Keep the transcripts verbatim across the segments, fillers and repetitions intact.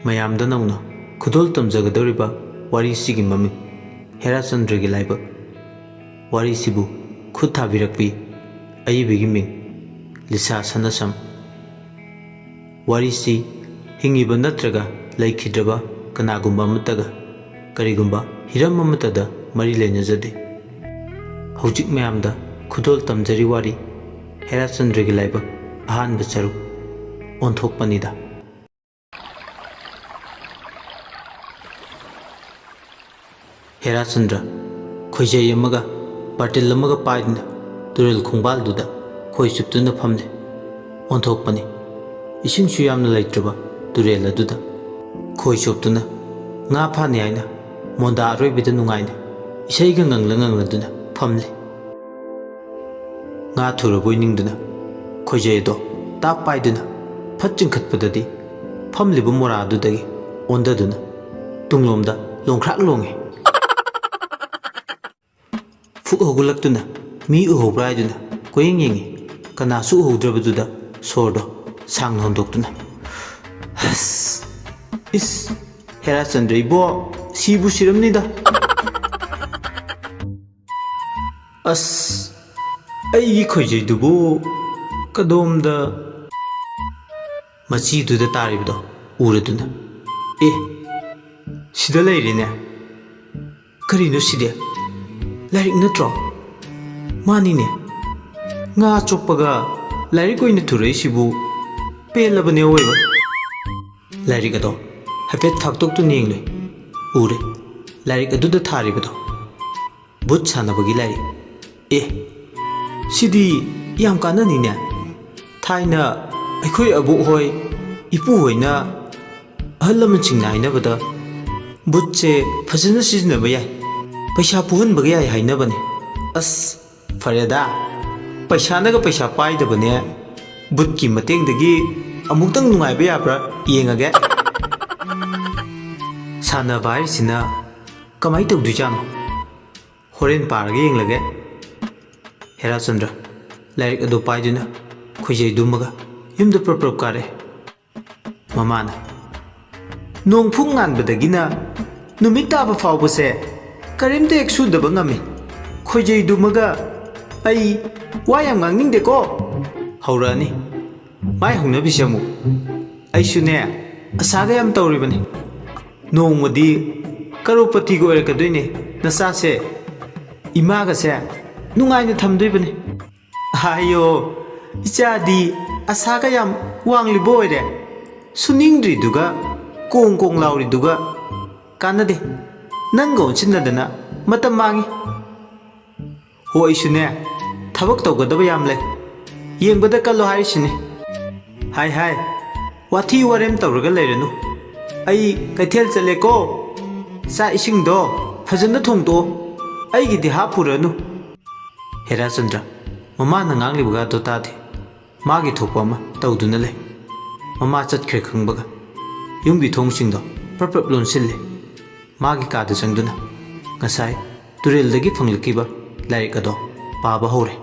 ꯃꯌꯥꯝꯗ ꯅꯧꯅ ꯈꯨꯗꯣꯜ ꯇꯝꯖꯒꯗꯧꯔꯤꯕ ꯋꯥꯔꯤꯁꯤꯒꯤ ꯃꯃꯤꯡ ꯍꯦꯔꯥꯆꯟꯗ꯭ꯔꯒꯤ ꯂꯥꯏꯕꯛ꯫ ꯋꯥꯔꯤꯁꯤꯕꯨ ꯈꯨꯠ ꯊꯥꯕꯤꯔꯛꯄꯤ ꯑꯏꯕꯒꯤ ꯃꯤꯡ ꯂꯤꯁꯥ ꯁꯅꯥꯁꯝ꯫ ꯋꯥꯔꯤꯁꯤ ꯍꯤꯡꯉꯤꯕ ꯅꯠꯇ꯭ꯔꯒ ꯂꯩꯈꯤꯗ꯭ꯔꯕ ꯀꯅꯥꯒꯨꯝꯕ ꯑꯃꯠꯇꯒ ꯀꯔꯤꯒꯨꯝꯕ ꯍꯤꯔꯝ ꯑꯃꯠꯇꯗ ꯃꯔꯤ ꯂꯩꯅꯖꯗꯦ꯫ ꯍꯧꯖꯤꯛ ꯃꯌꯥꯝꯗ ꯈꯨꯗꯣꯜ ꯇꯝꯖꯔꯤ ꯋꯥꯔꯤ ꯍꯦꯔꯥꯆꯟꯗ꯭ꯔꯒꯤ ꯂꯥꯏꯕꯛ ꯑꯍꯥꯟꯕ ꯁꯔꯨꯛ ꯑꯣꯟꯊꯣꯛꯄꯅꯤꯗ꯫ ꯍꯦꯔꯥꯆꯟꯗ꯭ꯔ ꯈꯣꯏꯖꯩ ꯑꯃꯒ ꯕꯥꯔꯇꯤꯜ ꯑꯃꯒ ꯄꯥꯏꯗꯨꯅ ꯇꯨꯔꯦꯜ ꯈꯣꯡꯕꯥꯜꯗꯨꯗ ꯈꯣꯏ ꯆꯨꯞꯇꯨꯅ ꯐꯝꯂꯦ꯫ ꯑꯣꯟꯊꯣꯛꯄꯅꯤ, ꯏꯁꯤꯡꯁꯨ ꯌꯥꯝꯅ ꯂꯩꯇ꯭ꯔꯕ ꯇꯨꯔꯦꯜ ꯑꯗꯨꯗ ꯈꯣꯏ ꯆꯣꯞꯇꯨꯅ ꯉꯥ ꯐꯥꯅꯤ ꯍꯥꯏꯅ ꯃꯣꯟꯗꯥ ꯑꯔꯣꯏꯕꯤꯗ ꯅꯨꯡꯉꯥꯏꯅ ꯏꯁꯩꯒ ꯉꯪꯂ ꯉꯪꯂꯗꯨꯅ ꯐꯝꯂꯤ꯫ ꯉꯥ ꯊꯨꯔꯕꯣꯏ ꯅꯤꯡꯗꯨꯅ ꯈꯣꯏꯖꯩ ꯑꯗꯣ ꯇꯥꯞ ꯄꯥꯏꯗꯨꯅ ꯐꯠ ꯆꯤꯡꯈꯠꯄꯗꯗꯤ ꯐꯝꯂꯤꯕ ꯃꯣꯔꯥꯗꯨꯗꯒꯤ ꯑꯣꯟꯊꯗꯨꯅ ꯇꯨꯡꯂꯣꯝꯗ ꯂꯣꯡꯈ꯭ꯔꯥꯛ ꯂꯣꯡꯉꯤ꯫ ꯐꯨꯛ ꯍꯧꯒꯠꯂꯛꯇꯨꯅ ꯃꯤ ꯎꯍꯧꯕ꯭ꯔꯥ ꯍꯥꯏꯗꯨꯅ ꯀꯣꯏꯌꯦꯡ ꯌꯦꯡꯉꯤ꯫ ꯀꯅꯥꯁꯨ ꯎꯍꯧꯗ꯭ꯔꯕꯗꯨꯗ ꯁꯣꯔꯗꯣ ꯁꯥꯡꯅ ꯍꯣꯟꯗꯣꯛꯇꯨꯅ, "ꯑꯁ, ꯏꯁ, ꯍꯦꯔꯥꯆꯟꯗ꯭ꯔ ꯏꯕꯣ, ꯁꯤꯕꯨ ꯁꯤꯔꯝꯅꯤꯗ꯫ ꯑꯁ, ꯑꯩꯒꯤ ꯈꯣꯏꯖꯩꯗꯨꯕꯨ ꯀꯗꯣꯝꯗ?" ꯃꯆꯤꯗꯨꯗ ꯇꯥꯔꯤꯕꯗꯣ ꯎꯔꯗꯨꯅ, "ꯑꯦ, ꯁꯤꯗ ꯂꯩꯔꯦꯅꯦ꯫ ꯀꯔꯤꯅꯣ ꯁꯤꯗꯤ? ꯂꯥꯏꯔꯤꯛ ꯅꯠꯇ꯭ꯔꯣ? ꯃꯥꯅꯤꯅꯦ꯫ ꯉꯥ ꯆꯣꯞꯄꯒ ꯂꯥꯏꯔꯤꯛ ꯑꯣꯏꯅ ꯊꯨꯔꯛꯏꯁꯤꯕꯨ ꯄꯦꯜꯂꯕꯅꯦ ꯑꯋꯣꯏꯕ꯫" ꯂꯥꯏꯔꯤꯛ ꯑꯗꯣ ꯍꯥꯏꯐꯦꯠ ꯐꯥꯛꯇꯣꯛꯇꯨꯅ ꯌꯦꯡꯂꯦ꯫ ꯎꯔꯦ, ꯂꯥꯏꯔꯤꯛ ꯑꯗꯨꯗ ꯊꯥꯔꯤꯕꯗꯣ ꯕꯨꯠ ꯁꯥꯟꯅꯕꯒꯤ ꯂꯥꯏꯔꯤꯛ꯫ "ꯑꯦ, ꯁꯤꯗꯤ ꯌꯥꯝ ꯀꯥꯟꯅꯅꯤꯅꯦ꯫ ꯊꯥꯏꯅ ꯑꯩꯈꯣꯏ ꯑꯕꯣꯛ ꯍꯣꯏ, ꯏꯄꯨ ꯍꯣꯏꯅ, ꯑꯍꯜ ꯂꯃꯟꯁꯤꯡꯅ ꯍꯥꯏꯅꯕꯗ ꯕꯨꯠꯁꯦ ꯐꯖꯅ ꯁꯤꯖꯤꯟꯅꯕ ꯌꯥꯏ, ꯄꯩꯁꯥ ꯄꯨꯍꯟꯕꯒ ꯌꯥꯏ ꯍꯥꯏꯅꯕꯅꯦ꯫ ꯑꯁ, ꯐꯔꯦꯗ, ꯄꯩꯁꯥꯅꯒ ꯄꯩꯁꯥ ꯄꯥꯏꯗꯕꯅꯦ, ꯕꯨꯠꯀꯤ ꯃꯇꯦꯡꯗꯒꯤ ꯑꯃꯨꯛꯇꯪ ꯅꯨꯡꯉꯥꯏꯕ ꯌꯥꯕ꯭ꯔꯥ ꯌꯦꯡꯉꯒꯦ꯫" ꯁꯥꯟꯅꯕ ꯍꯥꯏꯔꯤꯁꯤꯅ ꯀꯃꯥꯏꯅ ꯇꯧꯗꯣꯏꯖꯥꯠꯅꯣ? ꯍꯣꯔꯦꯟ ꯄꯥꯔꯒ ꯌꯦꯡꯂꯒꯦ꯫ ꯍꯦꯔꯥꯆꯟꯗ꯭ꯔ ꯂꯥꯏꯔꯤꯛ ꯑꯗꯨ ꯄꯥꯏꯗꯨꯅ ꯈꯣꯏꯖꯩꯗꯨꯃꯒ ꯌꯨꯝꯗ ꯄ꯭ꯔꯞ ꯄ꯭ꯔꯞ ꯀꯥꯔꯛꯑꯦ꯫ ꯃꯃꯥꯅ, ꯅꯣꯡꯐꯨꯡ ꯉꯥꯟꯕꯗꯒꯤꯅ ꯅꯨꯃꯤꯠ ꯇꯥꯕ ꯐꯥꯎꯕꯁꯦ ꯀꯔꯤꯝꯇ ꯍꯦꯛ ꯁꯨꯗꯕ ꯉꯝꯃꯤ꯫ ꯈꯣꯏꯖꯩꯗꯨꯃꯒ ꯑꯩ ꯋꯥ ꯌꯥꯝ ꯉꯥꯡꯅꯤꯡꯗꯦꯀꯣ꯫ ꯍꯧꯔꯛꯑꯅꯤ ꯃꯥꯏ ꯍꯧꯅꯕꯤꯁꯦ ꯑꯃꯨꯛ꯫ ꯑꯩꯁꯨꯅꯦ ꯑꯁꯥꯒ ꯌꯥꯝ ꯇꯧꯔꯤꯕꯅꯤ꯫ ꯅꯣꯡꯃꯗꯤ ꯀꯔꯣꯔꯄꯇꯤꯒ ꯑꯣꯏꯔꯛꯀꯗꯣꯏꯅꯦ ꯅꯆꯥꯁꯦ꯫ ꯏꯃꯥꯒꯁꯦ ꯅꯨꯡꯉꯥꯏꯅ ꯊꯝꯗꯣꯏꯕꯅꯤ꯫ ꯍꯥꯏꯌꯣ, ꯏꯆꯥꯗꯤ ꯑꯁꯥꯒ ꯌꯥꯝ ꯋꯥꯡꯂꯤꯕ ꯑꯣꯏꯔꯦ꯫ ꯁꯨꯅꯤꯡꯗ꯭ꯔꯤꯗꯨꯒ ꯀꯣꯡ ꯀꯣꯡ ꯂꯥꯎꯔꯤꯗꯨꯒ ꯀꯥꯟꯅꯗꯦ꯫ ꯅꯪꯒ ꯑꯣꯟꯁꯤꯟꯅꯗꯅ ꯃꯇꯝ ꯃꯥꯡꯉꯤ꯫ ꯍꯣ, ꯑꯩꯁꯨꯅꯦ ꯊꯕꯛ ꯇꯧꯒꯗꯕ ꯌꯥꯝ ꯂꯩ꯫ ꯌꯦꯡꯕꯗ ꯀꯜꯂꯣ ꯍꯥꯏꯔꯤꯁꯤꯅꯤ꯫ ꯍꯥꯏ ꯍꯥꯏ, ꯋꯥꯊꯤ ꯋꯥꯔꯦꯝ ꯇꯧꯔꯒ ꯂꯩꯔꯅꯨ꯫ ꯑꯩ ꯀꯩꯊꯦꯜ ꯆꯠꯂꯦꯀꯣ꯫ ꯆꯥꯛ ꯏꯁꯤꯡꯗꯣ ꯐꯖꯅ ꯊꯣꯡꯗꯣꯛꯑꯣ꯫ ꯑꯩꯒꯤꯗꯤ ꯍꯥꯞꯄꯨꯔꯅꯨ꯫ ꯍꯦꯔꯥꯆꯟꯗ꯭ꯔ ꯃꯃꯥꯅ ꯉꯥꯡꯂꯤꯕꯒꯗꯣ ꯇꯥꯗꯦ꯫ ꯃꯥꯒꯤ ꯊꯣꯛꯄ ꯑꯃ ꯇꯧꯗꯨꯅ ꯂꯩ꯫ ꯃꯃꯥ ꯆꯠꯈ꯭ꯔꯦ ꯈꯪꯕꯒ ꯌꯨꯝꯒꯤ ꯊꯣꯡꯁꯤꯡꯗꯣ ꯄ꯭ꯔꯞ ꯄ꯭ꯔꯞ ꯂꯣꯟꯁꯤꯜꯂꯦ꯫ ꯃꯥꯒꯤ ꯀꯥꯗ ꯆꯪꯗꯨꯅ ꯉꯁꯥꯏ ꯇꯨꯔꯦꯜꯗꯒꯤ ꯐꯪꯂꯛꯈꯤꯕ ꯂꯥꯏꯔꯤꯛ ꯑꯗꯣ ꯄꯥꯕ ꯍꯧꯔꯦ꯫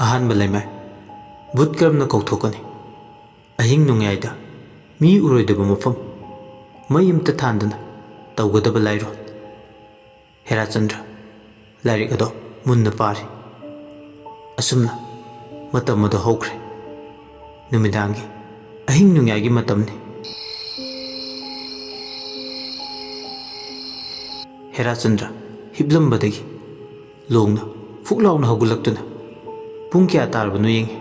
ꯑꯍꯥꯟꯕ ꯂꯩꯃꯥꯏ꯫ ꯚꯨꯠ ꯀꯔꯝꯅ ꯀꯧꯊꯣꯛꯀꯅꯤ? ꯑꯍꯤꯡ ꯅꯣꯡꯌꯥꯏꯗ ꯃꯤ ꯎꯔꯣꯏꯗꯕ ꯃꯐꯝ, ꯃꯩ ꯑꯃꯇ ꯊꯥꯟꯗꯅ ꯇꯧꯒꯗꯕ ꯂꯥꯏꯔꯣꯏ꯫ ꯍꯦꯔꯥꯆꯟꯗ꯭ꯔ ꯂꯥꯏꯔꯤꯛ ꯑꯗꯣ ꯃꯨꯟꯅ ꯄꯥꯔꯤ꯫ ꯑꯁꯨꯝꯅ ꯃꯇꯝ ꯑꯗꯨ ꯍꯧꯈ꯭ꯔꯦ꯫ ꯅꯨꯃꯤꯗꯥꯡꯒꯤ ꯑꯍꯤꯡ ꯅꯣꯡꯌꯥꯏꯒꯤ ꯃꯇꯝꯅꯤ꯫ ꯍꯦꯔꯥꯆꯟꯗ꯭ꯔ ꯍꯤꯞꯂꯝꯕꯗꯒꯤ ꯂꯣꯡꯅ ꯐꯨꯛ ꯂꯥꯎꯅ ꯍꯧꯒꯠꯂꯛꯇꯨꯅ ꯄꯨꯡ ꯀꯌꯥ ꯇꯥꯔꯕꯅꯣ ꯌꯦꯡꯉꯤ꯫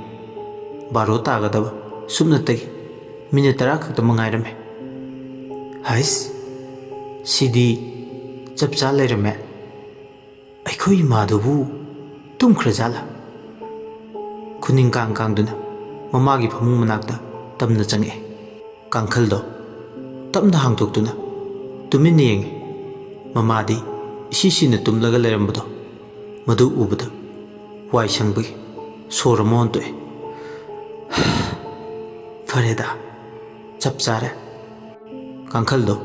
ꯕꯥꯔꯣ ꯇꯥꯒꯗꯕ ꯁꯨꯞꯅꯇꯒꯤ ꯃꯤꯅꯤꯠ ꯇꯔꯥ ꯈꯛꯇꯃꯛ ꯉꯥꯏꯔꯝꯃꯦ꯫ ꯍꯩꯁ, ꯁꯤꯗꯤ ꯆꯞ ꯆꯥ ꯂꯩꯔꯝꯃꯦ꯫ ꯑꯩꯈꯣꯏ ꯏꯃꯥꯗꯨꯕꯨ ꯇꯨꯝꯈ꯭ꯔꯖꯥꯠꯂꯥ? ꯈꯨꯅꯤꯡ ꯀꯥꯡ ꯀꯥꯡꯗꯨꯅ ꯃꯃꯥꯒꯤ ꯐꯃꯨꯡ ꯃꯅꯥꯛꯇ ꯇꯝꯅ ꯆꯪꯉꯛꯑꯦ꯫ ꯀꯥꯡꯈꯜꯗꯣ ꯇꯞꯅ ꯍꯥꯡꯗꯣꯛꯇꯨꯅ ꯇꯨꯃꯤꯟꯅ ꯌꯦꯡꯉꯤ꯫ ꯃꯃꯥꯗꯤ ꯏꯁꯤ ꯁꯤꯅ ꯇꯨꯝꯂꯒ ꯂꯩꯔꯝꯕꯗꯣ ꯃꯗꯨ ꯎꯕꯗ ꯋꯥꯏ ꯁꯪꯕꯒꯤ ꯁꯣꯔ ꯑꯃ ꯍꯣꯟꯇꯣꯛꯑꯦ꯫ ꯐꯔꯦꯗ, ꯆꯞ ꯆꯥꯔꯦ꯫ ꯀꯥꯡꯈꯜꯗꯣ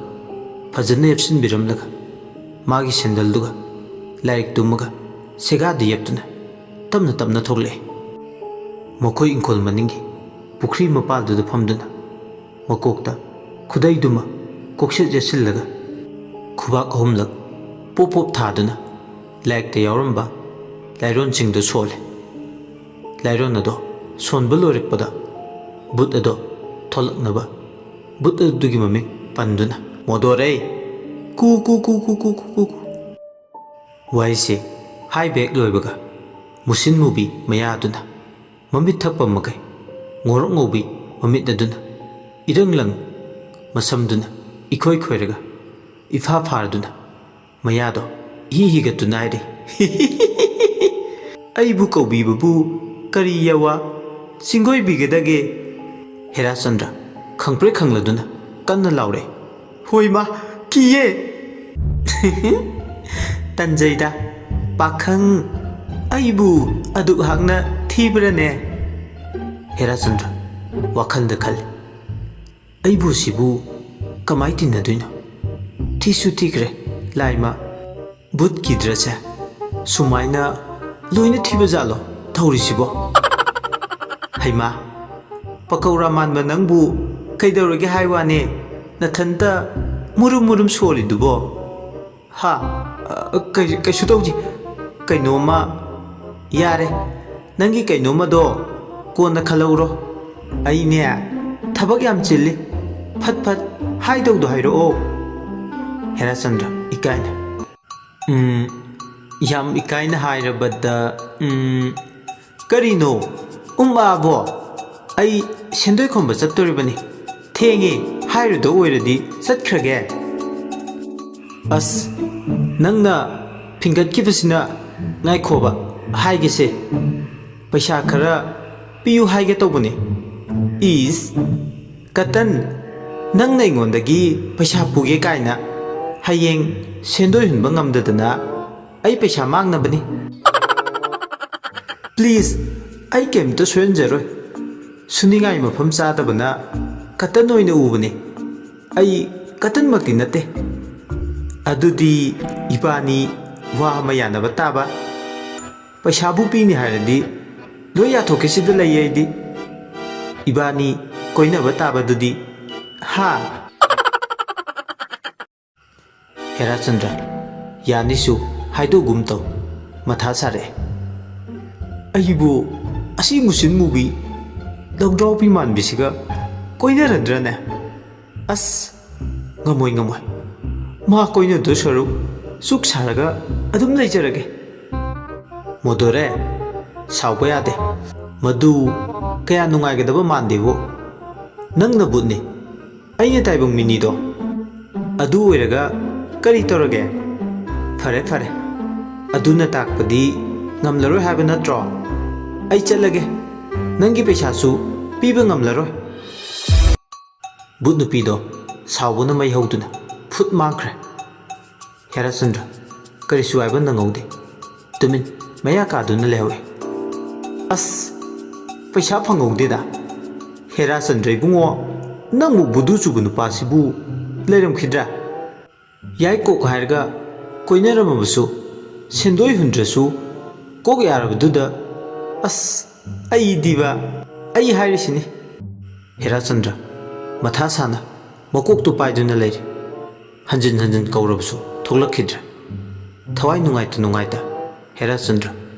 ꯐꯖꯅ ꯌꯦꯞꯁꯤꯟꯕꯤꯔꯝꯂꯒ ꯃꯥꯒꯤ ꯁꯦꯟꯗꯜꯗꯨꯒ ꯂꯥꯏꯔꯤꯛꯇꯨꯃꯒ ꯁꯦꯒꯥꯗ ꯌꯦꯞꯇꯨꯅ ꯇꯞꯅ ꯇꯞꯅ ꯊꯣꯛꯂꯛꯑꯦ꯫ ꯃꯈꯣꯏ ꯏꯪꯈꯣꯜ ꯃꯅꯤꯡꯒꯤ ꯄꯨꯈ꯭ꯔꯤ ꯃꯄꯥꯜꯗꯨꯗ ꯐꯝꯗꯨꯅ ꯃꯀꯣꯛꯇ ꯈꯨꯗꯩꯗꯨꯃ ꯀꯣꯛꯁꯤꯠ ꯌꯦꯠꯁꯤꯜꯂꯒ ꯈꯨꯕꯥꯛ ꯑꯍꯨꯝꯂꯛ ꯄꯣꯞ ꯄꯣꯞ ꯊꯥꯗꯨꯅ ꯂꯥꯏꯔꯤꯛꯇ ꯌꯥꯎꯔꯝꯕ ꯂꯥꯏꯔꯣꯟꯁꯤꯡꯗꯨ ꯁꯣꯜꯂꯦ꯫ ꯂꯥꯏꯔꯣꯟ ꯑꯗꯣ ꯁꯣꯟꯕ ꯂꯣꯏꯔꯛꯄꯗ ꯕꯨꯠ ꯑꯗꯣ ꯊꯣꯛꯂꯛꯅꯕ ꯕꯨꯠ ꯑꯗꯨꯒꯤ ꯃꯃꯤꯡ ꯄꯟꯗꯨꯅ, "ꯃꯣꯗꯣꯔꯩ! ꯀꯨ ꯀꯨ ꯀꯨ ꯀꯨ ꯀꯨ ꯀꯨ ꯀꯨ ꯀꯨ!" ꯋꯥꯍꯩꯁꯦ ꯍꯥꯏꯕ ꯍꯦꯛ ꯂꯣꯏꯕꯒ ꯃꯨꯁꯤꯟ ꯃꯨꯕꯤ ꯃꯌꯥꯗꯨꯅ ꯃꯃꯤꯠ ꯊꯛꯄ ꯃꯈꯩ ꯉꯧꯔꯣꯛ ꯉꯧꯕꯤ ꯃꯃꯤꯠ ꯑꯗꯨꯅ ꯏꯔꯪ ꯂꯪ ꯃꯁꯝꯗꯨꯅ ꯏꯈꯣꯏ ꯈꯣꯏꯔꯒ ꯏꯐꯥ ꯐꯥꯔꯗꯨꯅ ꯃꯌꯥꯗꯣ ꯏꯍꯤ ꯍꯤꯒꯠꯇꯨꯅ ꯍꯥꯏꯔꯤ, "ꯑꯩꯕꯨ ꯀꯧꯕꯤꯕꯕꯨ ꯀꯔꯤ ꯌꯥꯋꯥ ꯆꯤꯡꯒꯣꯏꯕꯤꯒꯗꯒꯦ?" ꯍꯦꯔꯥꯆꯟꯗ꯭ꯔ ꯈꯪꯄ꯭ꯔꯦꯛ ꯈꯪꯂꯗꯨꯅ ꯀꯟꯅ ꯂꯥꯎꯔꯛꯏ, "ꯍꯣꯏ ꯃꯥ, ꯀꯤꯌꯦ!" "ꯇꯟꯖꯩꯗ, ꯄꯥꯈꯪ, ꯑꯩꯕꯨ ꯑꯗꯨꯛ ꯍꯥꯛꯅ ꯊꯤꯕ꯭ꯔꯅꯦ?" ꯍꯦꯔꯥꯆꯟꯗ꯭ꯔ ꯋꯥꯈꯜꯗ ꯈꯜꯂꯤ, "ꯑꯩꯕꯨ ꯁꯤꯕꯨ ꯀꯃꯥꯏ ꯇꯤꯟꯅꯗꯣꯏꯅꯣ? ꯊꯤꯁꯨ ꯊꯤꯈ꯭ꯔꯦ, ꯂꯥꯏꯃ, ꯕꯨꯠꯀꯤ ꯗ꯭ꯔꯦꯁꯁꯦ ꯁꯨꯃꯥꯏꯅ ꯂꯣꯏꯅ ꯊꯤꯕ ꯖꯥꯠꯂꯣ ꯇꯧꯔꯤꯁꯤꯕꯣ?" "ꯍꯩꯃꯥ, ꯄꯀꯧꯔꯥ ꯃꯥꯟꯕ ꯅꯪꯕꯨ ꯀꯩꯗꯧꯔꯒꯦ ꯍꯥꯏ ꯋꯥꯅꯦ? ꯅꯊꯟꯇ ꯃꯨꯔꯨꯝ ꯃꯨꯔꯨꯝ ꯁꯣꯜꯂꯤꯗꯨꯕꯣ?" "ꯍꯥ? ꯑ, ꯀꯩ-, ꯀꯩꯁꯨ ꯇꯧꯗꯦ꯫ ꯀꯩꯅꯣꯝꯃ, ꯌꯥꯔꯦ, ꯅꯪꯒꯤ ꯀꯩꯅꯣꯝꯃꯗꯣ ꯀꯣꯟꯅ ꯈꯜꯍꯧꯔꯣ꯫ ꯑꯩꯅꯦ, ꯊꯕꯛ ꯌꯥꯝ ꯆꯤꯜꯂꯤ꯫ ꯐꯠ ꯐꯠ ꯍꯥꯏꯗꯧꯗꯣ ꯍꯥꯏꯔꯛꯑꯣ꯫" ꯍꯦꯔꯥꯆꯟꯗ꯭ꯔ ꯏꯀꯥꯏꯅ, "ꯎꯝ, ꯌꯥꯝ ꯏꯀꯥꯏꯅ ꯍꯥꯏꯔꯕꯗ, ꯎꯝ, ꯀꯔꯤꯅꯣ? ꯎꯝ ꯑꯥꯕꯣ? ꯑꯩ ꯁꯦꯟꯗꯣꯏ ꯈꯣꯝꯕ ꯆꯠꯇꯣꯔꯤꯕꯅꯤ꯫ ꯊꯦꯡꯉꯦ ꯍꯥꯏꯔꯨꯗꯧ ꯑꯣꯏꯔꯗꯤ ꯆꯠꯈ꯭ꯔꯒꯦ꯫" "ꯑꯁ, ꯅꯪꯅ ꯐꯤꯡꯒꯠꯈꯤꯕꯁꯤꯅ, ꯉꯥꯏꯈꯣꯕ, ꯍꯥꯏꯒꯦꯁꯦ꯫ ꯄꯩꯁꯥ ꯈꯔ ꯄꯤꯌꯨ ꯍꯥꯏꯒꯦ ꯇꯧꯕꯅꯦ꯫" "ꯏꯁ, ꯀꯇꯟ, ꯅꯪꯅ ꯑꯩꯉꯣꯟꯗꯒꯤ ꯄꯩꯁꯥ ꯄꯨꯒꯦ ꯀꯥꯏꯅ? ꯍꯌꯦꯡ ꯁꯦꯟꯗꯣꯏ ꯍꯨꯟꯕ ꯉꯝꯗꯗꯅ ꯑꯩ ꯄꯩꯁꯥ ꯃꯥꯡꯅꯕꯅꯤ꯫ ꯄ꯭ꯂꯤꯖ, ꯑꯩ ꯀꯩꯝꯇ ꯁꯣꯏꯍꯟꯖꯔꯣꯏ꯫ ꯁꯨꯅꯤꯡꯉꯥꯏ ꯃꯐꯝ ꯆꯥꯗꯕꯅ ꯀꯇꯟ ꯑꯣꯏꯅ ꯎꯕꯅꯤ꯫ ꯑꯩ ꯀꯇꯟꯃꯛꯇꯤ ꯅꯠꯇꯦ꯫" "ꯑꯗꯨꯗꯤ ꯏꯕꯥꯅꯤ ꯋꯥ ꯑꯃ ꯌꯥꯅꯕ ꯇꯥꯕ꯫ ꯄꯩꯁꯥꯕꯨ ꯄꯤꯅꯤ ꯍꯥꯏꯔꯗꯤ ꯂꯣꯏ ꯌꯥꯊꯣꯛꯀꯦ ꯁꯤꯗ ꯂꯩ ꯑꯩꯗꯤ꯫ ꯏꯕꯥꯅꯤ ꯀꯣꯏꯅꯕ ꯇꯥꯕꯗꯨꯗꯤ, ꯍꯥ?" ꯍꯦꯔꯥꯆꯟꯗ꯭ꯔ, ꯌꯥꯅꯤꯁꯨ ꯍꯥꯏꯗꯣꯛꯒꯨꯝ ꯇꯧ꯫ ꯃꯊꯥ ꯁꯥꯔꯛꯑꯦ꯫ ꯑꯩꯕꯨ ꯑꯁꯤ ꯃꯨꯁꯤꯟ ꯃꯨꯕꯤ ꯂꯧꯗ꯭ꯔꯥꯎꯕꯤ ꯃꯥꯟꯕꯤꯁꯤꯒ ꯀꯣꯏꯅꯔꯗ꯭ꯔꯅꯦ? ꯑꯁ, ꯉꯝꯃꯣꯏ, ꯉꯝꯃꯣꯏ꯫ ꯃꯥ ꯀꯣꯏꯅꯗꯣꯏ ꯁꯔꯨꯛ ꯆꯨꯛ ꯁꯥꯔꯒ ꯑꯗꯨꯝ ꯂꯩꯖꯔꯒꯦ꯫ ꯃꯣꯗꯣꯔꯦ, ꯁꯥꯎꯕ ꯌꯥꯗꯦ꯫ ꯃꯗꯨ ꯀꯌꯥ ꯅꯨꯡꯉꯥꯏꯒꯗꯕ ꯃꯥꯟꯗꯦꯕꯨ꯫ ꯅꯪꯅ ꯕꯨꯠꯅꯤ, ꯑꯩꯅ ꯇꯥꯏꯕꯪ ꯃꯤꯅꯤꯗꯣ꯫ ꯑꯗꯨ ꯑꯣꯏꯔꯒ ꯀꯔꯤ ꯇꯧꯔꯒꯦ? ꯐꯔꯦ, ꯐꯔꯦ꯫ ꯑꯗꯨꯅ ꯇꯥꯛꯄꯗꯤ ꯉꯝꯂꯔꯣꯏ ꯍꯥꯏꯕ ꯅꯠꯇ꯭ꯔꯣ? ꯑꯩ ꯆꯠꯂꯒꯦ꯫ ꯅꯪꯒꯤ ꯄꯩꯁꯥꯁꯨ ꯄꯤꯕ ꯉꯝꯂꯔꯣꯏ꯫ ꯕꯨꯠ ꯅꯨꯄꯤꯗꯣ ꯁꯥꯎꯕꯅ ꯃꯩ ꯍꯧꯗꯨꯅ ꯐꯨꯠ ꯃꯥꯡꯈ꯭ꯔꯦ꯫ ꯍꯦꯔꯥꯆꯟꯗ꯭ꯔ ꯀꯔꯤꯁꯨ ꯍꯥꯏꯕ ꯅꯪꯍꯧꯗꯦ꯫ ꯇꯨꯃꯤꯟ ꯃꯌꯥ ꯀꯥꯗꯨꯅ ꯂꯩꯍꯧꯋꯦ꯫ ꯑꯁ, ꯄꯩꯁꯥ ꯐꯪꯍꯧꯗꯦꯗ꯫ ꯍꯦꯔꯥꯆꯟꯗ꯭ꯔ ꯏꯕꯨꯡꯉꯣ, ꯅꯪꯃꯨꯛ ꯕꯨꯗꯨ ꯆꯨꯕ ꯅꯨꯄꯥꯁꯤꯕꯨ ꯂꯩꯔꯝꯈꯤꯗ꯭ꯔꯥ? ꯌꯥꯏ ꯀꯣꯛ ꯍꯥꯏꯔꯒ ꯀꯣꯏꯅꯔꯝꯃꯕꯁꯨ, ꯁꯦꯟꯗꯣꯏ ꯍꯨꯟꯗ꯭ꯔꯁꯨ ꯀꯣꯛ ꯌꯥꯔꯕꯗꯨꯗ꯫ ꯑꯁ, ꯑꯩꯗꯤꯕ, ꯑꯩ ꯍꯥꯏꯔꯤꯁꯤꯅꯤ꯫ ꯍꯦꯔꯥꯆꯟꯗ꯭ꯔ ꯃꯊꯥ ꯁꯥꯅ ꯃꯀꯣꯛꯇꯨ ꯄꯥꯏꯗꯨꯅ ꯂꯩꯔꯤ꯫ ꯍꯟꯖꯤꯟ ꯍꯟꯖꯤꯟ ꯀꯧꯔꯕꯁꯨ ꯊꯣꯛꯂꯛꯈꯤꯗ꯭ꯔꯦ꯫ ꯊꯋꯥꯏ ꯅꯨꯡꯉꯥꯏꯇ ꯅꯨꯡꯉꯥꯏꯇ ꯍꯦꯔꯥꯆꯟꯗ꯭ꯔ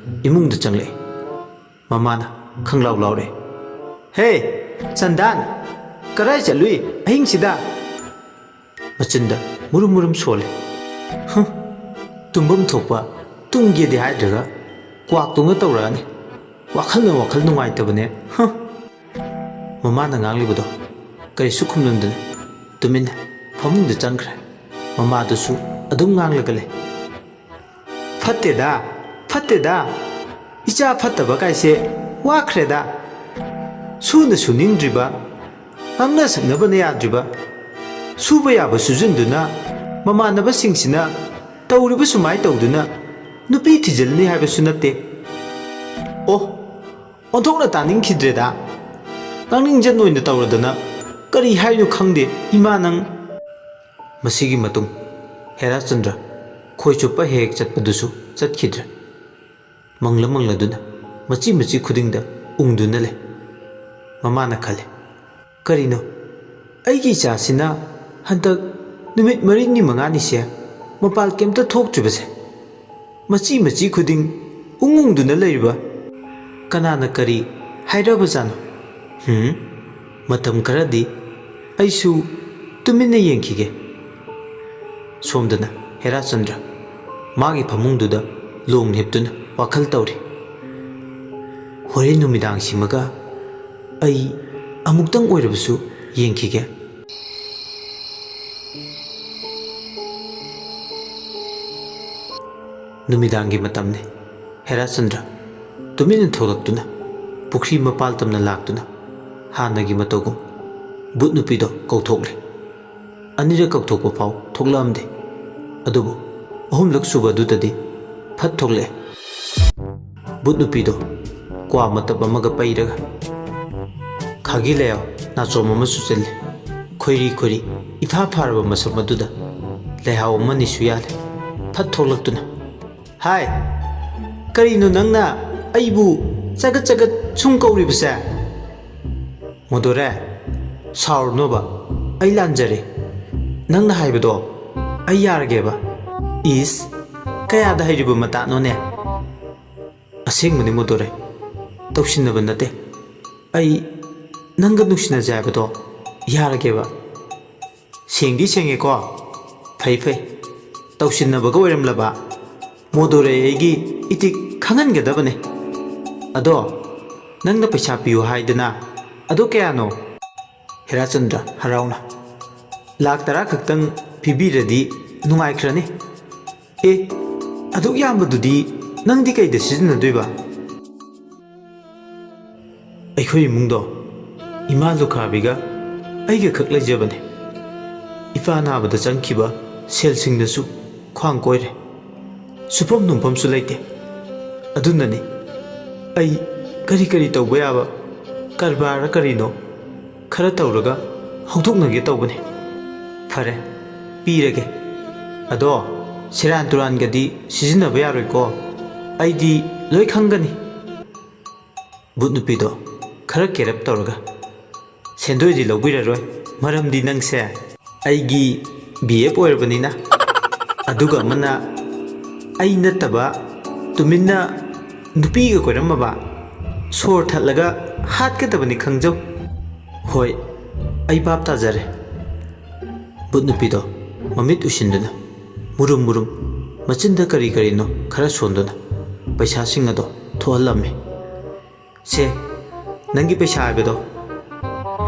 ꯏꯃꯨꯡꯗ ꯆꯪꯂꯛꯏ꯫ ꯃꯃꯥꯅ ꯈꯪꯂꯥꯎ ꯂꯥꯎꯔꯦ꯫ "ꯍꯦ, ꯆꯟꯗꯥꯟ, ꯀꯗꯥꯏ ꯆꯠꯂꯨꯏ ꯑꯍꯤꯡꯁꯤꯗ?" ꯃꯆꯤꯟꯗ ꯃꯨꯔꯨꯝ ꯃꯨꯔꯨꯝ ꯁꯣꯜꯂꯦ꯫ "ꯍꯨꯝ, ꯇꯨꯝꯐꯝ ꯊꯣꯛꯄ ꯇꯨꯝꯒꯦꯗꯤ ꯍꯥꯏꯗ꯭ꯔꯒ ꯀ꯭ꯋꯥꯛꯇꯨꯅ ꯇꯧꯔꯛꯑꯅꯤ꯫ ꯋꯥꯈꯜꯅ ꯋꯥꯈꯜ ꯅꯨꯡꯉꯥꯏꯇꯕꯅꯦ꯫ ꯍꯨꯝ꯫" ꯃꯃꯥꯅ ꯉꯥꯡꯂꯤꯕꯗꯣ ꯀꯔꯤꯁꯨ ꯈꯨꯝꯂꯝꯗꯅ ꯇꯨꯃꯤꯟꯅ ꯐꯃꯨꯡꯗ ꯆꯪꯈ꯭ꯔꯦ꯫ ꯃꯃꯥꯗꯨꯁꯨ ꯑꯗꯨꯝ ꯉꯥꯡꯂꯒ ꯂꯩ꯫ "ꯐꯠꯇꯦꯗ, ꯐꯠꯇꯦꯗ꯫ ꯏꯆꯥ ꯐꯠꯇꯕ ꯀꯥꯏꯁꯦ ꯋꯥꯈ꯭ꯔꯦꯗ꯫ ꯁꯨꯅ ꯁꯨꯅꯤꯡꯗ꯭ꯔꯤꯕ, ꯉꯥꯡꯅ ꯁꯛꯅꯕꯅ ꯌꯥꯗ꯭ꯔꯤꯕ, ꯁꯨꯕ ꯌꯥꯕ ꯁꯨꯖꯤꯟꯗꯨꯅ ꯃꯃꯥꯟꯅꯕꯁꯤꯡꯁꯤꯅ ꯇꯧꯔꯤꯕ ꯁꯨꯃꯥꯏ ꯇꯧꯗꯨꯅ ꯅꯨꯄꯤ ꯊꯤꯖꯤꯜꯂꯅꯤ ꯍꯥꯏꯕꯁꯨ ꯅꯠꯇꯦ꯫ ꯑꯣ, ꯑꯣꯟꯊꯣꯛꯅ ꯇꯥꯅꯤꯡꯈꯤꯗ꯭ꯔꯦꯗ꯫ ꯉꯥꯡꯅꯤꯡꯖꯟ ꯑꯣꯏꯅ ꯇꯧꯔꯗꯅ ꯀꯔꯤ ꯍꯥꯏꯅꯣ ꯈꯪꯗꯦ, ꯏꯃꯥ ꯅꯪ꯫" ꯃꯁꯤꯒꯤ ꯃꯇꯨꯡ ꯍꯦꯔꯥꯆꯟꯗ꯭ꯔ ꯈꯣꯏ ꯆꯨꯞꯄ ꯍꯦꯛ ꯍꯦꯛ ꯆꯠꯄꯗꯨꯁꯨ ꯆꯠꯈꯤꯗ꯭ꯔꯦ꯫ ꯃꯪꯂ ꯃꯪꯂꯗꯨꯅ ꯃꯆꯤ ꯃꯆꯤ ꯈꯨꯗꯤꯡꯗ ꯎꯪꯗꯨꯅ ꯂꯩ꯫ ꯃꯃꯥꯅ ꯈꯜꯂꯤ, "ꯀꯔꯤꯅꯣ, ꯑꯩꯒꯤ ꯏꯆꯥꯁꯤꯅ ꯍꯟꯗꯛ ꯅꯨꯃꯤꯠ ꯃꯔꯤꯅꯤ ꯃꯉꯥꯅꯤꯁꯦ ꯃꯄꯥꯜ ꯀꯩꯝꯇ ꯊꯣꯛꯇ꯭ꯔꯤꯕꯁꯦ? ꯃꯆꯤ ꯃꯆꯤ ꯈꯨꯗꯤꯡ ꯎꯪ ꯎꯪꯗꯨꯅ ꯂꯩꯔꯤꯕ ꯀꯅꯥꯅ ꯀꯔꯤ ꯍꯥꯏꯔꯕꯖꯥꯠꯅꯣ? ꯍꯨꯝ, ꯃꯇꯝ ꯈꯔꯗꯤ ꯑꯩꯁꯨ ꯇꯨꯃꯤꯟꯅ ꯌꯦꯡꯈꯤꯒꯦ꯫ ꯁꯣꯝꯗꯅ ꯍꯦꯔꯥꯆꯟꯗ꯭ꯔ ꯃꯥꯒꯤ ꯐꯃꯨꯡꯗꯨꯗ ꯂꯣꯡ ꯍꯤꯞꯇꯨꯅ ꯋꯥꯈꯜ ꯇꯧꯔꯤ꯫ ꯍꯣꯔꯦꯟ ꯅꯨꯃꯤꯗꯥꯡꯁꯤꯃꯒ ꯑꯩ ꯑꯃꯨꯛꯇꯪ ꯑꯣꯏꯔꯕꯁꯨ ꯌꯦꯡꯈꯤꯒꯦ꯫ ꯅꯨꯃꯤꯗꯥꯡꯒꯤ ꯃꯇꯝꯅꯤ꯫ ꯍꯦꯔꯥꯆꯟꯗ꯭ꯔ ꯇꯨꯃꯤꯟꯅ ꯊꯣꯛꯂꯛꯇꯨꯅ ꯄꯨꯈ꯭ꯔꯤ ꯃꯄꯥꯜ ꯇꯝꯅ ꯂꯥꯛꯇꯨꯅ ꯍꯥꯟꯅꯒꯤ ꯃꯇꯧꯒꯨꯝ ꯚꯨꯠ ꯅꯨꯄꯤꯗꯣ ꯀꯧꯊꯣꯛꯂꯦ꯫ ꯑꯅꯤꯔꯛ ꯀꯧꯊꯣꯛꯄ ꯐꯥꯎ ꯊꯣꯛꯂꯛꯑꯝꯗꯦ꯫ ꯑꯗꯨꯕꯨ ꯑꯍꯨꯝꯂꯛ ꯁꯨꯕ ꯑꯗꯨꯗꯗꯤ ꯐꯠ ꯊꯣꯛꯂꯛꯑꯦ꯫ ꯚꯨꯠ ꯅꯨꯄꯤꯗꯣ ꯀ꯭ꯋꯥ ꯃꯇꯞ ꯑꯃꯒ ꯄꯩꯔꯒ, ꯈꯥꯒꯤ ꯂꯩꯍꯥꯎ ꯅꯥꯆꯣꯝ ꯑꯃ ꯆꯨꯁꯤꯜꯂꯦ꯫ ꯈꯣꯏꯔꯤ ꯈꯣꯏꯔꯤ ꯏꯐꯥ ꯐꯥꯔꯕ ꯃꯁꯝ ꯑꯗꯨꯗ ꯂꯩꯍꯥꯎ ꯑꯃꯅꯤꯁꯨ ꯌꯥꯜꯂꯦ꯫ ꯐꯠ ꯊꯣꯛꯂꯛꯇꯨꯅ, "ꯍꯥꯏ, ꯀꯔꯤꯅꯣ ꯅꯪꯅ ꯑꯩꯕꯨ ꯆꯒꯠ ꯆꯒꯠ ꯁꯨꯝ ꯀꯧꯔꯤꯕꯁꯦ?" "ꯃꯣꯗꯣꯔꯦ, ꯁꯥꯎꯔꯅꯣꯕ, ꯑꯩ ꯂꯥꯟꯖꯔꯦ꯫ ꯅꯪꯅ ꯍꯥꯏꯕꯗꯣ ꯑꯩ ꯌꯥꯔꯒꯦꯕ꯫" "ꯏꯁ, ꯀꯌꯥꯗ ꯍꯩꯔꯤꯕ ꯃꯇꯥꯅꯣꯅꯦ?" "ꯑꯁꯦꯡꯕꯅꯤ ꯃꯣꯗꯣꯔꯦ, ꯇꯧꯁꯤꯟꯅꯕ ꯅꯠꯇꯦ꯫ ꯑꯩ ꯅꯪꯒ ꯅꯨꯡꯁꯤꯅꯖꯦ ꯍꯥꯏꯕꯗꯣ ꯌꯥꯔꯒꯦꯕ꯫" "ꯁꯦꯡꯗꯤ ꯁꯦꯡꯉꯦꯀꯣ? ꯐꯩ ꯐꯩ꯫ ꯇꯧꯁꯤꯟꯅꯕꯒ ꯑꯣꯏꯔꯝꯂꯕ ꯃꯣꯗꯣꯔꯦ ꯑꯩꯒꯤ ꯏꯇꯤꯛ ꯈꯪꯍꯟꯒꯗꯕꯅꯦ꯫ ꯑꯗꯣ ꯅꯪꯅ ꯄꯩꯁꯥ ꯄꯤꯌꯨ ꯍꯥꯏꯗꯅ, ꯑꯗꯣ ꯀꯌꯥꯅꯣ?" ꯍꯦꯔꯥꯆꯟꯗ꯭ꯔ ꯍꯔꯥꯎꯅ, "ꯂꯥꯛ ꯇꯔꯥ ꯈꯛꯇꯪ ꯄꯤꯕꯤꯔꯗꯤ ꯅꯨꯡꯉꯥꯏꯈ꯭ꯔꯅꯤ꯫" "ꯑꯦ, ꯑꯗꯨꯛ ꯌꯥꯝꯕꯗꯨꯗꯤ ꯅꯪꯗꯤ ꯀꯩꯗ ꯁꯤꯖꯤꯟꯅꯗꯣꯏꯕ?" "ꯑꯩꯈꯣꯏ ꯏꯃꯨꯡꯗꯣ ꯏꯃꯥ ꯂꯨꯈ꯭ꯔꯥꯕꯤꯒ ꯑꯩꯒ ꯈꯛ ꯂꯩꯖꯕꯅꯦ꯫ ꯏꯄꯥ ꯅꯥꯕꯗ ꯆꯪꯈꯤꯕ ꯁꯦꯜꯁꯤꯡꯗꯁꯨ ꯈ꯭ꯋꯥꯡ ꯀꯣꯏꯔꯦ꯫ ꯁꯨꯐꯝ ꯅꯣꯝꯐꯝꯁꯨ ꯂꯩꯇꯦ꯫ ꯑꯗꯨꯅꯅꯤ ꯑꯩ ꯀꯔꯤ ꯀꯔꯤ ꯇꯧꯕ ꯌꯥꯕ ꯀꯔꯕꯥꯔ ꯀꯔꯤꯅꯣ ꯈꯔ ꯇꯧꯔꯒ ꯍꯧꯗꯣꯛꯅꯒꯦ ꯇꯧꯕꯅꯤ꯫" "ꯐꯔꯦ, ꯄꯤꯔꯒꯦ꯫ ꯑꯗꯣ ꯁꯦꯔꯥꯟ ꯇꯨꯔꯥꯟꯒꯗꯤ ꯁꯤꯖꯤꯟꯅꯕ ꯌꯥꯔꯣꯏꯀꯣ? ꯑꯩꯗꯤ ꯂꯣꯏ ꯈꯪꯒꯅꯤ꯫" ꯚꯨꯠ ꯅꯨꯄꯤꯗꯣ ꯈꯔ ꯀꯦꯔꯞ ꯇꯧꯔꯒ, "ꯁꯦꯟꯗꯣꯏꯗꯤ ꯂꯧꯕꯤꯔꯔꯣꯏ, ꯃꯔꯝꯗꯤ ꯅꯪꯁꯦ ꯑꯩꯒꯤ ꯕꯤ ꯑꯦꯐ ꯑꯣꯏꯔꯕꯅꯤꯅ꯫" ꯑꯗꯨꯒ ꯑꯃꯅ ꯑꯩ ꯅꯠꯇꯕ ꯇꯨꯃꯤꯟꯅ ꯅꯨꯄꯤꯒ ꯀꯣꯏꯔꯝꯃꯕ? ꯁꯣꯔ ꯊꯠꯂꯒ ꯍꯥꯠꯀꯗꯕꯅꯤ ꯈꯪꯖꯧ꯫ ꯍꯣꯏ, ꯑꯩ ꯚꯥꯞ ꯇꯥꯖꯔꯦ꯫ ꯕꯨꯠ ꯅꯨꯄꯤꯗꯣ ꯃꯃꯤꯠ ꯎꯏꯁꯤꯟꯗꯨꯅ ꯃꯨꯔꯨꯝ ꯃꯨꯔꯨꯝ ꯃꯆꯤꯟꯗ ꯀꯔꯤ ꯀꯔꯤꯅꯣ ꯈꯔ ꯁꯣꯟꯗꯨꯅ ꯄꯩꯁꯥꯁꯤꯡ ꯑꯗꯣ ꯊꯣꯛꯍꯜꯂꯝꯃꯤ꯫ "ꯁꯦ, ꯅꯪꯒꯤ ꯄꯩꯁꯥ ꯍꯥꯏꯕꯗꯣ꯫"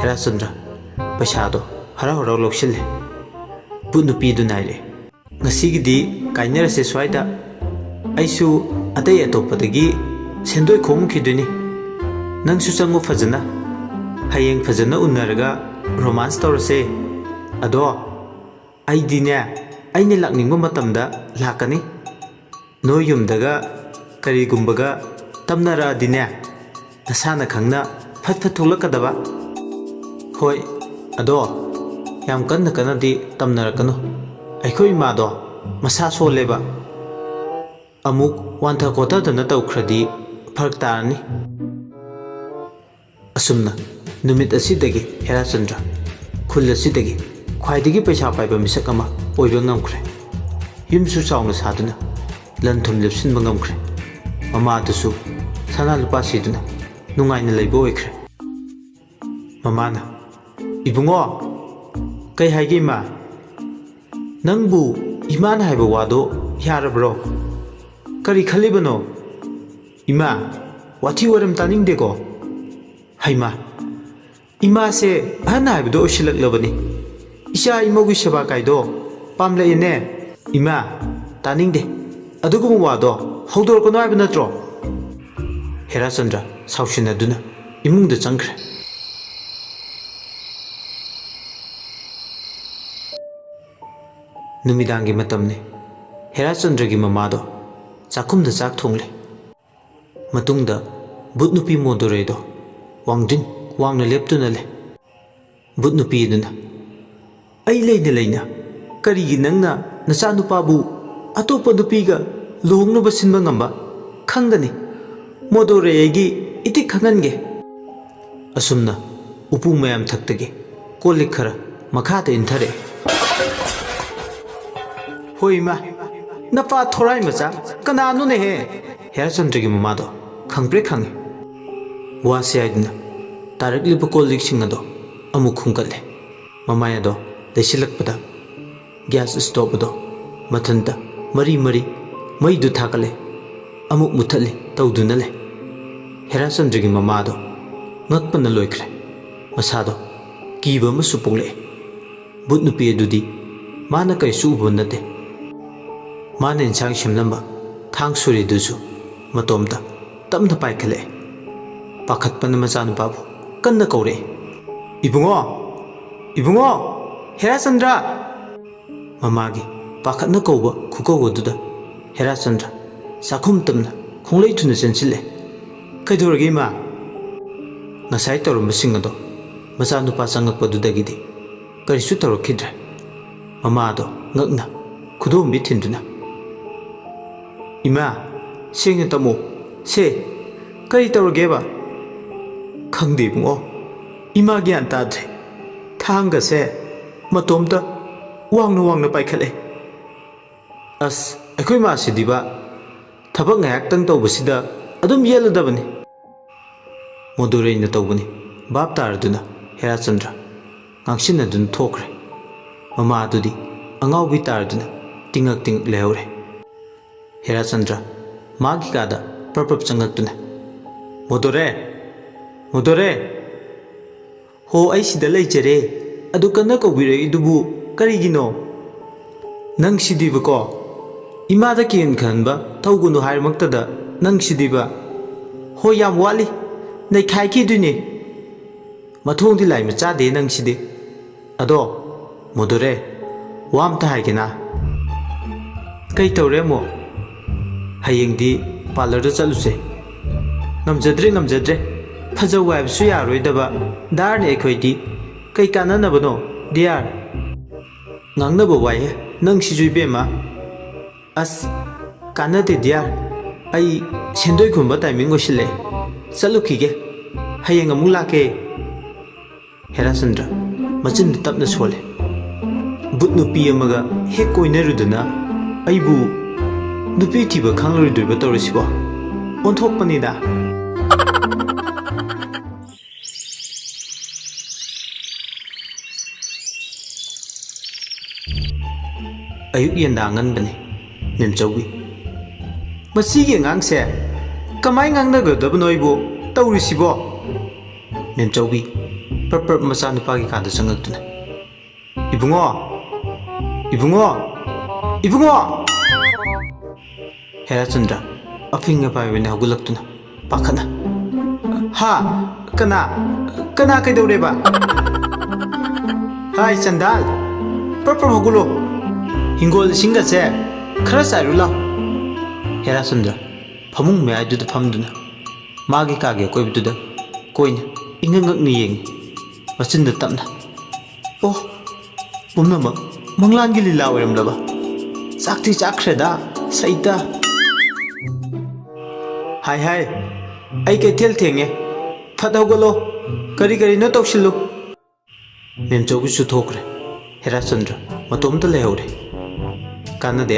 ꯍꯦꯔꯥꯆꯟꯗ꯭ꯔ ꯄꯩꯁꯥꯗꯣ ꯍꯔꯥꯎ ꯍꯔꯥꯎ ꯂꯧꯁꯤꯜꯂꯦ꯫ ꯕꯨꯠ ꯅꯨꯄꯤꯗꯨ ꯅꯥꯏꯔꯦ꯫ "ꯉꯁꯤꯒꯤꯗꯤ ꯀꯥꯏꯅꯔꯁꯦ ꯁ꯭ꯋꯥꯏꯗ꯫ ꯑꯩꯁꯨ ꯑꯇꯩ ꯑꯇꯣꯞꯄꯗꯒꯤ ꯁꯦꯟꯗꯣꯏ ꯈꯣꯝꯈꯤꯗꯣꯏꯅꯤ꯫ ꯅꯪꯁꯨ ꯆꯪꯉꯨ ꯐꯖꯅ꯫ ꯍꯌꯦꯡ ꯐꯖꯅ ꯎꯅꯔꯒ ꯔꯣꯃꯥꯟꯁ ꯇꯧꯔꯁꯦ꯫ ꯑꯗꯣ ꯑꯩꯗꯤꯅꯦ, ꯑꯩꯅ ꯂꯥꯛꯅꯤꯡꯕ ꯃꯇꯝꯗ ꯂꯥꯛꯀꯅꯤ꯫ ꯅꯣꯏ ꯌꯨꯝꯗꯒ ꯀꯔꯤꯒꯨꯝꯕꯒ ꯇꯝꯅꯔꯛꯑꯗꯤꯅꯦ, ꯅꯁꯥꯅ ꯈꯪꯅ ꯐꯠ ꯐꯠ ꯊꯣꯛꯂꯛꯀꯗꯕ꯫" "ꯍꯣꯏ, ꯑꯗꯣ ꯌꯥꯝ ꯀꯟꯅ ꯀꯟꯅꯗꯤ ꯇꯝꯅꯔꯛꯀꯅꯨ꯫ ꯑꯩꯈꯣꯏ ꯏꯃꯥꯗꯣ ꯃꯁꯥ ꯁꯣꯜꯂꯦꯕ꯫ ꯑꯃꯨꯛ ꯋꯥꯟꯊ ꯈꯣꯠꯊꯗꯅ ꯇꯧꯈ꯭ꯔꯗꯤ ꯐꯔꯛ ꯇꯥꯔꯅꯤ꯫" ꯑꯁꯨꯝꯅ ꯅꯨꯃꯤꯠ ꯑꯁꯤꯗꯒꯤ ꯍꯦꯔꯥꯆꯟꯗ꯭ꯔ ꯈꯨꯜ ꯑꯁꯤꯗꯒꯤ ꯈ꯭ꯋꯥꯏꯗꯒꯤ ꯄꯩꯁꯥ ꯄꯥꯏꯕ ꯃꯤꯁꯛ ꯑꯃ ꯑꯣꯏꯕ ꯉꯝꯈ꯭ꯔꯦ꯫ ꯌꯨꯝꯁꯨ ꯆꯥꯎꯅ ꯁꯥꯗꯨꯅ ꯂꯟ ꯊꯨꯝ ꯂꯦꯞꯁꯤꯟꯕ ꯉꯝꯈ꯭ꯔꯦ꯫ ꯃꯃꯥꯗꯨꯁꯨ ꯁꯅꯥ ꯂꯨꯄꯥ ꯁꯤꯗꯨꯅ ꯅꯨꯡꯉꯥꯏꯅ ꯂꯩꯕ ꯑꯣꯏꯈ꯭ꯔꯦ꯫ ꯃꯃꯥꯅ, "ꯏꯕꯨꯡꯉꯣ꯫" "ꯀꯩ ꯍꯥꯏꯒꯦ ꯏꯃꯥ?" "ꯅꯪꯕꯨ ꯏꯃꯥꯅ ꯍꯥꯏꯕ ꯋꯥꯗꯣ ꯌꯥꯔꯕ꯭ꯔꯣ? ꯀꯔꯤ ꯈꯜꯂꯤꯕꯅꯣ?" "ꯏꯃꯥ, ꯋꯥꯊꯤ ꯋꯥꯔꯦꯝ ꯇꯥꯅꯤꯡꯗꯦꯀꯣ꯫" "ꯍꯩꯃꯥ, ꯏꯃꯥꯁꯦ ꯑꯍꯟ ꯍꯥꯏꯕꯗꯣ ꯑꯣꯏꯁꯤꯜꯂꯛꯂꯕꯅꯤ꯫ ꯏꯆꯥ ꯏꯃꯧꯒꯤ ꯁꯦꯕꯥ ꯀꯥꯏꯗꯣ ꯄꯥꯝꯂꯛꯑꯦꯅꯦ꯫" "ꯏꯃꯥ, ꯇꯥꯅꯤꯡꯗꯦ꯫ ꯑꯗꯨꯒꯨꯝꯕ ꯋꯥꯗꯣ ꯍꯧꯗꯣꯔꯛꯀꯅꯨ ꯍꯥꯏꯕ ꯅꯠꯇ꯭ꯔꯣ?" ꯍꯦꯔꯥꯆꯟꯗ꯭ꯔ ꯁꯥꯎꯁꯤꯟꯅꯗꯨꯅ ꯏꯃꯨꯡꯗ ꯆꯪꯈ꯭ꯔꯦ꯫ ꯅꯨꯃꯤꯗꯥꯡꯒꯤ ꯃꯇꯝꯅꯤ꯫ ꯍꯦꯔꯥꯆꯟꯗ꯭ꯔꯒꯤ ꯃꯃꯥꯗꯣ ꯆꯥꯛꯈꯨꯝꯗ ꯆꯥꯛ ꯊꯣꯡꯂꯤ꯫ ꯃꯇꯨꯡꯗ ꯕꯨꯠ ꯅꯨꯄꯤ ꯃꯣꯗꯣꯔꯦꯗꯣ ꯋꯥꯡꯗ꯭ꯔꯤꯡ ꯋꯥꯡꯅ ꯂꯦꯞꯇꯨꯅ ꯂꯩ꯫ ꯕꯨꯠ ꯅꯨꯄꯤ ꯑꯗꯨꯅ, "ꯑꯩ ꯂꯩꯅ ꯂꯩꯅ ꯀꯔꯤꯒꯤ ꯅꯪꯅ ꯅꯆꯥꯅꯨꯄꯥꯕꯨ ꯑꯇꯣꯞꯄ ꯅꯨꯄꯤꯒ ꯂꯨꯍꯣꯡꯅꯕ ꯁꯤꯟꯕ ꯉꯝꯕ? ꯈꯪꯒꯅꯤ꯫ ꯃꯣꯗꯣꯔꯦ ꯑꯩꯒꯤ ꯏꯇꯤꯛ ꯈꯪꯍꯟꯒꯦ꯫" ꯑꯁꯨꯝꯅ ꯎꯄꯨ ꯃꯌꯥꯝ ꯊꯛꯇꯒꯤ ꯀꯣꯜ ꯂꯤꯛ ꯈꯔ ꯃꯈꯥꯗ ꯏꯟꯊꯔꯛꯑꯦ꯫ "ꯍꯣꯏ ꯏꯃꯥ, ꯅꯄꯥ ꯊꯣꯔꯥꯏ ꯃꯆꯥ ꯀꯅꯥꯅꯣꯅꯦꯍꯦ?" ꯍꯦꯔꯥꯆꯟꯗ꯭ꯔꯒꯤ ꯃꯃꯥꯗꯣ ꯈꯪꯄ꯭ꯔꯦꯛ ꯈꯪꯉꯤ꯫ ꯋꯥꯁꯦ ꯍꯥꯏꯗꯨꯅ ꯇꯥꯔꯛꯂꯤꯕ ꯀꯣꯜ ꯂꯤꯛꯁꯤꯡ ꯑꯗꯣ ꯑꯃꯨꯛ ꯈꯨꯝꯀꯠꯂꯦ꯫ ꯃꯃꯥꯏ ꯑꯗꯣ ꯂꯩꯁꯤꯜꯂꯛꯄꯗ ꯒ꯭ꯌꯥꯁ ꯁ꯭ꯇꯣꯞ ꯑꯗꯣ ꯃꯊꯟꯇ ꯃꯔꯤ ꯃꯔꯤ ꯃꯩꯗꯨ ꯊꯥꯒꯠꯂꯦ, ꯑꯃꯨꯛ ꯃꯨꯊꯠꯂꯦ ꯇꯧꯗꯨꯅ ꯂꯩ꯫ ꯍꯦꯔꯥꯆꯟꯗ꯭ꯔꯒꯤ ꯃꯃꯥꯗꯣ ꯉꯛꯄꯅ ꯂꯣꯏꯈ꯭ꯔꯦ꯫ ꯃꯁꯥꯗꯣ ꯀꯤꯕ ꯑꯃꯁꯨ ꯄꯣꯛꯂꯛꯑꯦ꯫ ꯚꯨꯠ ꯅꯨꯄꯤ ꯑꯗꯨꯗꯤ ꯃꯥꯅ ꯀꯔꯤꯁꯨ ꯎꯕ ꯅꯠꯇꯦ꯫ ꯃꯥꯅ ꯏꯟꯁꯥꯡ ꯁꯦꯝꯂꯝꯕ ꯊꯥꯡ ꯁꯣꯔꯤꯗꯨꯁꯨ ꯃꯇꯣꯝꯇ ꯇꯞꯅ ꯄꯥꯏꯈꯠꯂꯛꯑꯦ꯫ ꯄꯥꯈꯠꯄꯅ ꯃꯆꯥꯅꯨꯄꯥꯕꯨ ꯀꯟꯅ ꯀꯧꯔꯛꯑꯦ꯫ "ꯏꯕꯨꯡꯉꯣ! ꯏꯕꯨꯡꯉꯣ! ꯍꯦꯔꯥꯆꯟꯗ꯭ꯔ!" ꯃꯃꯥꯒꯤ ꯄꯥꯈꯠꯅ ꯀꯧꯕ ꯈꯨꯀꯧ ꯑꯗꯨꯗ ꯍꯦꯔꯥꯆꯟꯗ꯭ꯔ ꯆꯥꯛꯈꯨꯝ ꯇꯝꯅ ꯈꯣꯡꯂꯩ ꯊꯨꯅ ꯆꯦꯟꯁꯤꯜꯂꯦ꯫ "ꯀꯩꯗꯧꯔꯒꯦ ꯏꯃꯥ?" ꯉꯁꯥꯏ ꯇꯧꯔꯝꯕꯁꯤꯡ ꯑꯗꯣ ꯃꯆꯥꯅꯨꯄꯥ ꯆꯪꯉꯛꯄꯗꯨꯗꯒꯤꯗꯤ ꯀꯔꯤꯁꯨ ꯇꯧꯔꯛꯈꯤꯗ꯭ꯔꯦ꯫ ꯃꯃꯥꯗꯣ ꯉꯛꯅ ꯈꯨꯗꯣꯝꯕꯤ ꯊꯤꯟꯗꯨꯅ, "ꯏꯃꯥ, ꯁꯦꯡꯅ ꯇꯝꯃꯨ꯫ ꯁꯦ, ꯀꯔꯤ ꯇꯧꯔꯒꯦꯕ?" "ꯈꯪꯗꯦ ꯏꯕꯨꯡꯉꯣ, ꯏꯃꯥ ꯒ꯭ꯌꯥꯟ ꯇꯥꯗ꯭ꯔꯦ꯫ ꯊꯥꯡꯒꯁꯦ ꯃꯇꯣꯝꯇ ꯋꯥꯡꯅ ꯋꯥꯡꯅ ꯄꯥꯏꯈꯠꯂꯦ꯫ ꯑꯁ, ꯑꯩꯈꯣꯏ ꯃꯥꯁꯤꯗꯤꯕ ꯊꯕꯛ ꯉꯥꯏꯍꯥꯛꯇꯪ ꯇꯧꯕꯁꯤꯗ ꯑꯗꯨꯝ ꯌꯦꯠꯂꯗꯕꯅꯤ꯫" ꯃꯣꯗꯣꯔꯩꯅ ꯇꯧꯕꯅꯤ ꯚꯥꯞ ꯇꯥꯔꯗꯨꯅ ꯍꯦꯔꯥꯆꯟꯗ꯭ꯔ ꯉꯥꯡꯁꯤꯟꯅꯗꯨꯅ ꯊꯣꯛꯈ꯭ꯔꯦ꯫ ꯃꯃꯥ ꯑꯗꯨꯗꯤ ꯑꯉꯥꯎꯕꯤ ꯇꯥꯔꯗꯨꯅ ꯇꯤꯡꯉꯛ ꯇꯤꯡꯉꯛ ꯂꯩꯍꯧꯔꯦ꯫ ꯍꯦꯔꯥꯆꯟꯗ꯭ꯔ ꯃꯥꯒꯤ ꯀꯥꯗ ꯄ꯭ꯔꯞ ꯄ꯭ꯔꯞ ꯆꯪꯉꯛꯇꯨꯅ, "ꯃꯣꯗꯣꯔꯦ! ꯃꯣꯗꯣꯔꯦ!" "ꯍꯣ, ꯑꯩ ꯁꯤꯗ ꯂꯩꯖꯔꯦ꯫ ꯑꯗꯨ ꯀꯟꯅ ꯀꯧꯕꯤꯔꯛꯏꯗꯨꯕꯨ ꯀꯔꯤꯒꯤꯅꯣ?" "ꯅꯪꯁꯤꯗꯤꯕꯀꯣ, ꯏꯃꯥꯗ ꯀꯤꯍꯟ ꯈꯟꯕ ꯇꯧꯒꯅꯨ ꯍꯥꯏꯔꯃꯛꯇꯗ ꯅꯪꯁꯤꯗꯤꯕ꯫ ꯍꯣꯏ, ꯌꯥꯝ ꯋꯥꯠꯂꯤ, ꯅꯩꯈꯥꯏꯈꯤꯗꯣꯏꯅꯦ꯫ ꯃꯊꯣꯡꯗꯤ ꯂꯥꯏ ꯃꯆꯥꯗꯦ ꯅꯪꯁꯤꯗꯤ꯫ ꯑꯗꯣ, ꯃꯣꯗꯣꯔꯦ, ꯋꯥ ꯑꯝꯇ ꯍꯥꯏꯒꯦꯅ꯫" "ꯀꯩ ꯇꯧꯔꯦ ꯑꯃꯨꯛ?" "ꯍꯌꯦꯡꯗꯤ ꯄꯥꯔꯂꯔꯗ ꯆꯠꯂꯨꯁꯦ꯫" "ꯉꯝꯖꯗ꯭ꯔꯦ, ꯉꯝꯖꯗ꯭ꯔꯦ꯫ ꯐꯖꯧ ꯍꯥꯏꯕꯁꯨ ꯌꯥꯔꯣꯏꯗꯕ ꯗꯥꯔꯅꯦ ꯑꯩꯈꯣꯏꯗꯤ꯫ ꯀꯩ ꯀꯥꯟꯅꯅꯕꯅꯣ, ꯗꯤꯌꯥꯔ?" "ꯉꯥꯡꯅꯕ ꯋꯥꯏꯍꯦ ꯅꯪꯁꯤꯁꯨ ꯏꯕꯦꯝꯃ꯫" "ꯑꯁ, ꯀꯥꯟꯅꯗꯦ ꯗꯤꯌꯥꯔ꯫ ꯑꯩ ꯁꯦꯟꯗꯣꯏ ꯈꯨꯝꯕ ꯇꯥꯏꯃꯤꯡ ꯑꯣꯏꯁꯤꯜꯂꯛꯑꯦ꯫ ꯆꯠꯂꯨꯈꯤꯒꯦ꯫ ꯍꯌꯦꯡ ꯑꯃꯨꯛ ꯂꯥꯛꯀꯦ꯫" ꯍꯦꯔꯥꯆꯟꯗ꯭ꯔ ꯃꯆꯤꯟꯗ ꯇꯞꯅ ꯁꯣꯜꯂꯦ꯫ ꯕꯨꯠ ꯅꯨꯄꯤ ꯑꯃꯒ ꯍꯦꯛ ꯀꯣꯏꯅꯔꯨꯗꯅ ꯑꯩꯕꯨ ꯅꯨꯄꯤ ꯊꯤꯕ ꯈꯪꯂꯔꯣꯏꯗꯣꯏꯕ ꯇꯧꯔꯤꯁꯤꯕꯣ? ꯑꯣꯟꯊꯣꯛꯄꯅꯤꯗ꯫ ꯑꯌꯨꯛ ꯌꯦꯟꯗꯥ ꯉꯟꯕꯅꯤ, ꯃꯦꯝꯆꯧꯕꯤ꯫ ꯃꯁꯤꯒꯤ ꯑꯉꯥꯡꯁꯦ ꯀꯃꯥꯏ ꯉꯥꯡꯅꯒꯗꯕꯅꯣ ꯑꯩꯕꯨ ꯇꯧꯔꯤꯁꯤꯕꯣ? ꯃꯦꯝꯆꯧꯕꯤ ꯄ꯭ꯔꯞ ꯄ꯭ꯔꯞ ꯃꯆꯥꯅꯨꯄꯥꯒꯤ ꯀꯥꯗ ꯆꯪꯉꯛꯇꯨꯅ, "ꯏꯕꯨꯡꯉꯣ, ꯏꯕꯨꯡꯉꯣ, ꯏꯕꯨꯡꯉꯣ!" ꯍꯦꯔꯥꯆꯟꯗ꯭ꯔ ꯑꯐꯤꯡ ꯑꯄꯥꯏꯕꯅ ꯍꯧꯒꯠꯂꯛꯇꯨꯅ ꯄꯥꯈꯠꯅ, "ꯍꯥ? ꯀꯅꯥ? ꯀꯅꯥ ꯀꯩꯗꯧꯔꯦꯕ? ꯍꯥꯏ ꯆꯟꯗꯥꯜ, ꯄ꯭ꯔꯞ ꯄ꯭ꯔꯞ ꯍꯧꯒꯠꯂꯣ꯫ ꯍꯤꯡꯒꯣꯜ ꯏꯁꯤꯡꯒꯁꯦ ꯈꯔ ꯆꯥꯏꯔꯨ ꯂꯥꯎ꯫" ꯍꯦꯔꯥꯆꯟꯗ꯭ꯔ ꯐꯃꯨꯡ ꯃꯌꯥꯏꯗꯨꯗ ꯐꯝꯗꯨꯅ ꯃꯥꯒꯤ ꯀꯥꯒꯤ ꯑꯀꯣꯏꯕꯗꯨꯗ ꯀꯣꯏꯅ ꯏꯉꯛ ꯉꯛꯅ ꯌꯦꯡꯉꯤ꯫ ꯃꯆꯤꯟꯗ ꯇꯞꯅ, "ꯑꯣ, ꯄꯨꯝꯅꯃꯛ ꯃꯪꯂꯥꯟꯒꯤ ꯂꯤꯂꯥ ꯑꯣꯏꯔꯝꯂꯕ? ꯆꯥꯛꯇꯤ ꯆꯥꯛꯈ꯭ꯔꯦꯗ, ꯁꯩꯇ꯫ ꯍꯥꯏ ꯍꯥꯏ, ꯑꯩ ꯀꯩꯊꯦꯜ ꯊꯦꯡꯉꯦ, ꯐꯠ ꯍꯧꯒꯠꯂꯣ, ꯀꯔꯤ ꯀꯔꯤꯅꯣ ꯇꯧꯁꯤꯜꯂꯨ꯫" ꯃꯦꯝꯆꯧꯕꯤꯁꯨ ꯊꯣꯛꯈ꯭ꯔꯦ꯫ ꯍꯦꯔꯥꯆꯟꯗ꯭ꯔ ꯃꯇꯣꯝꯇ ꯂꯩꯍꯧꯔꯦ꯫ ꯀꯥꯟꯅꯗꯦ꯫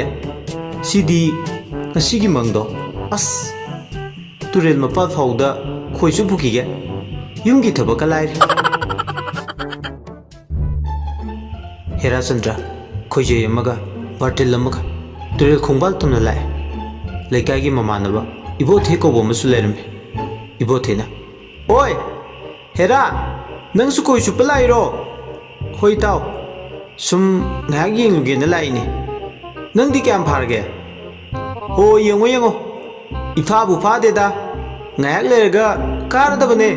ꯁꯤꯗꯤ ꯉꯁꯤꯒꯤ ꯃꯪꯗꯣ꯫ ꯑꯁ! ꯇꯨꯔꯦꯜ ꯃꯄꯥꯜ ꯐꯥꯎꯗ ꯈꯣꯏꯁꯨ ꯄꯨꯈꯤꯒꯦ꯫ ꯌꯨꯝꯒꯤ ꯊꯕꯛꯀ ꯂꯥꯏꯔꯤ꯫ ꯍꯦꯔꯥꯆꯟꯗ꯭ꯔ ꯈꯣꯏꯖꯩ ꯑꯃꯒ ꯕꯥꯔꯇꯤꯜ ꯑꯃꯒ ꯇꯨꯔꯦꯜ ꯈꯣꯡꯕꯥꯜ ꯇꯝꯅ ꯂꯥꯛꯑꯦ꯫ ꯂꯩꯀꯥꯏꯒꯤ ꯃꯃꯥꯟꯅꯕ ꯏꯕꯣꯊꯦ ꯀꯧꯕ ꯑꯃꯁꯨ ꯂꯩꯔꯝꯃꯤ꯫ ꯏꯕꯣꯊꯦꯅ, "ꯑꯣꯏ! ꯍꯦꯔꯥ, ꯅꯪꯁꯨ ꯈꯣꯏ ꯆꯨꯞꯄ ꯂꯥꯛꯏꯔꯣ?" "ꯍꯣꯏ ꯏꯇꯥꯎ, ꯁꯨꯝ ꯉꯥꯏꯍꯥꯛ ꯌꯦꯡꯂꯨꯒꯦꯅ ꯂꯥꯛꯏꯅꯦ꯫ ꯅꯪꯗꯤ ꯀꯌꯥꯝ ꯐꯥꯔꯒꯦ?" "ꯍꯣ, ꯌꯦꯡꯉꯣ ꯌꯦꯡꯉꯣ, ꯏꯐꯥꯕꯨ ꯐꯥꯗꯦꯗ, ꯉꯥꯏꯍꯥꯛ ꯂꯩꯔꯒ ꯀꯥꯔꯗꯕꯅꯦ꯫"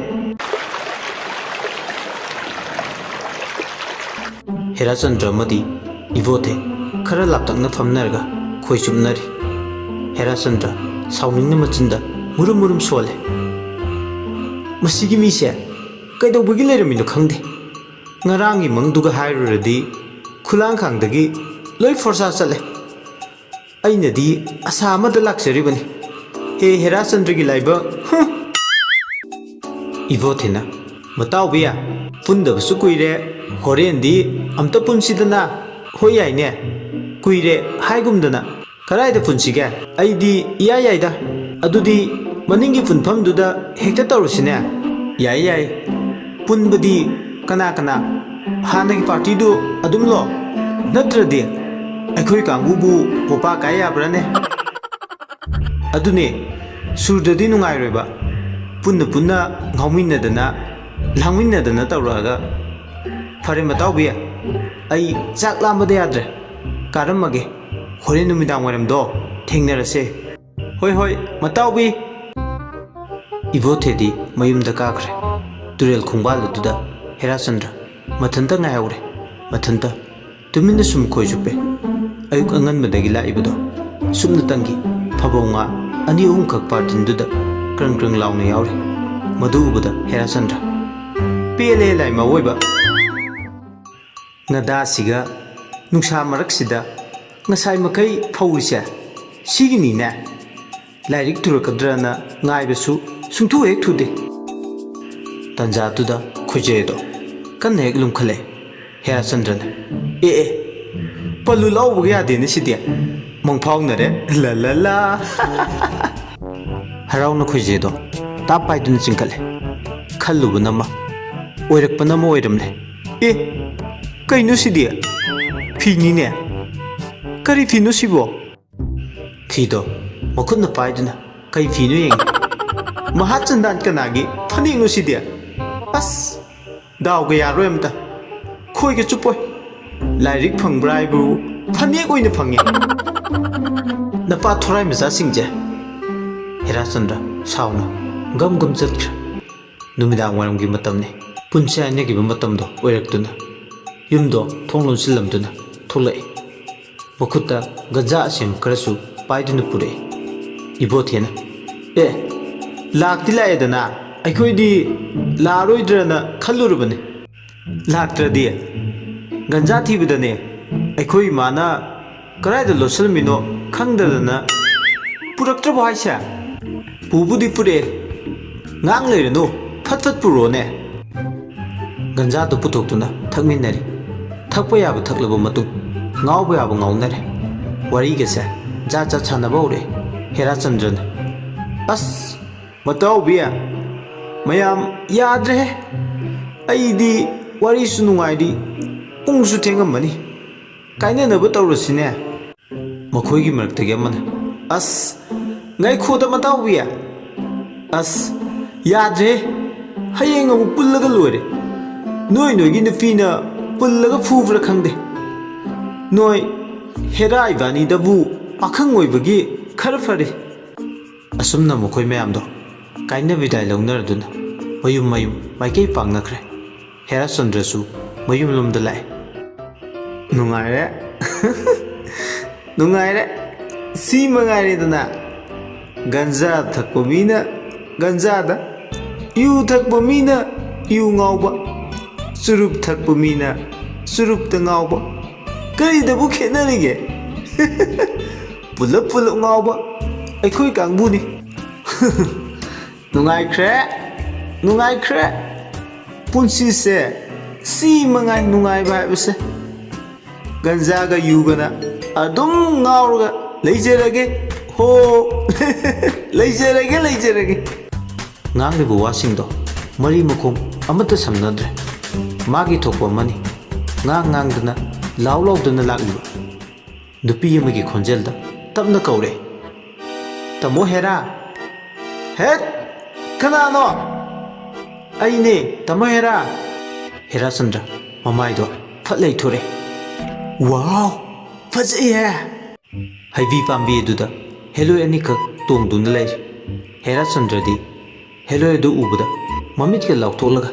ꯍꯦꯔꯥꯆꯟꯗ꯭ꯔ ꯑꯃꯗꯤ ꯏꯕꯣꯊꯦ ꯈꯔ ꯂꯥꯞꯇꯛꯅ ꯐꯝꯅꯔꯒ ꯈꯣꯏ ꯆꯨꯞꯅꯔꯤ꯫ ꯍꯦꯔꯥꯆꯟꯗ꯭ꯔ ꯁꯥꯎꯅꯤꯡꯅ ꯃꯆꯤꯟꯗ ꯃꯨꯔꯨꯝ ꯃꯨꯔꯨꯝ ꯁꯣꯜꯂꯦ꯫ "ꯃꯁꯤꯒꯤ ꯃꯤꯁꯦ ꯀꯩꯗꯧꯕꯒꯤ ꯂꯩꯔꯝꯃꯤꯅꯣ ꯈꯪꯗꯦ꯫ ꯉꯔꯥꯡꯒꯤ ꯃꯪꯗꯨꯒ ꯍꯥꯏꯔꯨꯔꯗꯤ ꯈꯨꯂꯥꯡꯈꯥꯡꯗꯒꯤ ꯂꯣꯏ ꯐꯣꯔꯁꯥ ꯆꯠꯂꯦ꯫ ꯑꯩꯅꯗꯤ ꯑꯁꯥ ꯑꯃꯗ ꯂꯥꯛꯆꯔꯤꯕꯅꯤ꯫ ꯍꯦ ꯍꯦꯔꯥꯆꯟꯗ꯭ꯔꯒꯤ ꯂꯥꯏꯕꯛ, ꯍꯨꯝ!" ꯏꯕꯣꯊꯦꯅ, "ꯃꯇꯥꯎꯕꯤ, ꯄꯨꯟꯗꯕꯁꯨ ꯀꯨꯏꯔꯦ, ꯍꯣꯔꯦꯟꯗꯤ ꯑꯝꯇ ꯄꯨꯟꯁꯤꯗꯅ?" ꯍꯣꯏ, ꯌꯥꯏꯅꯦ, ꯀꯨꯏꯔꯦ ꯍꯥꯏꯒꯨꯝꯗꯅ꯫ ꯀꯗꯥꯏꯗ ꯄꯨꯟꯁꯤꯒꯦ? ꯑꯩꯗꯤ ꯏꯌꯥ ꯌꯥꯏꯗ꯫ ꯑꯗꯨꯗꯤ ꯃꯅꯤꯡꯒꯤ ꯄꯨꯟꯐꯝꯗꯨꯗ ꯍꯦꯛꯇ ꯇꯧꯔꯁꯤꯅꯦ꯫ ꯌꯥꯏ, ꯌꯥꯏ꯫ ꯄꯨꯟꯕꯗꯤ ꯀꯅꯥ ꯀꯅꯥ? ꯍꯥꯟꯅꯒꯤ ꯄꯥꯔꯇꯤꯗꯨ ꯑꯗꯨꯝꯂꯣ? ꯅꯠꯇ꯭ꯔꯗꯤ ꯑꯩꯈꯣꯏ ꯀꯥꯡꯕꯨꯕꯨ ꯄꯣꯄꯥ ꯀꯥꯏ ꯌꯥꯕ꯭ꯔꯥꯅꯦ? ꯑꯗꯨꯅꯦ, ꯁꯨꯔꯗꯗꯤ ꯅꯨꯡꯉꯥꯏꯔꯣꯏꯕ꯫ ꯄꯨꯟꯅ ꯄꯨꯟꯅ ꯉꯥꯎꯃꯤꯟꯅꯗꯅ, ꯂꯥꯡꯃꯤꯟꯅꯗꯅ ꯇꯧꯔꯛꯑꯒ꯫ ꯐꯔꯦ ꯃꯇꯥꯎꯕꯤ, ꯑꯩ ꯆꯥꯛ ꯂꯥꯝꯕꯗ ꯌꯥꯗ꯭ꯔꯦ꯫ ꯀꯥꯔꯝꯃꯒꯦ꯫ ꯍꯣꯔꯦꯟ ꯅꯨꯃꯤꯗꯥꯡ ꯋꯥꯏꯔꯝꯗꯣ ꯊꯦꯡꯅꯔꯁꯦ꯫ ꯍꯣꯏ, ꯍꯣꯏ, ꯃꯇꯥꯎꯕꯤ꯫ ꯏꯕꯣꯊꯦꯗꯤ ꯃꯌꯨꯝꯗ ꯀꯥꯈ꯭ꯔꯦ꯫ ꯇꯨꯔꯦꯜ ꯈꯣꯡꯕꯥꯜ ꯑꯗꯨꯗ ꯍꯦꯔꯥꯆꯟꯗ꯭ꯔ ꯃꯊꯟꯇ ꯉꯥꯏꯍꯧꯔꯦ꯫ ꯃꯊꯟꯇ ꯇꯨꯃꯤꯟꯅ ꯁꯨꯝ ꯈꯣꯏ ꯆꯨꯞꯄꯦ꯫ ꯑꯌꯨꯛ ꯑꯉꯟꯕꯗꯒꯤ ꯂꯥꯛꯏꯕꯗꯣ ꯁꯨꯞꯅꯇꯪꯒꯤ ꯐꯕꯧ ꯉꯥ ꯑꯅꯤ ꯑꯍꯨꯝꯈꯛ ꯕꯥꯔꯇꯤꯟꯗꯨꯗ ꯀ꯭ꯔꯪ ꯀ꯭ꯔꯪ ꯂꯥꯎꯅ ꯌꯥꯎꯔꯤ꯫ ꯃꯗꯨ ꯎꯕꯗ ꯍꯦꯔꯥꯆꯟꯗ꯭ꯔ, "ꯄꯦꯜꯂꯦ ꯂꯥꯏꯃ ꯑꯣꯏꯕ꯫ ꯉꯗꯥꯁꯤꯒ ꯅꯨꯡꯁꯥ ꯃꯔꯛꯁꯤꯗ ꯉꯁꯥꯏ ꯃꯈꯩ ꯐꯧꯔꯤꯁꯦ ꯁꯤꯒꯤꯅꯤꯅꯦ꯫ ꯂꯥꯏꯔꯤꯛ ꯊꯨꯔꯛꯀꯗ꯭ꯔꯅ ꯉꯥꯏꯕꯁꯨ ꯁꯨꯡꯊꯨ ꯍꯦꯛ ꯊꯨꯗꯦ꯫" ꯇꯟꯖꯥꯗꯨꯗ ꯈꯣꯏꯖꯩꯗꯣ ꯀꯟꯅ ꯍꯦꯛ ꯂꯨꯝꯈꯠꯂꯦ꯫ ꯍꯦꯔꯥꯆꯟꯗ꯭ꯔꯅ, "ꯑꯦ ꯑꯦ, ꯄꯜꯂꯨ ꯂꯥꯎꯕꯒ ꯌꯥꯗꯦꯅꯦ ꯁꯤꯗꯤ꯫ ꯃꯪꯐꯥꯎꯅꯔꯦ, ꯂ ꯂ ꯂꯥ꯫" ꯍꯔꯥꯎꯅ ꯈꯣꯏꯖꯩꯗꯣ ꯇꯥꯞ ꯄꯥꯏꯗꯨꯅ ꯆꯤꯡꯈꯠꯂꯦ꯫ ꯈꯜꯂꯨꯕꯅ ꯑꯃ, ꯑꯣꯏꯔꯛꯄꯅ ꯑꯃ ꯑꯣꯏꯔꯝꯂꯦ꯫ "ꯑꯦ, ꯀꯩꯅꯣ ꯁꯤꯗꯤ? ꯐꯤꯅꯤꯅꯦ꯫ ꯀꯔꯤ ꯐꯤꯅꯣ ꯁꯤꯕꯣ?" ꯐꯤꯗꯣ ꯃꯈꯨꯠꯅ ꯄꯥꯏꯗꯨꯅ, "ꯀꯩ ꯐꯤꯅꯣ ꯌꯦꯡꯒꯦ꯫" "ꯃꯍꯥ ꯆꯟꯗꯥꯟ ꯀꯅꯥꯒꯤ ꯐꯅꯦꯛꯅꯣ ꯁꯤꯗꯤ? ꯑꯁ, ꯗꯥꯎꯒ ꯌꯥꯔꯣꯏ ꯑꯝꯇ꯫ ꯈꯣꯏꯒ ꯆꯨꯞꯄꯣꯏ꯫ ꯂꯥꯏꯔꯤꯛ ꯐꯪꯕ꯭ꯔꯥ ꯍꯥꯏꯕꯨ ꯐꯅꯦꯛ ꯑꯣꯏꯅ ꯐꯪꯉꯦ꯫ ꯅꯄꯥ ꯊꯣꯔꯥꯏ ꯃꯆꯥꯁꯤꯡꯁꯦ꯫" ꯍꯦꯔꯥꯆꯟꯗ꯭ꯔ ꯁꯥꯎꯅ ꯒꯝ ꯒꯝ ꯆꯠꯈ꯭ꯔꯦ꯫ ꯅꯨꯃꯤꯗꯥꯡ ꯋꯥꯏꯔꯝꯒꯤ ꯃꯇꯝꯅꯤ꯫ ꯄꯨꯟꯁꯦ ꯍꯥꯏꯅꯈꯤꯕ ꯃꯇꯝꯗꯣ ꯑꯣꯏꯔꯛꯇꯨꯅ ꯌꯨꯝꯗꯣ ꯊꯣꯡ ꯂꯣꯟꯁꯤꯜꯂꯝꯗꯨꯅ ꯊꯣꯛꯂꯛꯏ꯫ ꯃꯈꯨꯠꯇ ꯒꯟꯖꯥ ꯑꯁꯦꯝꯕ ꯈꯔꯁꯨ ꯄꯥꯏꯗꯨꯅ ꯄꯨꯔꯛꯏ꯫ ꯏꯕꯣꯊꯦꯅ, "ꯑꯦ, ꯂꯥꯛꯇꯤ ꯂꯥꯛꯑꯦꯗꯅ, ꯑꯩꯈꯣꯏꯗꯤ ꯂꯥꯛꯑꯔꯣꯏꯗ꯭ꯔꯅ ꯈꯜꯂꯨꯔꯕꯅꯤ꯫ ꯂꯥꯛꯇ꯭ꯔꯗꯤ ꯒꯟꯖꯥ ꯊꯤꯕꯗꯅꯦ ꯑꯩꯈꯣꯏ ꯏꯃꯥꯅ ꯀꯗꯥꯏꯗ ꯂꯣꯠꯁꯤꯜꯂꯝꯃꯤꯅꯣ ꯈꯪꯗꯗꯅ ꯄꯨꯔꯛꯇ꯭ꯔꯕꯣ ꯍꯥꯏꯁꯦ? ꯄꯨꯕꯨꯗꯤ ꯄꯨꯔꯛꯑꯦ, ꯉꯥꯡ ꯂꯩꯔꯅꯨ, ꯐꯠ ꯐꯠ ꯄꯨꯔꯛꯑꯣꯅꯦ꯫" ꯒꯟꯖꯥꯗꯨ ꯄꯨꯊꯣꯛꯇꯨꯅ ꯊꯛꯃꯤꯟꯅꯔꯤ꯫ ꯊꯛꯄ ꯌꯥꯕ ꯊꯛꯂꯕ ꯃꯇꯨꯡ, ꯉꯥꯎꯕ ꯌꯥꯕ ꯉꯥꯎꯅꯔꯦ꯫ ꯋꯥꯔꯤꯒꯁꯦ ꯖꯥꯠ ꯖꯥꯠ ꯁꯥꯟꯅꯕ ꯍꯧꯔꯛꯑꯦ ꯍꯦꯔꯥꯆꯟꯗ꯭ꯔꯅ꯫ "ꯑꯁ, ꯃꯇꯥꯎꯕꯤ, ꯃꯌꯥꯝ ꯌꯥꯗ꯭ꯔꯦꯍꯦ꯫ ꯑꯩꯗꯤ ꯋꯥꯔꯤꯁꯨ ꯅꯨꯡꯉꯥꯏꯔꯤ, ꯄꯨꯡꯁꯨ ꯊꯦꯡꯉꯝꯃꯅꯤ꯫ ꯀꯥꯏꯅꯅꯕ ꯇꯧꯔꯁꯤꯅꯦ?" ꯃꯈꯣꯏꯒꯤ ꯃꯔꯛꯇꯒꯤ ꯑꯃꯅ, "ꯑꯁ, ꯉꯥꯏꯈꯣꯗ ꯃꯇꯥꯎꯕꯤ꯫ ꯑꯁ, ꯌꯥꯗ꯭ꯔꯦ꯫ ꯍꯌꯦꯡ ꯑꯃꯨꯛ ꯄꯨꯜꯂꯒ ꯂꯣꯏꯔꯦ꯫ ꯅꯣꯏ ꯅꯣꯏꯒꯤ ꯅꯨꯄꯤꯅ ꯄꯨꯜꯂꯒ ꯐꯨꯕ꯭ꯔꯥ ꯈꯪꯗꯦ꯫ ꯅꯣꯏ ꯍꯦꯔꯥ ꯏꯕꯥꯅꯤꯗꯕꯨ ꯄꯥꯈꯪ ꯑꯣꯏꯕꯒꯤ ꯈꯔ ꯐꯔꯦ꯫" ꯑꯁꯨꯝꯅ ꯃꯈꯣꯏ ꯃꯌꯥꯝꯗꯣ ꯀꯥꯏꯅ ꯕꯤꯗꯥꯏ ꯂꯧꯅꯔꯗꯨꯅ ꯃꯌꯨꯝ ꯃꯌꯨꯝ ꯃꯥꯏꯀꯩ ꯄꯥꯡꯅꯈ꯭ꯔꯦ꯫ ꯍꯦꯔꯥꯆꯟꯗ꯭ꯔꯁꯨ ꯃꯌꯨꯝꯂꯣꯝꯗ ꯂꯥꯛꯑꯦ꯫ "ꯅꯨꯡꯉꯥꯏꯔꯦ꯫ ꯅꯨꯡꯉꯥꯏꯔꯦ꯫ ꯁꯤ ꯃꯉꯥꯏꯔꯦꯗꯅ꯫ ꯒꯟꯖꯥ ꯊꯛꯄ ꯃꯤꯅ ꯒꯟꯖꯥꯗ, ꯌꯨ ꯊꯛꯄ ꯃꯤꯅ ꯌꯨ ꯉꯥꯎꯕ, ꯆꯨꯔꯨꯞ ꯊꯛꯄ ꯃꯤꯅ ꯆꯨꯔꯨꯞꯇ ꯉꯥꯎꯕ꯫ ꯀꯔꯤꯗꯕꯨ ꯈꯦꯠꯅꯔꯤꯒꯦ? ꯄꯨꯂꯞ ꯄꯨꯂꯞ ꯉꯥꯎꯕ ꯑꯩꯈꯣꯏ ꯀꯥꯡꯕꯨꯅꯤ꯫" "ꯅꯨꯡꯉꯥꯏꯈ꯭ꯔꯦ, ꯅꯨꯡꯉꯥꯏꯈ꯭ꯔꯦ꯫ ꯄꯨꯟꯁꯤꯁꯦ ꯁꯤ ꯃꯉꯥꯏ ꯅꯨꯡꯉꯥꯏꯕ ꯍꯥꯏꯕꯁꯦ꯫ ꯒꯟꯖꯥꯒ ꯌꯨꯒꯅ ꯑꯗꯨꯝ ꯉꯥꯎꯔꯒ ꯂꯩꯖꯔꯒꯦ꯫ ꯍꯣ, ꯂꯩꯖꯔꯒꯦ, ꯂꯩꯖꯔꯒꯦ꯫" ꯉꯥꯡꯂꯤꯕ ꯋꯥꯁꯤꯡꯗꯣ ꯃꯔꯤ ꯃꯈꯣꯡ ꯑꯃꯠꯇ ꯁꯝꯅꯗ꯭ꯔꯦ꯫ ꯃꯥꯒꯤ ꯊꯣꯛꯄ ꯑꯃꯅꯤ꯫ ꯉꯥꯡ ꯉꯥꯡꯗꯅ, ꯂꯥꯎ ꯂꯥꯎꯗꯅ ꯂꯥꯛꯂꯤꯕ ꯅꯨꯄꯤ ꯑꯃꯒꯤ ꯈꯣꯟꯖꯦꯜꯗ ꯇꯞꯅ ꯀꯧꯔꯦ, "ꯇꯥꯃꯣ ꯍꯦꯔꯥ!" "ꯍꯦꯠ! ꯀꯅꯥꯅꯣ?" "ꯑꯩꯅꯦ, ꯇꯥꯃꯣ ꯍꯦꯔꯥ!" ꯍꯦꯔꯥꯆꯟꯗ꯭ꯔ ꯃꯃꯥꯏꯗꯣ ꯐꯠ ꯂꯩꯊꯣꯔꯛꯑꯦ꯫ "ꯋꯥꯎ! ꯐꯖꯩꯍꯦ!" ꯍꯩꯕꯤ ꯄꯥꯝꯕꯤ ꯑꯗꯨꯗ ꯍꯦꯂꯣꯏ ꯑꯅꯤꯈꯛ ꯇꯣꯡꯗꯨꯅ ꯂꯩꯔꯤ꯫ ꯍꯦꯔꯥꯆꯟꯗ꯭ꯔꯗꯤ ꯍꯦꯂꯣꯏ ꯑꯗꯨ ꯎꯕꯗ ꯃꯃꯤꯠꯀ ꯂꯥꯎꯊꯣꯛꯂꯒ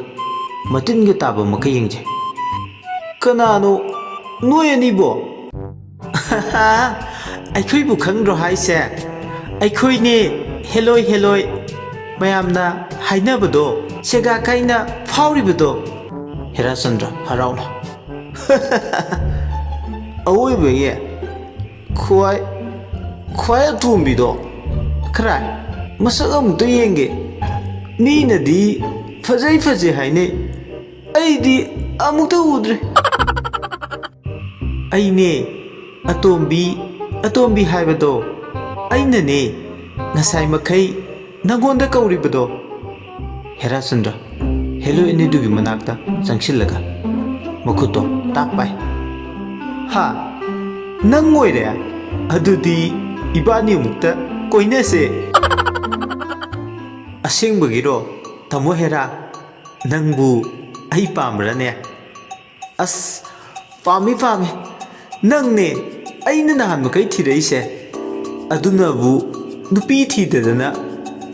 ꯃꯇꯤꯟꯒ ꯇꯥꯕ ꯃꯈꯩ ꯌꯦꯡꯖꯩ꯫ "ꯀꯅꯥꯅꯣ ꯅꯣꯏ ꯑꯅꯤꯕꯣ?" "ꯑꯩꯈꯣꯏꯕꯨ ꯈꯪꯗ꯭ꯔꯣ ꯍꯥꯏꯁꯦ? ꯑꯩꯈꯣꯏꯅꯦ ꯍꯦꯂꯣꯏ ꯍꯦꯂꯣꯏ ꯃꯌꯥꯝꯅ ꯍꯥꯏꯅꯕꯗꯣ, ꯁꯦꯒꯥ ꯀꯥꯏꯅ ꯐꯥꯎꯔꯤꯕꯗꯣ꯫" ꯍꯦꯔꯥꯆꯟꯗ꯭ꯔ ꯍꯔꯥꯎꯅ, "ꯑꯋꯣꯏꯕꯒꯤ ꯈ꯭ꯋꯥꯏ, ꯈ꯭ꯋꯥꯏ ꯑꯇꯣꯝꯕꯤꯗꯣ ꯈꯔ ꯃꯁꯛ ꯑꯃꯨꯛꯇ ꯌꯦꯡꯒꯦ꯫ ꯃꯤꯅꯗꯤ ꯐꯖꯩ ꯐꯖꯩ ꯍꯥꯏꯅꯩ, ꯑꯩꯗꯤ ꯑꯃꯨꯛꯇ ꯎꯗ꯭ꯔꯤ꯫" "ꯑꯩꯅꯦ, ꯑꯇꯣꯝꯕꯤ, ꯑꯇꯣꯝꯕꯤ ꯍꯥꯏꯕꯗꯣ ꯑꯩꯅꯅꯦ, ꯉꯁꯥꯏ ꯃꯈꯩ ꯅꯪꯉꯣꯟꯗ ꯀꯧꯔꯤꯕꯗꯣ꯫" ꯍꯦꯔꯥꯆꯟꯗ꯭ꯔ ꯍꯦꯂꯣꯏ ꯑꯅꯤꯗꯨꯒꯤ ꯃꯅꯥꯛꯇ ꯆꯪꯁꯤꯜꯂꯒ ꯃꯈꯨꯠꯇꯣ ꯇꯥꯛ ꯄꯥꯏ꯫ "ꯍꯥ? ꯅꯪ ꯑꯣꯏꯔꯦ? ꯑꯗꯨꯗꯤ ꯏꯕꯥꯅꯤ ꯑꯃꯨꯛꯇ ꯀꯣꯏꯅꯁꯦ꯫" "ꯑꯁꯦꯡꯕꯒꯤꯔꯣ, ꯇꯥꯃꯣ ꯍꯦꯔꯥ? ꯅꯪꯕꯨ ꯑꯩ ꯄꯥꯝꯕ꯭ꯔꯅꯦ?" "ꯑꯁ, ꯄꯥꯝꯃꯤ, ꯄꯥꯝꯃꯤ꯫ ꯅꯪꯅꯦ ꯑꯩꯅ ꯅꯍꯥꯟ ꯃꯈꯩ ꯊꯤꯔꯛꯏꯁꯦ꯫ ꯑꯗꯨꯅꯕꯨ ꯅꯨꯄꯤ ꯊꯤꯗꯗꯅ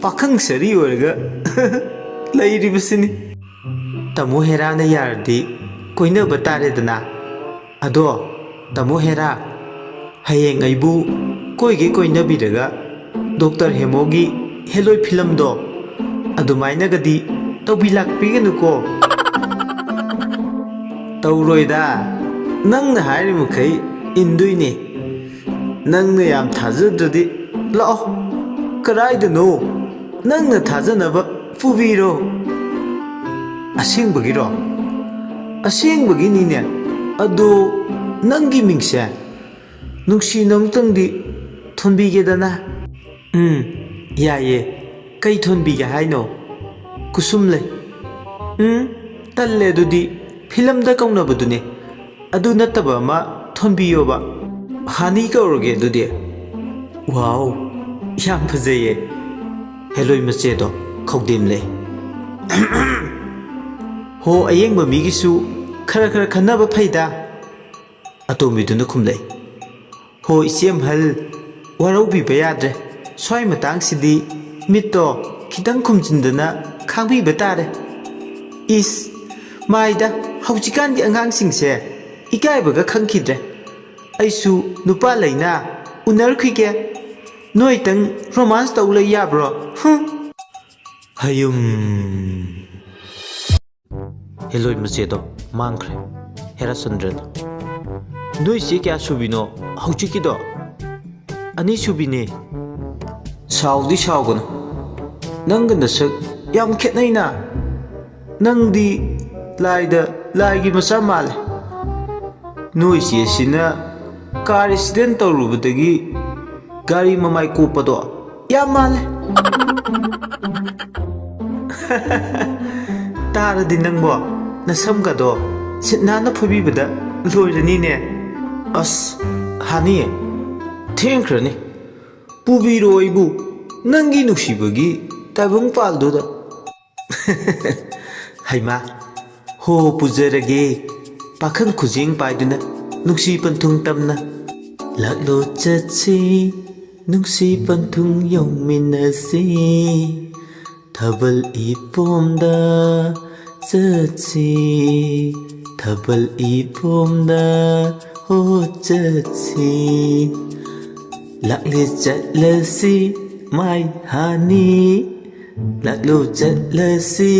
ꯄꯥꯈꯪ ꯁꯔꯤ ꯑꯣꯏꯔꯒ ꯂꯩꯔꯤꯕꯁꯤꯅꯤ꯫" "ꯇꯥꯃꯣ ꯍꯦꯔꯥꯅ ꯌꯥꯔꯗꯤ ꯀꯣꯏꯅꯕ ꯇꯥꯔꯦꯗꯅ꯫ ꯑꯗꯣ, ꯇꯥꯃꯣ ꯍꯦꯔꯥ, ꯍꯌꯦꯡ ꯑꯩꯕꯨ ꯀꯣꯏꯒꯦ ꯀꯣꯏꯅꯕꯤꯔꯒ ꯗꯣꯛꯇꯔ ꯍꯦꯃꯣꯒꯤ ꯍꯦꯂꯣꯏ ꯐꯤꯂꯝꯗꯣ ꯑꯗꯨꯃꯥꯏꯅꯒꯗꯤ ꯇꯧꯕꯤ ꯂꯥꯛꯄꯤꯒꯅꯨꯀꯣ꯫" "ꯇꯧꯔꯣꯏꯗ, ꯅꯪꯅ ꯍꯥꯏꯔꯤ ꯃꯈꯩ ꯏꯟꯗꯣꯏꯅꯦ꯫ ꯅꯪꯅ ꯌꯥꯝ ꯊꯥꯖꯗ꯭ꯔꯗꯤ ꯂꯥꯛꯑꯣ, ꯀꯗꯥꯏꯗꯅꯣ ꯅꯪꯅ ꯊꯥꯖꯅꯕ ꯄꯨꯕꯤꯔꯣ꯫" "ꯑꯁꯦꯡꯕꯒꯤꯔꯣ?" "ꯑꯁꯦꯡꯕꯒꯤꯅꯤꯅꯦ꯫ ꯑꯗꯣ, ꯅꯪꯒꯤ ꯃꯤꯡꯁꯦ ꯅꯨꯡꯁꯤꯅ ꯑꯃꯨꯛꯇꯪꯗꯤ ꯊꯣꯟꯕꯤꯒꯦꯗꯅ꯫" "ꯎꯝ, ꯌꯥꯏꯌꯦ꯫ ꯀꯩ ꯊꯣꯟꯕꯤꯒꯦ ꯍꯥꯏꯅꯣ?" "ꯀꯨꯁꯨꯝ ꯂꯩ꯫" "ꯎꯝ, ꯇꯜꯂꯦ ꯑꯗꯨꯗꯤ꯫ ꯐꯤꯂꯝꯗ ꯀꯧꯅꯕꯗꯨꯅꯦ꯫ ꯑꯗꯨ ꯅꯠꯇꯕ ꯑꯃ ꯊꯣꯟꯕꯤꯌꯣꯕ꯫" "ꯍꯥꯅꯤ ꯀꯧꯔꯒꯦ ꯑꯗꯨꯗꯤ꯫" "ꯋꯥꯎ, ꯌꯥꯝ ꯐꯖꯩꯌꯦ꯫" ꯍꯦꯂꯣꯏ ꯃꯆꯦꯗꯣ ꯈꯧꯗꯦꯝꯂꯦ꯫ "ꯍꯣ, ꯑꯌꯦꯡꯕ ꯃꯤꯒꯤꯁꯨ ꯈꯔ ꯈꯔ ꯈꯟꯅꯕ ꯐꯩꯗ꯫" ꯑꯇꯣꯝꯕꯤꯗꯨꯅ ꯈꯨꯝꯂꯛꯏ꯫ "ꯍꯣ, ꯏꯆꯦ ꯑꯍꯜ, ꯋꯥꯔꯧꯕꯤꯕ ꯌꯥꯗ꯭ꯔꯦ꯫ ꯁ꯭ꯋꯥꯏ ꯃꯇꯥꯡꯁꯤꯗꯤ ꯃꯤꯠꯇꯣ ꯈꯤꯇꯪ ꯈꯨꯝꯖꯤꯟꯗꯅ ꯈꯥꯡꯕꯤꯕ ꯇꯥꯔꯦ꯫" "ꯏꯁ, ꯃꯥꯏꯗ, ꯍꯧꯖꯤꯛꯀꯥꯟꯒꯤ ꯑꯉꯥꯡꯁꯤꯡꯁꯦ ꯏꯀꯥꯏꯕꯒ ꯈꯪꯈꯤꯗ꯭ꯔꯦ꯫ ꯑꯩꯁꯨ ꯅꯨꯄꯥ ꯂꯩꯅ ꯎꯅꯔꯨꯈꯤꯒꯦ꯫ ꯅꯣꯏꯇꯪ ꯔꯣꯃꯥꯟꯁ ꯇꯧ ꯂꯩ ꯌꯥꯕ꯭ꯔꯣ? ꯍꯨꯝ!" ꯍꯌꯨꯝ꯫ ꯍꯦꯂꯣꯏ ꯃꯆꯦꯗꯣ ꯃꯥꯡꯈ꯭ꯔꯦ꯫ ꯍꯦꯔꯥꯆꯟꯗ꯭ꯔꯗꯣ, "ꯅꯣꯏ ꯆꯦ ꯀꯌꯥ ꯁꯨꯕꯤꯅꯣ ꯍꯧꯖꯤꯛꯀꯤꯗꯣ?" "ꯑꯅꯤ ꯁꯨꯕꯤꯅꯦ꯫" "ꯁꯥꯎꯗꯤ ꯁꯥꯎꯒꯅꯨ, ꯅꯪꯒ ꯅꯁꯛ ꯌꯥꯝ ꯈꯦꯠꯅꯩꯅ꯫ ꯅꯪꯗꯤ ꯂꯥꯏꯗ ꯂꯥꯏꯒꯤ ꯃꯆꯥ ꯃꯥꯜꯂꯦ꯫ ꯅꯣꯏ ꯆꯦꯁꯤꯅ ꯀꯥꯔ ꯑꯦꯛꯁꯤꯗꯦꯟ ꯇꯧꯔꯨꯕꯗꯒꯤ ꯒꯥꯔꯤ ꯃꯃꯥꯏ ꯀꯣꯞꯄꯗꯣ ꯌꯥꯝ ꯃꯥꯜꯂꯦ꯫ ꯇꯥꯔꯗꯤ ꯅꯪꯕꯣ, ꯅꯁꯝꯒꯗꯣ ꯁꯤꯠ ꯅꯥꯟꯅ ꯐꯣꯏꯕꯤꯕꯗ ꯂꯣꯏꯔꯅꯤꯅꯦ꯫ ꯑꯁ, ꯍꯥꯅꯤ, ꯊꯦꯡꯈ꯭ꯔꯅꯤ꯫ ꯄꯨꯕꯤꯔꯣ ꯑꯩꯕꯨ ꯅꯪꯒꯤ ꯅꯨꯡꯁꯤꯕꯒꯤ ꯇꯥꯏꯕꯪ ꯄꯥꯜꯗꯨꯗ꯫ ꯍꯩꯃꯥ, ꯍꯣ ꯄꯨꯖꯔꯒꯦ꯫ ꯄꯥꯈꯪ ꯈꯨꯖꯦꯡ ꯄꯥꯏꯗꯨꯅ ꯅꯨꯡꯁꯤ ꯄꯟꯊꯨꯡ ꯇꯝꯅ꯫ ꯂꯥꯛꯂꯣ ꯆꯠꯁꯤ, ꯅꯨꯡꯁꯤ ꯄꯟꯊꯨꯡ ꯌꯧꯃꯤꯟꯅꯁꯤ꯫ ꯊꯥꯕꯜ ꯏꯄꯣꯝꯗ ꯆꯠꯁꯤ, ꯊꯥꯕꯜ ꯏꯄꯣꯝꯗ ꯍꯣ ꯆꯠꯁꯤ꯫ ꯂꯥꯛꯂꯦ ꯆꯠꯂꯁꯤ ꯃꯥꯏ ꯍꯥꯅꯤ, ꯂꯥꯛꯂꯣ ꯆꯠꯂꯁꯤ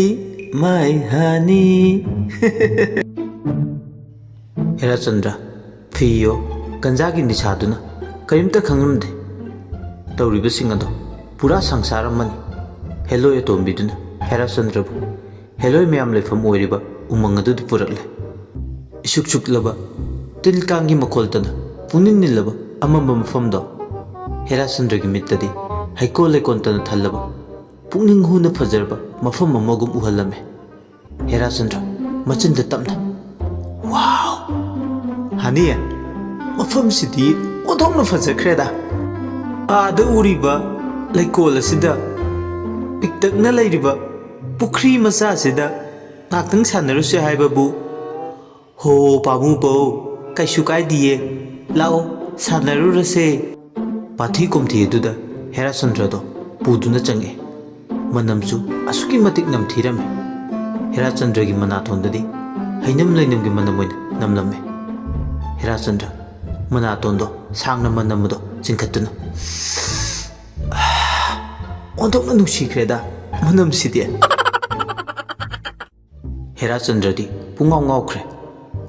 ꯃꯥꯏ ꯍꯥꯅꯤ꯫ ꯍꯦꯔꯥꯆꯟꯗ꯭ꯔ, ꯐꯤꯌꯣ, ꯒꯟꯖꯥꯒꯤ ꯅꯤꯁꯥꯗꯨꯅ ꯀꯔꯤꯝꯇ ꯈꯪꯂꯝꯗꯦ꯫ ꯇꯧꯔꯤꯕꯁꯤꯡ ꯑꯗꯣ ꯄꯨꯔꯥ ꯁꯪꯁꯥꯔ ꯑꯃꯅꯤ꯫ ꯍꯦꯂꯣꯏ ꯑꯇꯣꯝꯕꯤꯗꯨꯅ ꯍꯦꯔꯥꯆꯟꯗ꯭ꯔꯕꯨ ꯍꯦꯂꯣꯏ ꯃꯌꯥꯝ ꯂꯩꯐꯝ ꯑꯣꯏꯔꯤꯕ ꯎꯃꯪ ꯑꯗꯨꯗ ꯄꯨꯔꯛꯂꯦ꯫ ꯏꯁꯨꯛ ꯁꯨꯛꯂꯕ ꯇꯤꯜ ꯀꯥꯡꯒꯤ ꯃꯈꯣꯜꯇꯅ ꯄꯨꯡꯅꯤꯟ ꯅꯤꯜꯂꯕ ꯑꯃꯝꯕ ꯃꯐꯝꯗꯣ ꯍꯦꯔꯥꯆꯟꯗ꯭ꯔꯒꯤ ꯃꯤꯠꯇꯗꯤ ꯍꯩꯀꯣꯜ ꯂꯩꯀꯣꯜꯇꯅ ꯊꯜꯂꯕ ꯄꯨꯛꯅꯤꯡ ꯍꯨꯅ ꯐꯖꯔꯕ ꯃꯐꯝ ꯑꯃꯒꯨꯝ ꯎꯍꯜꯂꯝꯃꯦ꯫ ꯍꯦꯔꯥꯆꯟꯗ꯭ꯔ ꯃꯆꯤꯟꯗ ꯇꯞꯅ, "ꯋꯥꯎ! ꯍꯥꯅꯤ, ꯃꯐꯝꯁꯤꯗꯤ ꯑꯣꯟꯊꯣꯛꯅ ꯐꯖꯈ꯭ꯔꯦꯗ꯫ ꯑꯥꯗ ꯎꯔꯤꯕ ꯂꯩꯀꯣꯜ ꯑꯁꯤꯗ ꯄꯤꯛꯇꯛꯅ ꯂꯩꯔꯤꯕ ꯄꯨꯈ꯭ꯔꯤ ꯃꯆꯥꯁꯤꯗ ꯉꯥꯛꯇꯪ ꯁꯥꯟꯅꯔꯨꯁꯦ ꯍꯥꯏꯕꯕꯨ?" "ꯍꯣ ꯄꯥꯃꯨꯕꯧ, ꯀꯩꯁꯨ ꯀꯥꯏꯗꯤꯌꯦ, ꯂꯥꯛꯑꯣ ꯁꯥꯟꯅꯔꯨꯔꯁꯦ꯫" ꯄꯥꯊꯤ ꯀꯣꯝꯊꯤ ꯑꯗꯨꯗ ꯍꯦꯔꯥꯆꯟꯗ꯭ꯔꯗꯣ ꯄꯨꯗꯨꯅ ꯆꯪꯉꯛꯑꯦ꯫ ꯃꯅꯝꯁꯨ ꯑꯁꯨꯛꯀꯤ ꯃꯇꯤꯛ ꯅꯝꯊꯤꯔꯝꯃꯤ꯫ ꯍꯦꯔꯥꯆꯟꯗ꯭ꯔꯒꯤ ꯃꯅꯥꯇꯣꯟꯗꯗꯤ ꯍꯩꯅꯝ ꯂꯩꯅꯝꯒꯤ ꯃꯅꯝ ꯑꯣꯏꯅ ꯅꯝꯂꯝꯃꯤ꯫ ꯍꯦꯔꯥꯆꯟꯗ꯭ꯔ ꯃꯅꯥꯇꯣꯟꯗꯣ ꯁꯥꯡꯅ ꯃꯅꯝ ꯑꯗꯣ ꯆꯤꯡꯈꯠꯇꯨꯅ, "ꯑꯣꯟꯊꯣꯛꯅ ꯅꯨꯡꯁꯤꯈ꯭ꯔꯦꯗ ꯃꯅꯝꯁꯤꯗꯤ!" ꯍꯦꯔꯥꯆꯟꯗ꯭ꯔꯗꯤ ꯄꯨꯡꯉꯥꯎ ꯉꯥꯎꯈ꯭ꯔꯦ꯫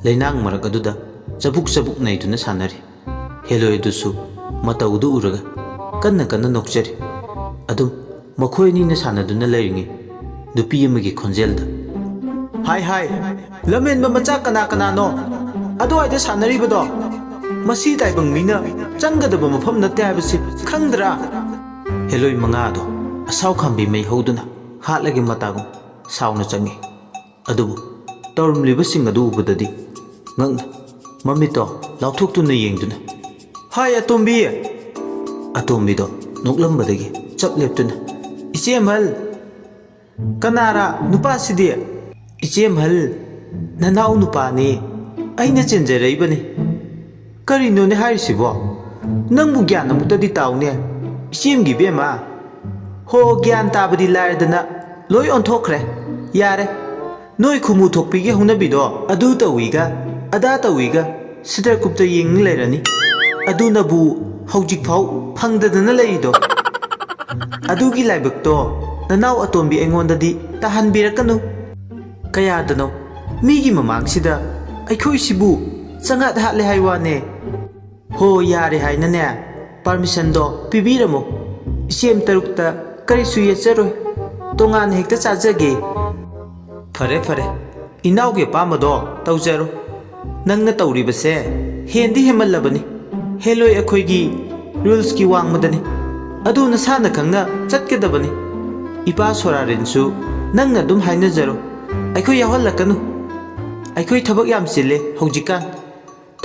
ꯂꯩꯅꯥꯡ ꯃꯔꯛ ꯑꯗꯨꯗ ꯆꯕꯨꯛ ꯆꯕꯨꯛ ꯅꯩꯗꯨꯅ ꯁꯥꯟꯅꯔꯤ꯫ ꯍꯦꯂꯣꯏ ꯑꯗꯨꯁꯨ ꯃꯇꯧꯗꯨ ꯎꯔꯒ ꯀꯟꯅ ꯀꯟꯅ ꯅꯣꯛꯆꯔꯤ꯫ ꯑꯗꯨꯝ ꯃꯈꯣꯏ ꯑꯅꯤꯅ ꯁꯥꯟꯅꯗꯨꯅ ꯂꯩꯔꯤꯉꯩ ꯅꯨꯄꯤ ꯑꯃꯒꯤ ꯈꯣꯟꯖꯦꯜꯗ, "ꯍꯥꯏ ꯍꯥꯏ, ꯂꯝꯍꯦꯟꯕ ꯃꯆꯥ ꯀꯅꯥ ꯀꯅꯥꯅꯣ? ꯑꯗꯨꯋꯥꯏꯗ ꯁꯥꯟꯅꯔꯤꯕꯗꯣ ꯃꯁꯤ ꯇꯥꯏꯕꯪ ꯃꯤꯅ ꯆꯪꯒꯗꯕ ꯃꯐꯝ ꯅꯠꯇꯦ ꯍꯥꯏꯕꯁꯤ ꯈꯪꯗ꯭ꯔꯥ? ꯍꯦꯂꯣꯏ ꯃꯉꯥꯗꯣ ꯑꯁꯥꯎ ꯈꯥꯝꯕꯤ ꯃꯩ ꯍꯧꯗꯨꯅ ꯍꯥꯠꯂꯒꯦ ꯃꯇꯥꯒꯨꯝ ꯁꯥꯎꯅ ꯆꯪꯉꯤ꯫ ꯑꯗꯨꯕꯨ ꯇꯧꯔꯝꯂꯤꯕꯁꯤꯡ ꯑꯗꯨ ꯎꯕꯗꯗꯤ ꯉꯛꯅ ꯃꯃꯤꯠꯇꯣ ꯂꯥꯎꯊꯣꯛꯇꯨꯅ ꯌꯦꯡꯗꯨꯅ, "ꯍꯥꯏ ꯑꯇꯣꯝꯕꯤ!" ꯑꯇꯣꯝꯕꯤꯗꯣ ꯅꯣꯛꯂꯝꯕꯗꯒꯤ ꯆꯞ ꯂꯦꯞꯇꯨꯅ, "ꯏꯆꯦ ꯑꯃꯜ!" "ꯀꯅꯥꯔꯥ ꯅꯨꯄꯥꯁꯤꯗꯤ?" "ꯏꯆꯦ ꯑꯃꯜ, ꯅꯅꯥꯎ ꯅꯨꯄꯥꯅꯤ, ꯑꯩꯅ ꯆꯦꯟꯖꯔꯛꯏꯕꯅꯤ꯫" "ꯀꯔꯤꯅꯣꯅꯦ ꯍꯥꯏꯔꯤꯁꯤꯕꯣ? ꯅꯪꯕꯨ ꯒ꯭ꯌꯥꯟ ꯑꯃꯨꯛꯇꯗꯤ ꯇꯥꯎꯅꯦ, ꯏꯆꯦꯝꯒꯤ ꯏꯕꯦꯝꯃ!" "ꯍꯣ, ꯒ꯭ꯌꯥꯟ ꯇꯥꯕꯗꯤ ꯂꯥꯏꯔꯗꯅ ꯂꯣꯏ ꯑꯣꯟꯊꯣꯛꯈ꯭ꯔꯦ꯫ ꯌꯥꯔꯦ, ꯅꯣꯏ ꯈꯨꯃꯨ ꯊꯣꯛꯄꯤꯒꯤ ꯍꯧꯅꯕꯤꯗꯣ ꯑꯗꯨ ꯇꯧꯏꯒ ꯑꯗꯥ ꯇꯧꯏꯒ ꯁꯤꯇꯔꯀꯨꯞꯇ ꯌꯦꯡ ꯂꯩꯔꯅꯤ꯫ ꯑꯗꯨꯅꯕꯨ ꯍꯧꯖꯤꯛꯐꯥꯎ ꯐꯪꯗꯗꯅ ꯂꯩꯔꯤꯗꯣ꯫ ꯑꯗꯨꯒꯤ ꯂꯥꯏꯕꯛꯇꯣ ꯅꯅꯥꯎ ꯑꯇꯣꯝꯕꯤ ꯑꯩꯉꯣꯟꯗꯗꯤ ꯇꯥꯍꯟꯕꯤꯔꯛꯀꯅꯨ꯫ ꯀꯌꯥꯗꯅꯣ ꯃꯤꯒꯤ ꯃꯃꯥꯡꯁꯤꯗ ꯑꯩꯈꯣꯏꯁꯤꯕꯨ ꯆꯉꯥꯠ ꯍꯥꯠꯂꯦ ꯍꯥꯏ ꯋꯥꯅꯦ꯫" "ꯍꯣ, ꯌꯥꯔꯦ ꯍꯥꯏꯅꯅꯦ, ꯄꯥꯔꯃꯤꯁꯟꯗꯣ ꯄꯤꯕꯤꯔꯝꯃꯣ꯫ ꯏꯆꯦꯝ ꯇꯔꯨꯛꯇ ꯀꯔꯤꯁꯨ ꯌꯦꯠꯆꯔꯣꯏ꯫ ꯇꯣꯉꯥꯟꯅ ꯍꯦꯛꯇ ꯆꯥꯖꯒꯦ꯫" "ꯐꯔꯦ, ꯐꯔꯦ, ꯏꯅꯥꯎꯒꯤ ꯑꯄꯥꯝꯕꯗꯣ ꯇꯧꯖꯔꯣ꯫ ꯅꯪꯅ ꯇꯧꯔꯤꯕꯁꯦ ꯍꯦꯟꯗꯤ ꯍꯦꯟꯃꯜꯂꯕꯅꯤ꯫ ꯍꯦꯜꯂꯣꯏ ꯑꯩꯈꯣꯏꯒꯤ ꯔꯨꯜꯁꯀꯤ ꯋꯥꯡꯃꯗꯅꯤ꯫ ꯑꯗꯨ ꯅꯁꯥꯅ ꯈꯪꯅ ꯆꯠꯀꯗꯕꯅꯤ꯫ ꯏꯄꯥ ꯁꯣꯔꯥꯔꯦꯟꯁꯨ ꯅꯪꯅ ꯑꯗꯨꯝ ꯍꯥꯏꯅꯖꯔꯣ꯫ ꯑꯩꯈꯣꯏ ꯌꯥꯎꯍꯜꯂꯛꯀꯅꯨ꯫ ꯑꯩꯈꯣꯏ ꯊꯕꯛ ꯌꯥꯝ ꯆꯤꯜꯂꯦ ꯍꯧꯖꯤꯛꯀꯥꯟ꯫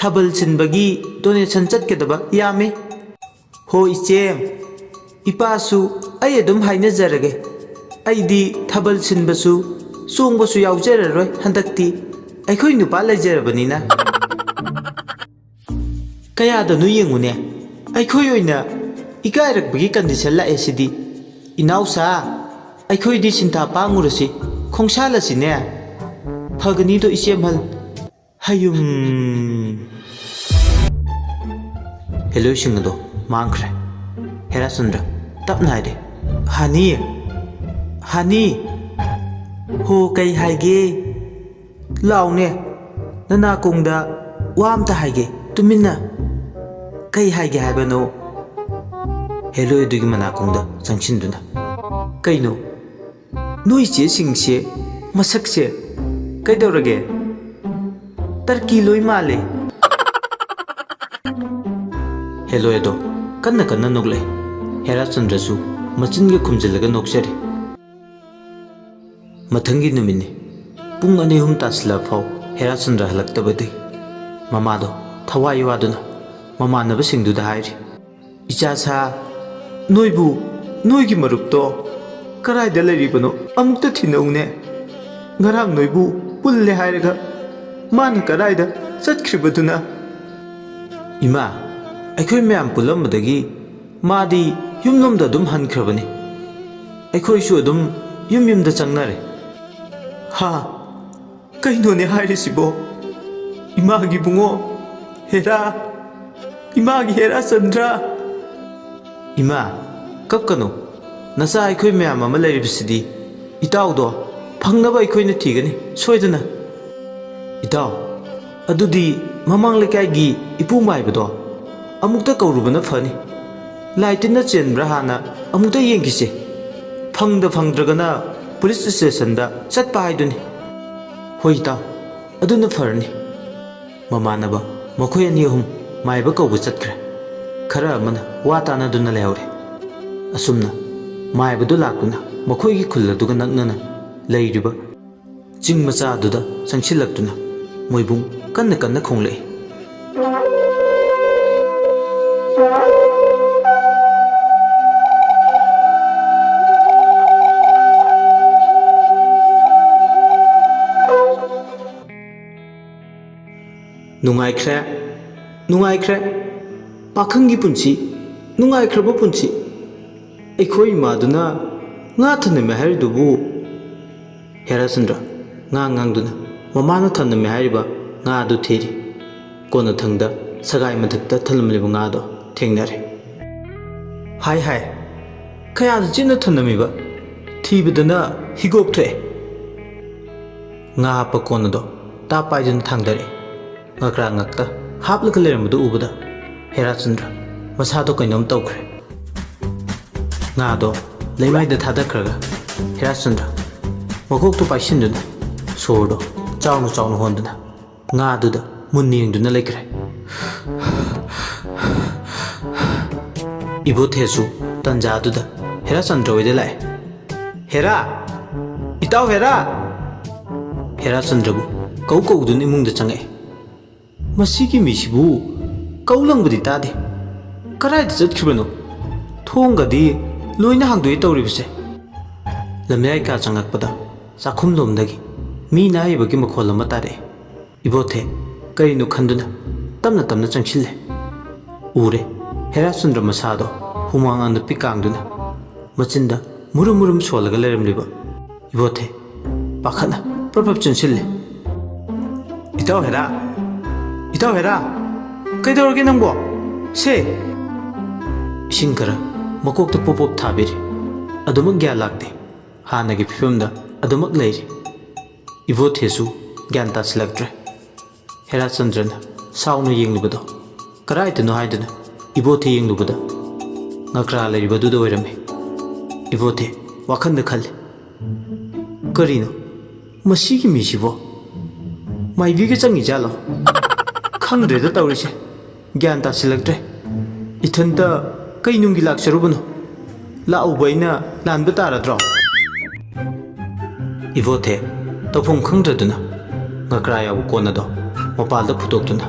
ꯊꯥꯕꯜ ꯁꯤꯟꯕꯒꯤ ꯗꯣꯅꯦꯁꯟ ꯆꯠꯀꯗꯕ ꯌꯥꯝꯃꯤ꯫" "ꯍꯣ ꯏꯆꯦ, ꯏꯄꯥꯁꯨ ꯑꯩ ꯑꯗꯨꯝ ꯍꯥꯏꯅꯖꯔꯒꯦ꯫ ꯑꯩꯗꯤ ꯊꯥꯕꯜ ꯁꯤꯟꯕꯁꯨ ꯆꯣꯡꯕꯁꯨ ꯌꯥꯎꯖꯔꯔꯣꯏ ꯍꯟꯗꯛꯇꯤ꯫ ꯑꯩꯈꯣꯏ ꯅꯨꯄꯥ ꯂꯩꯖꯔꯕꯅꯤꯅ꯫" ꯀꯌꯥꯗꯅꯣ ꯌꯦꯡꯉꯨꯅꯦ, ꯑꯩꯈꯣꯏ ꯑꯣꯏꯅ ꯏꯀꯥꯏꯔꯛꯄꯒꯤ ꯀꯟꯗꯤꯁꯟ ꯂꯥꯛꯑꯦ ꯁꯤꯗꯤ꯫ "ꯏꯅꯥꯎꯁꯥ, ꯑꯩꯈꯣꯏꯗꯤ ꯁꯤꯟꯊꯥ ꯄꯥꯡꯉꯨꯔꯁꯤ, ꯈꯣꯡꯁꯥꯜꯂꯁꯤꯅꯦ꯫" "ꯐꯒꯅꯤꯗꯣ ꯏꯆꯦ ꯑꯃꯜ꯫" ꯍꯌꯨꯝ꯫ ꯍꯦꯂꯣꯏꯁꯤꯡ ꯑꯗꯣ ꯃꯥꯡꯈ꯭ꯔꯦ꯫ ꯍꯦꯔꯥꯆꯟꯗ꯭ꯔ ꯇꯞꯅ ꯍꯥꯏꯔꯦ, "ꯍꯥꯅꯤ! ꯍꯥꯅꯤ!" "ꯍꯣ, ꯀꯩ ꯍꯥꯏꯒꯦ? ꯂꯥꯎꯅꯦ, ꯅꯅꯥꯀꯣꯡꯗ ꯋꯥ ꯑꯝꯇ ꯍꯥꯏꯒꯦ, ꯇꯨꯃꯤꯟꯅ!" "ꯀꯩ ꯍꯥꯏꯒꯦ ꯍꯥꯏꯕꯅꯣ?" ꯍꯦꯂꯣꯏ ꯑꯗꯨꯒꯤ ꯃꯅꯥꯀꯣꯡꯗ ꯆꯪꯁꯤꯟꯗꯨꯅ, "ꯀꯩꯅꯣ? ꯅꯣꯏ ꯏꯆꯦꯁꯤꯡꯁꯦ ꯃꯁꯛꯁꯦ ꯀꯩꯗꯧꯔꯒꯦ?" ꯇꯔꯀꯤ ꯂꯣꯏ ꯃꯥꯜꯂꯦ꯫ ꯍꯦꯂꯣꯏ ꯑꯗꯣ ꯀꯟꯅ ꯀꯟꯅ ꯅꯣꯛꯂꯛꯏ꯫ ꯍꯦꯔꯥꯆꯟꯗ꯭ꯔꯁꯨ ꯃꯆꯤꯟꯒ ꯈꯨꯝꯖꯤꯜꯂꯒ ꯅꯣꯛꯆꯔꯤ꯫ ꯃꯊꯪꯒꯤ ꯅꯨꯃꯤꯠꯅꯤ꯫ ꯄꯨꯡ ꯑꯅꯤ ꯑꯍꯨꯝ ꯇꯥꯁꯤꯜꯂꯛ ꯐꯥꯎ ꯍꯦꯔꯥꯆꯟꯗ꯭ꯔ ꯍꯜꯂꯛꯇꯕꯗꯒꯤ ꯃꯃꯥꯗꯣ ꯊꯋꯥꯏ ꯋꯥꯗꯨꯅ ꯃꯃꯥꯟꯅꯕꯁꯤꯡꯗꯨꯗ ꯍꯥꯏꯔꯤ, "ꯏꯆꯥ ꯁꯥ, ꯅꯣꯏꯕꯨ, ꯅꯣꯏꯒꯤ ꯃꯔꯨꯞꯇꯣ ꯀꯗꯥꯏꯗ ꯂꯩꯔꯤꯕꯅꯣ? ꯑꯃꯨꯛꯇ ꯊꯤꯅꯧꯅꯦ꯫ ꯉꯔꯥꯡ ꯅꯣꯏꯕꯨ ꯄꯨꯜꯂꯦ ꯍꯥꯏꯔꯒ ꯃꯥꯅ ꯀꯗꯥꯏꯗ ꯆꯠꯈ꯭ꯔꯤꯕꯗꯨꯅ?" "ꯏꯃꯥ, ꯑꯩꯈꯣꯏ ꯃꯌꯥꯝ ꯄꯨꯜꯂꯝꯕꯗꯒꯤ ꯃꯥꯗꯤ ꯌꯨꯝꯂꯣꯝꯗ ꯑꯗꯨꯝ ꯍꯟꯈ꯭ꯔꯕꯅꯤ꯫ ꯑꯩꯈꯣꯏꯁꯨ ꯑꯗꯨꯝ ꯌꯨꯝ ꯌꯨꯝꯗ ꯆꯪꯅꯔꯦ꯫" "ꯍꯥ? ꯀꯩꯅꯣꯅꯦ ꯍꯥꯏꯔꯤꯁꯤꯕꯣ? ꯏꯃꯥꯒꯤ ꯕꯨꯡꯉꯣ ꯍꯦꯔꯥ, ꯏꯃꯥꯒꯤ ꯍꯦꯔꯥ ꯆꯟꯗ꯭ꯔ!" "ꯏꯃꯥ, ꯀꯞꯀꯅꯨ꯫ ꯅꯆꯥ ꯑꯩꯈꯣꯏ ꯃꯌꯥꯝ ꯑꯃ ꯂꯩꯔꯤꯕꯁꯤꯗꯤ꯫ ꯏꯇꯥꯎꯗꯣ ꯐꯪꯅꯕ ꯑꯩꯈꯣꯏꯅ ꯊꯤꯒꯅꯤ ꯁꯣꯏꯗꯅ꯫" "ꯏꯇꯥꯎ, ꯑꯗꯨꯗꯤ ꯃꯃꯥꯡ ꯂꯩꯀꯥꯏꯒꯤ ꯏꯄꯨ ꯃꯥꯏꯕꯗꯣ ꯑꯃꯨꯛꯇ ꯀꯧꯔꯨꯕꯅ ꯐꯅꯤ꯫ ꯂꯥꯏ ꯇꯤꯟꯅ ꯆꯦꯟꯕ꯭ꯔꯥ ꯍꯥꯟꯅ ꯑꯃꯨꯛꯇ ꯌꯦꯡꯈꯤꯁꯦ꯫ ꯐꯪꯗ ꯐꯪꯗ꯭ꯔꯒꯅ ꯄꯨꯂꯤꯁ ꯁ꯭ꯇꯦꯁꯟꯗ ꯆꯠꯄ ꯍꯥꯏꯗꯨꯅꯤ꯫" "ꯍꯣꯏ ꯏꯇꯥꯎ, ꯑꯗꯨꯅ ꯐꯔꯅꯤ꯫" ꯃꯃꯥꯟꯅꯕ ꯃꯈꯣꯏ ꯑꯅꯤ ꯑꯍꯨꯝ ꯃꯥꯏꯕ ꯀꯧꯕ ꯆꯠꯈ꯭ꯔꯦ꯫ ꯈꯔ ꯑꯃꯅ ꯋꯥ ꯇꯥꯅꯗꯨꯅ ꯂꯩꯍꯧꯔꯦ꯫ ꯑꯁꯨꯝꯅ ꯃꯥꯏꯕꯗꯨ ꯂꯥꯛꯇꯨꯅ ꯃꯈꯣꯏꯒꯤ ꯈꯨꯜ ꯑꯗꯨꯒ ꯅꯛꯅꯅ ꯂꯩꯔꯤꯕ ꯆꯤꯡ ꯃꯆꯥ ꯑꯗꯨꯗ ꯆꯪꯁꯤꯜꯂꯛꯇꯨꯅ ꯃꯣꯏꯕꯨꯡ ꯀꯟꯅ ꯀꯟꯅ ꯈꯣꯡꯂꯛꯏ꯫ ꯅꯨꯡꯉꯥꯏꯈ꯭ꯔꯦ, ꯅꯨꯡꯉꯥꯏꯈ꯭ꯔꯦ꯫ ꯄꯥꯈꯪꯒꯤ ꯄꯨꯟꯁꯤ, ꯅꯨꯡꯉꯥꯏꯈ꯭ꯔꯕ ꯄꯨꯟꯁꯤ꯫ ꯑꯩꯈꯣꯏ ꯏꯃꯥꯗꯨꯅ ꯉꯥ ꯊꯅꯝꯃꯦ ꯍꯥꯏꯔꯤꯗꯨꯕꯨ? ꯍꯦꯔꯥꯆꯟꯗ꯭ꯔ ꯉꯥ ꯉꯥꯡꯗꯨꯅ ꯃꯃꯥꯅ ꯊꯅꯝꯃꯦ ꯍꯥꯏꯔꯤꯕ ꯉꯥ ꯑꯗꯨ ꯊꯤꯔꯤ꯫ ꯀꯣꯟꯅꯊꯪꯗ ꯁꯒꯥꯏ ꯃꯊꯛꯇ ꯊꯅꯝꯂꯤꯕ ꯉꯥꯗꯣ ꯊꯦꯡꯅꯔꯦ꯫ "ꯍꯥꯏ ꯍꯥꯏ, ꯀꯌꯥꯗ ꯆꯦꯠꯅ ꯊꯅꯝꯃꯤꯕ? ꯊꯤꯕꯗꯅ ꯍꯤꯒꯣꯛ ꯊꯣꯛꯑꯦ꯫" ꯉꯥ ꯍꯥꯞꯄ ꯀꯣꯟ ꯑꯗꯣ ꯇꯥꯞ ꯄꯥꯏꯗꯨꯅ ꯊꯥꯡꯗꯔꯛꯑꯦ꯫ ꯉꯀ꯭ꯔꯥ ꯉꯛꯇ ꯍꯥꯞꯂꯒ ꯂꯩꯔꯝꯕꯗꯨ ꯎꯕꯗ ꯍꯦꯔꯥꯆꯟꯗ꯭ꯔ ꯃꯁꯥꯗꯣ ꯀꯩꯅꯣꯝ ꯇꯧꯈ꯭ꯔꯦ꯫ ꯉꯥꯗꯣ ꯂꯩꯃꯥꯏꯗ ꯊꯥꯗꯈ꯭ꯔꯒ ꯍꯦꯔꯥꯆꯟꯗ꯭ꯔ ꯃꯀꯣꯛꯇꯨ ꯄꯥꯏꯁꯤꯟꯗꯨꯅ ꯁꯣꯔꯗꯣ ꯆꯥꯎꯅ ꯆꯥꯎꯅ ꯍꯣꯟꯗꯨꯅ, ꯉꯥꯗꯨꯗ ꯃꯨꯟꯅ ꯌꯦꯡꯗꯨꯅ ꯂꯩꯈ꯭ꯔꯦ꯫ ꯏꯕꯣꯊꯦꯁꯨ ꯇꯟꯖꯥꯗꯨꯗ ꯍꯦꯔꯥꯆꯟꯗ꯭ꯔ ꯍꯣꯏꯗ ꯂꯥꯛꯑꯦ꯫ "ꯍꯦꯔꯥ! ꯏꯇꯥꯎ ꯍꯦꯔꯥ!" ꯍꯦꯔꯥꯆꯟꯗ꯭ꯔꯕꯨ ꯀꯧ ꯀꯧꯗꯨꯅ ꯏꯃꯨꯡꯗ ꯆꯪꯉꯛꯑꯦ꯫ "ꯃꯁꯤꯒꯤ ꯃꯤꯁꯤꯕꯨ ꯀꯧ ꯂꯪꯕꯗꯤ ꯇꯥꯗꯦ꯫ ꯀꯗꯥꯏꯗ ꯆꯠꯈꯤꯕꯅꯣ? ꯊꯣꯡꯒꯗꯤ ꯂꯣꯏꯅ ꯍꯥꯡꯗꯣꯛꯑꯦ ꯇꯧꯔꯤꯕꯁꯦ꯫" ꯂꯝꯌꯥꯏ ꯀꯥ ꯆꯪꯉꯛꯄꯗ ꯆꯥꯛꯈꯨꯝꯂꯣꯝꯗꯒꯤ ꯃꯤꯅ ꯍꯥꯏꯕꯒꯤ ꯃꯈꯣꯜ ꯑꯃ ꯇꯥꯔꯛꯑꯦ꯫ ꯏꯕꯣꯊꯦ ꯀꯔꯤꯅꯣ ꯈꯟꯗꯨꯅ ꯇꯞꯅ ꯇꯞꯅ ꯆꯪꯁꯤꯜꯂꯦ꯫ ꯎꯔꯦ, ꯍꯦꯔꯥꯆꯟꯗ꯭ꯔ ꯃꯁꯥꯗꯣ ꯍꯨꯃꯥꯡ ꯑꯅꯞꯄꯤ ꯀꯥꯡꯗꯨꯅ ꯃꯆꯤꯟꯗ ꯃꯨꯔꯨꯝ ꯃꯨꯔꯨꯝ ꯁꯣꯜꯂꯒ ꯂꯩꯔꯝꯂꯤꯕ꯫ ꯏꯕꯣꯊꯦ ꯄꯥꯈꯠꯅ ꯄ꯭ꯔꯞ ꯄ꯭ꯔꯞ ꯆꯦꯟꯁꯤꯜꯂꯦ꯫ "ꯏꯇꯥꯎ ꯍꯦꯔꯥ! ꯏꯇꯥꯎ ꯍꯦꯔꯥ! ꯀꯩꯗꯧꯔꯒꯦ ꯅꯪꯕꯣ? ꯁꯦ!" ꯏꯁꯤꯡ ꯈꯔ ꯃꯀꯣꯛꯇ ꯄꯣꯞ ꯄꯣꯞ ꯊꯥꯕꯤꯔꯦ꯫ ꯑꯗꯨꯃꯛ ꯒ꯭ꯌꯥꯟ ꯂꯥꯛꯇꯦ꯫ ꯍꯥꯟꯅꯒꯤ ꯐꯤꯕꯝꯗ ꯑꯗꯨꯃꯛ ꯂꯩꯔꯤ꯫ ꯏꯕꯣꯊꯦꯁꯨ ꯒ꯭ꯌꯥꯟ ꯇꯥꯁꯤꯜꯂꯛꯇ꯭ꯔꯦ꯫ ꯍꯦꯔꯥꯆꯟꯗ꯭ꯔꯅ ꯁꯥꯎꯅ ꯌꯦꯡꯂꯨꯕꯗꯣ ꯀꯗꯥꯏꯗꯅꯣ ꯍꯥꯏꯗꯨꯅ ꯏꯕꯣꯊꯦ ꯌꯦꯡꯂꯨꯕꯗ ꯉꯀ꯭ꯔꯥ ꯂꯩꯔꯤꯕꯗꯨꯗ ꯑꯣꯏꯔꯝꯃꯤ꯫ ꯏꯕꯣꯊꯦ ꯋꯥꯈꯜꯗ ꯈꯜꯂꯤ, "ꯀꯔꯤꯅꯣ ꯃꯁꯤꯒꯤ ꯃꯤꯁꯤꯕꯣ? ꯃꯥꯏꯕꯤꯒ ꯆꯪꯉꯤꯖꯥꯠꯂꯣ? ꯈꯪꯗ꯭ꯔꯦꯗ ꯇꯧꯔꯤꯁꯦ꯫ ꯒ꯭ꯌꯥꯟ ꯇꯥꯁꯤꯜꯂꯛꯇ꯭ꯔꯦ꯫ ꯏꯊꯟꯇ ꯀꯩ ꯅꯨꯡꯒꯤ ꯂꯥꯛꯆꯔꯨꯕꯅꯣ? ꯂꯥꯛꯎꯕ ꯑꯩꯅ ꯂꯥꯟꯕ ꯇꯥꯔꯗ꯭ꯔꯣ?" ꯏꯕꯣꯊꯦ ꯇꯧꯐꯝ ꯈꯪꯗ꯭ꯔꯗꯨꯅ ꯉꯀ꯭ꯔꯥ ꯌꯥꯎꯕ ꯀꯣꯟ ꯑꯗꯣ ꯃꯄꯥꯜꯗ ꯄꯨꯊꯣꯛꯇꯨꯅ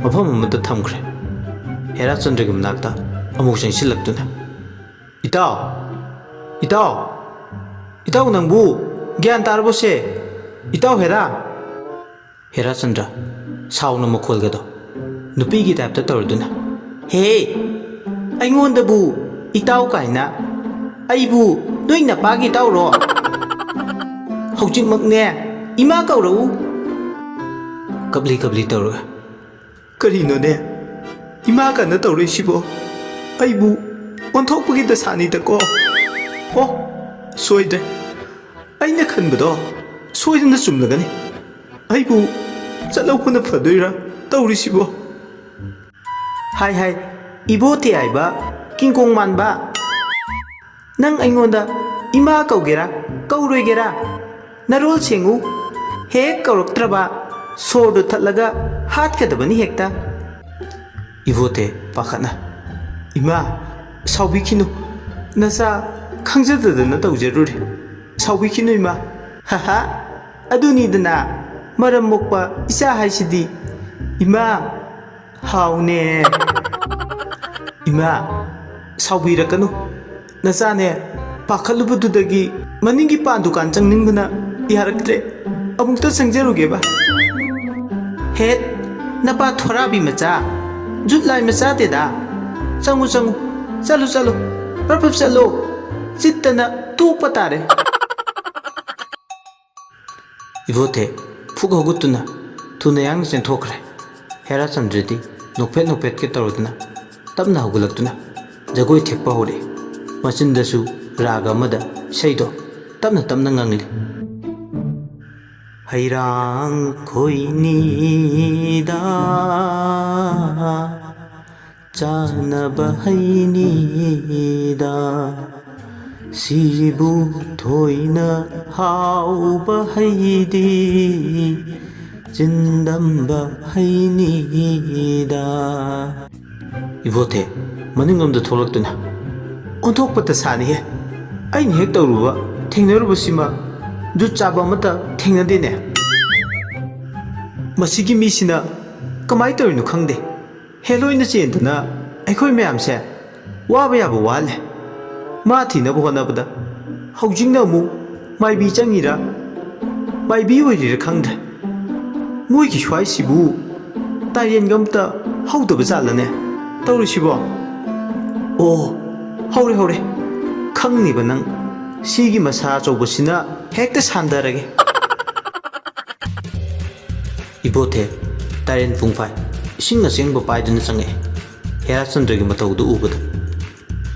ꯃꯐꯝ ꯑꯃꯗ ꯊꯝꯈ꯭ꯔꯦ꯫ ꯍꯦꯔꯥꯆꯟꯗ꯭ꯔꯒꯤ ꯃꯅꯥꯛꯇ ꯑꯃꯨꯛ ꯆꯪꯁꯤꯜꯂꯛꯇꯨꯅ, "ꯏꯇꯥꯎ! ꯏꯇꯥꯎ! ꯏꯇꯥꯎ ꯅꯪꯕꯨ ꯒ꯭ꯌꯥꯟ ꯇꯥꯔꯕꯣꯁꯦ? ꯏꯇꯥꯎ ꯍꯦꯔꯥ!" ꯍꯦꯔꯥꯆꯟꯗ꯭ꯔ ꯁꯥꯎꯅ ꯃꯈꯣꯜꯒꯗꯣ ꯅꯨꯄꯤꯒꯤ ꯇꯥꯏꯞꯇ ꯇꯧꯔꯗꯨꯅ, "ꯍꯦ! ꯑꯩꯉꯣꯟꯗꯕꯨ ꯏꯇꯥꯎ ꯀꯥꯏꯅ? ꯑꯩꯕꯨ ꯅꯣꯏ ꯅꯄꯥꯒꯤ ꯏꯇꯥꯎꯔꯣ? ꯍꯧꯖꯤꯛꯃꯛꯅꯦ ꯏꯃꯥ ꯀꯧꯔꯛꯎ!" ꯀꯞꯂꯤ ꯀꯞꯂꯤ ꯇꯧꯔꯒ, "ꯀꯔꯤꯅꯣꯅꯦ ꯏꯃꯥ ꯀꯥꯏꯅ ꯇꯧꯔꯛꯏꯁꯤꯕꯣ? ꯑꯩꯕꯨ ꯑꯣꯟꯊꯣꯛꯄꯒꯤ ꯗꯁꯥꯅꯤꯗꯀꯣ꯫ ꯑꯣ, ꯁꯣꯏꯗ꯭ꯔꯦ꯫ ꯑꯩꯅ ꯈꯟꯕꯗꯣ ꯁꯣꯏꯗꯅ ꯆꯨꯝꯂꯒꯅꯤ꯫ ꯑꯩꯕꯨ ꯆꯠꯍꯧꯕꯅ ꯐꯗꯣꯏꯔꯥ ꯇꯧꯔꯤꯁꯤꯕꯣ?" "ꯍꯥꯏ ꯍꯥꯏ, ꯏꯕꯣꯊꯦ ꯍꯥꯏꯕ ꯀꯤꯡꯀꯣꯡ ꯃꯥꯟꯕ꯫ ꯅꯪ ꯑꯩꯉꯣꯟꯗ ꯏꯃꯥ ꯀꯧꯒꯦꯔꯥ, ꯀꯧꯔꯣꯏꯒꯦꯔꯥ? ꯅꯔꯣꯜ ꯁꯦꯡꯉꯨ꯫ ꯍꯦꯛ ꯀꯧꯔꯛꯇ꯭ꯔꯕ ꯁꯣꯔꯗꯨ ꯊꯠꯂꯒ ꯍꯥꯠꯀꯗꯕꯅꯤ ꯍꯦꯛꯇ꯫ ꯏꯕꯣꯇꯦ ꯄꯥꯈꯠꯅ, "ꯏꯃꯥ, ꯁꯥꯎꯕꯤꯈꯤꯅꯨ, ꯅꯆꯥ ꯈꯪꯖꯗꯗꯅ ꯇꯧꯖꯔꯨꯔꯦ꯫ ꯁꯥꯎꯕꯤꯈꯤꯅꯨ ꯏꯃꯥ꯫ ꯍꯥꯍꯥ, ꯑꯗꯨꯅꯤꯗꯅ ꯃꯔꯝ ꯃꯣꯛꯄ ꯏꯆꯥ ꯍꯥꯏꯁꯤꯗꯤ꯫ ꯏꯃꯥ, ꯍꯥꯎꯅꯦ꯫ ꯏꯃꯥ, ꯁꯥꯎꯕꯤꯔꯛꯀꯅꯨ꯫ ꯅꯆꯥꯅꯦ, ꯄꯥꯈꯠꯂꯨꯕꯗꯨꯗꯒꯤ ꯃꯅꯤꯡꯒꯤ ꯄꯥꯟ ꯗꯨꯀꯥꯟ ꯆꯪꯅꯤꯡꯕꯅ ꯌꯥꯔꯛꯇ꯭ꯔꯦ꯫ ꯑꯃꯨꯛꯇ ꯆꯪꯖꯔꯨꯒꯦꯕ꯫ ꯍꯦꯠ, ꯅꯄꯥ ꯊꯣꯔꯥꯕꯤ ꯃꯆꯥ, ꯖꯨꯠ ꯂꯥꯏ ꯃꯆꯥ ꯇꯦꯗꯥ꯫ ꯆꯪꯉꯨ, ꯆꯪꯉꯨ, ꯆꯠꯂꯨ, ꯆꯠꯂꯨ, ꯄ꯭ꯔꯞ ꯄ꯭ꯔꯞ ꯆꯠꯂꯨ꯫ ꯆꯤꯠꯇꯅ ꯇꯣꯛꯄ ꯇꯥꯔꯦ꯫" ꯏꯕꯣꯊꯦ ꯐꯨꯛ ꯍꯧꯒꯠꯇꯨꯅ ꯊꯨꯅ ꯌꯥꯡꯅ ꯆꯦꯟꯊꯣꯛꯈ꯭ꯔꯦ꯫ ꯍꯦꯔꯥꯆꯟꯗ꯭ꯔꯗꯤ ꯅꯣꯛꯐꯦꯠ ꯅꯣꯛꯐꯦꯠꯀ ꯇꯧꯔꯗꯨꯅ ꯇꯞꯅ ꯍꯧꯒꯠꯂꯛꯇꯨꯅ ꯖꯒꯣꯏ ꯊꯦꯛꯄ ꯍꯧꯔꯛꯏ꯫ ꯃꯆꯤꯟꯗꯁꯨ ꯔꯥꯒ ꯑꯃꯗ ꯏꯁꯩꯗꯣ ꯇꯞꯅ ꯇꯞꯅ ꯉꯪꯂꯤ꯫ "ꯍꯩꯔꯥꯡ ꯈꯣꯏꯅꯤꯗ ꯆꯥꯅꯕ ꯍꯩꯅꯤꯗ, ꯁꯤꯕꯨ ꯊꯣꯏꯅ ꯍꯥꯎꯕ ꯍꯩꯗꯤ, ꯆꯤꯟꯗꯝꯕ ꯍꯩꯅꯤꯗ꯫" ꯏꯕꯣꯊꯦ ꯃꯅꯤꯡꯂꯣꯝꯗ ꯊꯣꯛꯂꯛꯇꯨꯅ, "ꯑꯣꯟꯊꯣꯛꯄꯇ ꯁꯥꯅꯤꯍꯦ꯫ ꯑꯩꯅ ꯍꯦꯛ ꯇꯧꯔꯨꯕ, ꯊꯦꯡꯅꯔꯨꯕꯁꯤꯃ ꯖꯨꯠ ꯆꯥꯕ ꯑꯃꯠꯇ ꯊꯦꯡꯅꯗꯦꯅꯦ꯫ ꯃꯁꯤꯒꯤ ꯃꯤꯁꯤꯅ ꯀꯃꯥꯏ ꯇꯧꯔꯤꯅꯣ ꯈꯪꯗꯦ꯫ ꯍꯦꯂꯣꯏꯅ ꯆꯦꯟꯗꯅ ꯑꯩꯈꯣꯏ ꯃꯌꯥꯝꯁꯦ ꯋꯥꯕ ꯌꯥꯕ ꯋꯥꯍꯜꯂꯦ꯫ ꯃꯥ ꯊꯤꯅꯕ ꯍꯣꯠꯅꯕꯗ ꯍꯧꯖꯤꯛꯅ ꯑꯃꯨꯛ ꯃꯥꯏꯕꯤ ꯆꯪꯉꯤꯔꯥ, ꯃꯥꯏꯕꯤ ꯑꯣꯏꯔꯤꯔꯥ ꯈꯪꯗ꯭ꯔꯦ꯫ ꯃꯣꯏꯒꯤ ꯁ꯭ꯋꯥꯏꯁꯤꯕꯨ ꯇꯥꯏꯔꯦꯟꯒ ꯑꯝꯇ ꯍꯧꯗꯕ ꯖꯥꯠꯂꯅꯦ ꯇꯧꯔꯤꯁꯤꯕꯣ? ꯑꯣ, ꯍꯧꯔꯦ, ꯍꯧꯔꯦ꯫ ꯈꯪꯅꯤꯕ ꯅꯪ꯫ ꯁꯤꯒꯤ ꯃꯁꯥ ꯑꯆꯧꯕꯁꯤꯅ ꯍꯦꯛꯇ ꯁꯥꯟꯗꯔꯒꯦ꯫" ꯏꯕꯣꯊꯦ ꯇꯥꯏꯔꯦꯟ ꯄꯨꯡꯐꯥꯏ ꯏꯁꯤꯡ ꯑꯁꯦꯡꯕ ꯄꯥꯏꯗꯨꯅ ꯆꯪꯉꯛꯑꯦ꯫ ꯍꯦꯔꯥꯆꯟꯗ꯭ꯔꯒꯤ ꯃꯇꯧꯗꯨ ꯎꯕꯗ,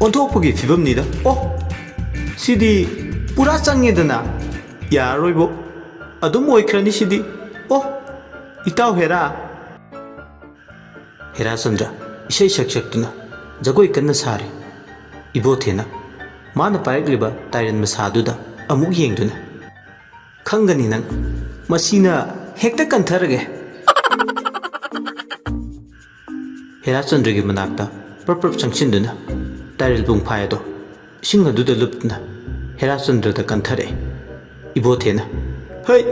"ꯑꯣꯟꯊꯣꯛꯄꯒꯤ ꯐꯤꯕꯝꯅꯤꯗ꯫ ꯑꯣ, ꯁꯤꯗꯤ ꯄꯨꯔꯥ ꯆꯪꯉꯦꯗꯅ꯫ ꯌꯥꯔꯔꯣꯏꯕꯣ꯫ ꯑꯗꯨꯝ ꯑꯣꯏꯈ꯭ꯔꯅꯤ ꯁꯤꯗꯤ꯫ ꯑꯣ, ꯏꯇꯥꯎ ꯍꯦꯔꯥ꯫" ꯍꯦꯔꯥꯆꯟꯗ꯭ꯔ ꯏꯁꯩ ꯁꯛ ꯁꯛꯇꯨꯅ ꯖꯒꯣꯏ ꯀꯟꯅ ꯁꯥꯔꯤ꯫ ꯏꯕꯣꯊꯦꯅ ꯃꯥꯅ ꯄꯥꯏꯔꯛꯂꯤꯕ ꯇꯥꯏꯔꯦꯟ ꯃꯁꯥꯗꯨꯗ ꯑꯃꯨꯛ ꯌꯦꯡꯗꯨꯅ, "ꯈꯪꯒꯅꯤ ꯅꯪ꯫ ꯃꯁꯤꯅ ꯍꯦꯛꯇ ꯀꯟꯊꯔꯒꯦ꯫ ꯍꯦꯔꯥꯆꯟꯗ꯭ꯔꯒꯤ ꯃꯅꯥꯛꯇ ꯄ꯭ꯔꯞ ꯄ꯭ꯔꯞ ꯆꯪꯁꯤꯟꯗꯨꯅ ꯇꯥꯏꯔꯦꯜ ꯄꯨꯡꯐꯥꯏ ꯑꯗꯣ ꯏꯁꯤꯡ ꯑꯗꯨꯗ ꯂꯨꯞꯇꯨꯅ ꯍꯦꯔꯥꯆꯟꯗ꯭ꯔꯗ ꯀꯟꯊꯔꯛꯑꯦ꯫ ꯏꯕꯣꯊꯦꯅ, "ꯍꯩ,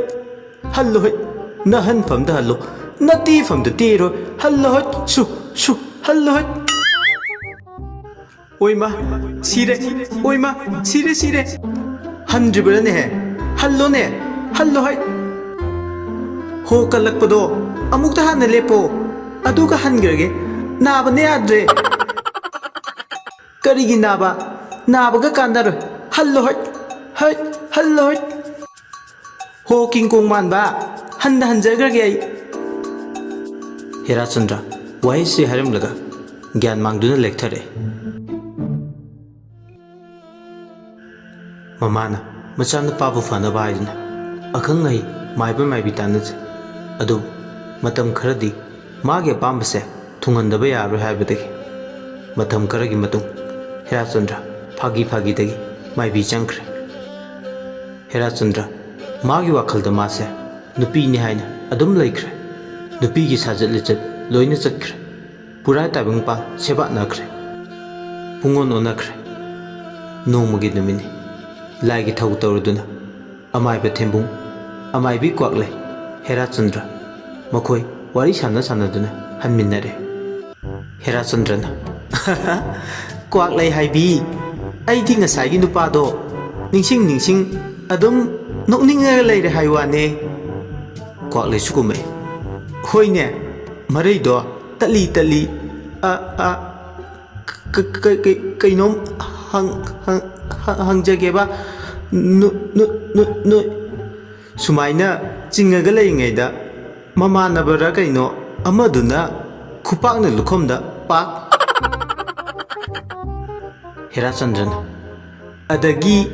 ꯍꯜꯂꯣ ꯍꯩ, ꯅꯍꯟꯐꯝꯗ ꯍꯜꯂꯣ, ꯅꯇꯦꯐꯝꯗ ꯇꯦꯔꯣꯏ, ꯍꯜꯂꯣ ꯍꯩ, ꯁꯨ, ꯁꯨ, ꯍꯜꯂꯣ ꯍꯩ꯫ ꯑꯣꯏꯃ, ꯁꯤꯔꯦ, ꯑꯣꯏꯃ, ꯁꯤꯔꯦ, ꯁꯤꯔꯦ꯫ ꯍꯟꯗ꯭ꯔꯤꯕ꯭ꯔꯥꯅꯦꯍꯦ? ꯍꯜꯂꯣꯅꯦ, ꯍꯜꯂꯣ ꯍꯩ꯫ ꯍꯣ ꯀꯜꯂꯛꯄꯗꯣ ꯑꯃꯨꯛꯇ ꯍꯥꯟꯅ ꯂꯦꯞꯄꯣ, ꯑꯗꯨꯒ ꯍꯟꯈ꯭ꯔꯒꯦ꯫ ꯅꯥꯕꯅ ꯌꯥꯗ꯭ꯔꯦ꯫" "ꯀꯔꯤꯒꯤ ꯅꯥꯕ? ꯅꯥꯕꯒ ꯀꯥꯟꯅꯔꯣꯏ꯫ ꯍꯜꯂꯣ ꯍꯩ, ꯍꯩ, ꯍꯜꯂꯣ ꯍꯩ꯫ ꯍꯣ ꯀꯤꯡꯀꯣꯡ ꯃꯥꯟꯕ, ꯍꯟꯗ ꯍꯟꯖꯈ꯭ꯔꯒꯦ ꯑꯩ꯫" ꯍꯦꯔꯥꯆꯟꯗ꯭ꯔ ꯋꯥꯍꯩꯁꯤ ꯍꯥꯏꯔꯝꯂꯒ ꯒ꯭ꯌꯥꯟ ꯃꯥꯡꯗꯨꯅ ꯂꯦꯛꯊꯔꯛꯑꯦ꯫ ꯃꯃꯥꯅ ꯃꯆꯥꯅꯨꯄꯥꯕꯨ ꯐꯅꯕ ꯍꯥꯏꯗꯨꯅ ꯑꯈꯪ ꯑꯍꯩ ꯃꯥꯏꯕ ꯃꯥꯏꯕꯤ ꯇꯥꯟꯅꯖꯩ꯫ ꯑꯗꯨꯕꯨ ꯃꯇꯝ ꯈꯔꯗꯤ ꯃꯥꯒꯤ ꯑꯄꯥꯝꯕꯁꯦ ꯊꯨꯡꯍꯟꯗꯕ ꯌꯥꯔꯔꯣꯏ ꯍꯥꯏꯕꯗꯒꯤ ꯃꯇꯝ ꯈꯔꯒꯤ ꯃꯇꯨꯡ ꯍꯦꯔꯥꯆꯟꯗ꯭ꯔ ꯐꯥꯒꯤ ꯐꯥꯒꯤꯗꯒꯤ ꯃꯥꯏꯕꯤ ꯆꯪꯈ꯭ꯔꯦ꯫ ꯍꯦꯔꯥꯆꯟꯗ꯭ꯔ ꯃꯥꯒꯤ ꯋꯥꯈꯜꯗ ꯃꯥꯁꯦ ꯅꯨꯄꯤꯅꯤ ꯍꯥꯏꯅ ꯑꯗꯨꯝ ꯂꯩꯈ꯭ꯔꯦ꯫ ꯅꯨꯄꯤꯒꯤ ꯁꯥꯖꯠ ꯂꯤꯆꯠ ꯂꯣꯏꯅ ꯆꯠꯈ꯭ꯔꯦ꯫ ꯄꯨꯔꯥ ꯇꯥꯏꯕꯪꯄꯥꯟ ꯁꯦꯕꯥꯠꯅꯈ꯭ꯔꯦ꯫ ꯄꯨꯡꯑꯣꯟ ꯑꯣꯟꯅꯈ꯭ꯔꯦ꯫ ꯅꯣꯡꯃꯒꯤ ꯅꯨꯃꯤꯠꯅꯤ꯫ ꯂꯥꯏꯒꯤ ꯊꯧ ꯇꯧꯔꯗꯨꯅ ꯑꯃꯥꯏꯕ ꯊꯦꯝꯕꯨꯡ, ꯑꯃꯥꯏꯕꯤ ꯀ꯭ꯋꯥꯛꯂꯩ, ꯍꯦꯔꯥꯆꯟꯗ꯭ꯔ ꯃꯈꯣꯏ ꯋꯥꯔꯤ ꯁꯥꯟꯅ ꯁꯥꯟꯅꯗꯨꯅ ꯍꯟꯃꯤꯟꯅꯔꯦ꯫ ꯍꯦꯔꯥꯆꯟꯗ꯭ꯔꯅ, "ꯀ꯭ꯋꯥꯛꯂꯩ ꯍꯥꯏꯕꯤ, ꯑꯩꯗꯤ ꯉꯁꯥꯏꯒꯤ ꯅꯨꯄꯥꯗꯣ ꯅꯤꯡꯁꯤꯡ ꯅꯤꯡꯁꯤꯡ ꯑꯗꯨꯝ ꯅꯣꯛꯅꯤꯡꯉꯒ ꯂꯩꯔꯦ ꯍꯥꯏ ꯋꯥꯅꯦ꯫" ꯀ꯭ꯋꯥꯛꯂꯩꯁꯨ ꯀꯨꯝꯃꯛꯑꯦ꯫ "ꯍꯣꯏꯅꯦ, ꯃꯔꯩꯗꯣ ꯇꯠꯂꯤ ꯇꯠꯂꯤ, ꯑ, ꯑ, ꯀ-, ꯀ-, ꯀ-, ꯀꯩꯅꯣꯝ ꯍꯪ-, ꯍꯪ-, ꯍꯪ-, ꯍꯪꯖꯒꯦꯕ, ꯅꯨ-, ꯅꯨ-, ꯅꯨ-, ꯅꯨ-," ꯁꯨꯃꯥꯏꯅ ꯆꯤꯡꯉꯒ ꯂꯩꯔꯤꯉꯩꯗ ꯃꯃꯥꯟꯅꯕꯔ ꯀꯩꯅꯣ ꯑꯃꯗꯨꯅ ꯈꯨꯄꯥꯛꯅ ꯂꯨꯈꯝꯗ ꯄꯥꯛ꯫ ꯍꯦꯔꯥꯆꯟꯗ꯭ꯔꯅ, ꯑꯗꯒꯤ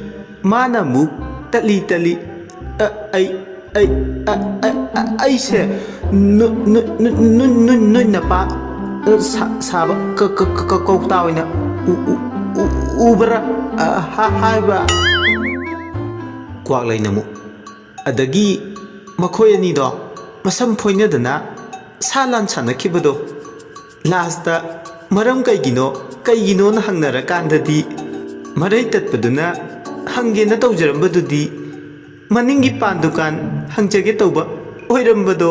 ꯃꯥꯅ ꯑꯃꯨꯛ ꯇꯠꯂꯤ ꯇꯠꯂꯤ, "ꯑ, ꯑꯩ, ꯑꯩ, ꯑ, ꯑ, ꯑ, ꯑꯩꯁꯦ ꯅꯨ-, ꯅꯨ-, ꯅꯨ-, ꯅꯨ-, ꯅꯨ-, ꯅꯣꯏ ꯅꯄꯥ, ꯑ, ꯁꯥ-, ꯁꯥꯕ ꯀ-, ꯀ-, ꯀ-, ꯀ-, ꯀꯧꯇꯥ ꯑꯣꯏꯅ ꯎ-, ꯎ-, ꯎ-, ꯎꯕ꯭ꯔꯥ?" ꯑ, ꯍꯥ-, ꯍꯥꯏꯕ꯫ ꯀ꯭ꯋꯥꯛꯂꯩꯅ ꯑꯃꯨꯛ, ꯑꯗꯒꯤ ꯃꯈꯣꯏ ꯑꯅꯤꯗꯣ ꯃꯁꯝ ꯐꯣꯏꯅꯗꯅ ꯁꯥ ꯂꯥꯟ ꯁꯥꯟꯅꯈꯤꯕꯗꯣ, ꯂꯥꯁꯇ ꯃꯔꯝ ꯀꯩꯒꯤꯅꯣ, ꯀꯩꯒꯤꯅꯣꯅ ꯍꯪꯅꯔꯀꯥꯟꯗꯗꯤ, ꯃꯔꯩ ꯇꯠꯄꯗꯨꯅ ꯍꯪꯒꯦꯅ ꯇꯧꯖꯔꯝꯕꯗꯨꯗꯤ ꯃꯅꯤꯡꯒꯤ ꯄꯥꯟ ꯗꯨꯀꯥꯟ ꯍꯪꯖꯒꯦ ꯇꯧꯕ ꯑꯣꯏꯔꯝꯕꯗꯣ꯫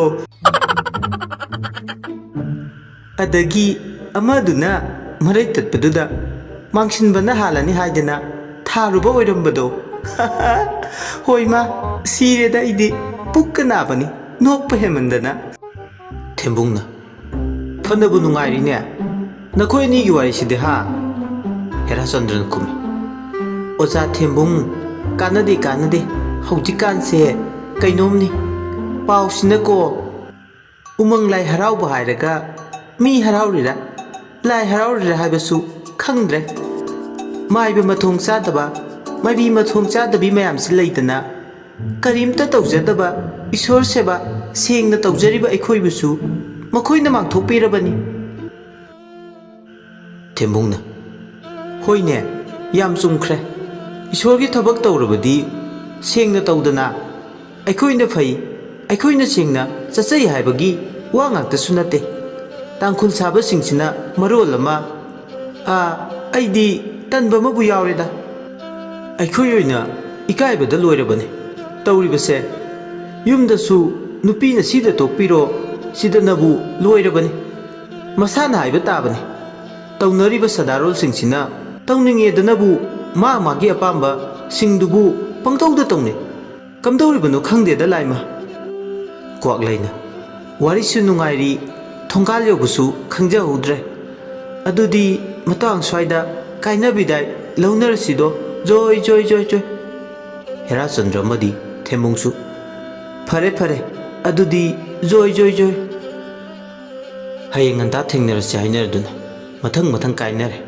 ꯑꯗꯒꯤ ꯑꯃꯗꯨꯅ ꯃꯔꯩ ꯇꯠꯄꯗꯨꯗ ꯃꯥꯡꯁꯤꯟꯕꯅ ꯍꯥꯜꯂꯅꯤ ꯍꯥꯏꯗꯅ ꯊꯥꯔꯨꯕ ꯑꯣꯏꯔꯝꯕꯗꯣ꯫ ꯍꯣꯏ ꯃꯥ, ꯁꯤꯔꯦꯗ ꯑꯩꯗꯤ, ꯄꯨꯛꯀ ꯅꯥꯕꯅꯤ ꯅꯣꯛꯄ ꯍꯦꯟꯃꯟꯗꯅ꯫ ꯊꯦꯝꯕꯨꯡꯅ, "ꯐꯅꯕꯨ ꯅꯨꯡꯉꯥꯏꯔꯤꯅꯦ ꯅꯈꯣꯏ ꯑꯅꯤꯒꯤ ꯋꯥꯔꯤꯁꯤꯗꯤ, ꯍꯥ?" ꯍꯦꯔꯥꯆꯟꯗ꯭ꯔꯅ ꯈꯨꯝꯃꯤ, "ꯑꯣꯖꯥ ꯊꯦꯝꯕꯨꯡ, ꯀꯥꯟꯅꯗꯦ, ꯀꯥꯟꯅꯗꯦ꯫ ꯍꯧꯖꯤꯛꯀꯥꯟꯁꯦ ꯀꯩꯅꯣꯝꯅꯤ꯫ ꯄꯥꯎꯁꯤꯅꯀꯣ, ꯎꯃꯪ ꯂꯥꯏ ꯍꯔꯥꯎꯕ ꯍꯥꯏꯔꯒ ꯃꯤ ꯍꯔꯥꯎꯔꯤꯔꯥ, ꯂꯥꯏ ꯍꯔꯥꯎꯔꯤꯔꯥ ꯍꯥꯏꯕꯁꯨ ꯈꯪꯗ꯭ꯔꯦ꯫ ꯃꯥꯏꯕ ꯃꯊꯣꯡ ꯆꯥꯗꯕ, ꯃꯥꯏꯕꯤ ꯃꯊꯣꯡ ꯆꯥꯗꯕꯤ ꯃꯌꯥꯝꯁꯤ ꯂꯩꯗꯅ, ꯀꯔꯤꯝꯇ ꯇꯧꯖꯗꯕ ꯏꯁꯣꯔ ꯁꯦꯕꯥ ꯁꯦꯡꯅ ꯇꯧꯖꯔꯤꯕ ꯑꯩꯈꯣꯏꯕꯨꯁꯨ ꯃꯈꯣꯏꯅ ꯃꯥꯡꯊꯣꯛꯄꯤꯔꯕꯅꯤ꯫" ꯊꯦꯝꯕꯨꯡꯅ, "ꯍꯣꯏꯅꯦ, ꯌꯥꯝ ꯆꯨꯝꯈ꯭ꯔꯦ꯫ ꯏꯁꯣꯔꯒꯤ ꯊꯕꯛ ꯇꯧꯔꯕꯗꯤ ꯁꯦꯡꯅ ꯇꯧꯗꯅ, ꯑꯩꯈꯣꯏꯅ ꯐꯩ, ꯑꯩꯈꯣꯏꯅ ꯁꯦꯡꯅ ꯆꯠꯆꯩ ꯍꯥꯏꯕꯒꯤ ꯋꯥ ꯉꯥꯛꯇꯁꯨ ꯅꯠꯇꯦ꯫ ꯇꯥꯡꯈꯨꯜ ꯁꯥꯕꯁꯤꯡꯁꯤꯅ ꯃꯔꯣꯜ ꯑꯃ, ꯑꯥ, ꯑꯩꯗꯤ ꯇꯟꯕ ꯑꯃꯕꯨ ꯌꯥꯎꯔꯦꯗ꯫ ꯑꯩꯈꯣꯏ ꯑꯣꯏꯅ ꯏꯀꯥꯏꯕꯗ ꯂꯣꯏꯔꯕꯅꯤ ꯇꯧꯔꯤꯕꯁꯦ꯫ ꯌꯨꯝꯗꯁꯨ ꯅꯨꯄꯤꯅ ꯁꯤꯗ ꯇꯣꯛꯄꯤꯔꯣ, ꯁꯤꯗꯅꯕꯨ ꯂꯣꯏꯔꯕꯅꯤ꯫ ꯃꯁꯥꯅ ꯍꯥꯏꯕ ꯇꯥꯕꯅꯤ꯫ ꯇꯧꯅꯔꯤꯕ ꯁꯗꯥꯔꯣꯜꯁꯤꯡꯁꯤꯅ ꯇꯧꯅꯤꯡꯉꯦꯗꯅꯕꯨ ꯃꯥ ꯃꯥꯒꯤ ꯑꯄꯥꯝꯕꯁꯤꯡꯗꯨꯕꯨ ꯄꯪꯇꯧꯗ ꯇꯧꯅꯩ꯫ ꯀꯝꯗꯧꯔꯤꯕꯅꯣ ꯈꯪꯗꯦꯗ ꯂꯥꯏꯃ꯫" ꯀ꯭ꯋꯥꯛꯂꯩꯅ, "ꯋꯥꯔꯤꯁꯨ ꯅꯨꯡꯉꯥꯏꯔꯤ, ꯊꯣꯡꯒꯥꯜ ꯌꯧꯕꯁꯨ ꯈꯪꯖꯍꯧꯗ꯭ꯔꯦ꯫ ꯑꯗꯨꯗꯤ ꯃꯇꯥꯡ ꯁ꯭ꯋꯥꯏꯗ ꯀꯥꯏꯅꯕꯤꯗꯥꯏ ꯂꯧꯅꯔꯁꯤꯗꯣ, ꯖꯣꯏ, ꯖꯣꯏ, ꯖꯣꯏ, ꯖꯣꯏ꯫" ꯍꯦꯔꯥꯆꯟꯗ꯭ꯔ ꯑꯃꯗꯤ ꯊꯦꯝꯕꯨꯡꯁꯨ, "ꯐꯔꯦ, ꯐꯔꯦ, ꯑꯗꯨꯗꯤ ꯖꯣꯏ, ꯖꯣꯏ, ꯖꯣꯏ꯫ ꯍꯌꯦꯡ ꯉꯟꯇꯥ ꯊꯦꯡꯅꯔꯁꯤ" ꯍꯥꯏꯅꯔꯗꯨꯅ ꯃꯊꯪ ꯃꯊꯪ ꯀꯥꯏꯅꯔꯦ꯫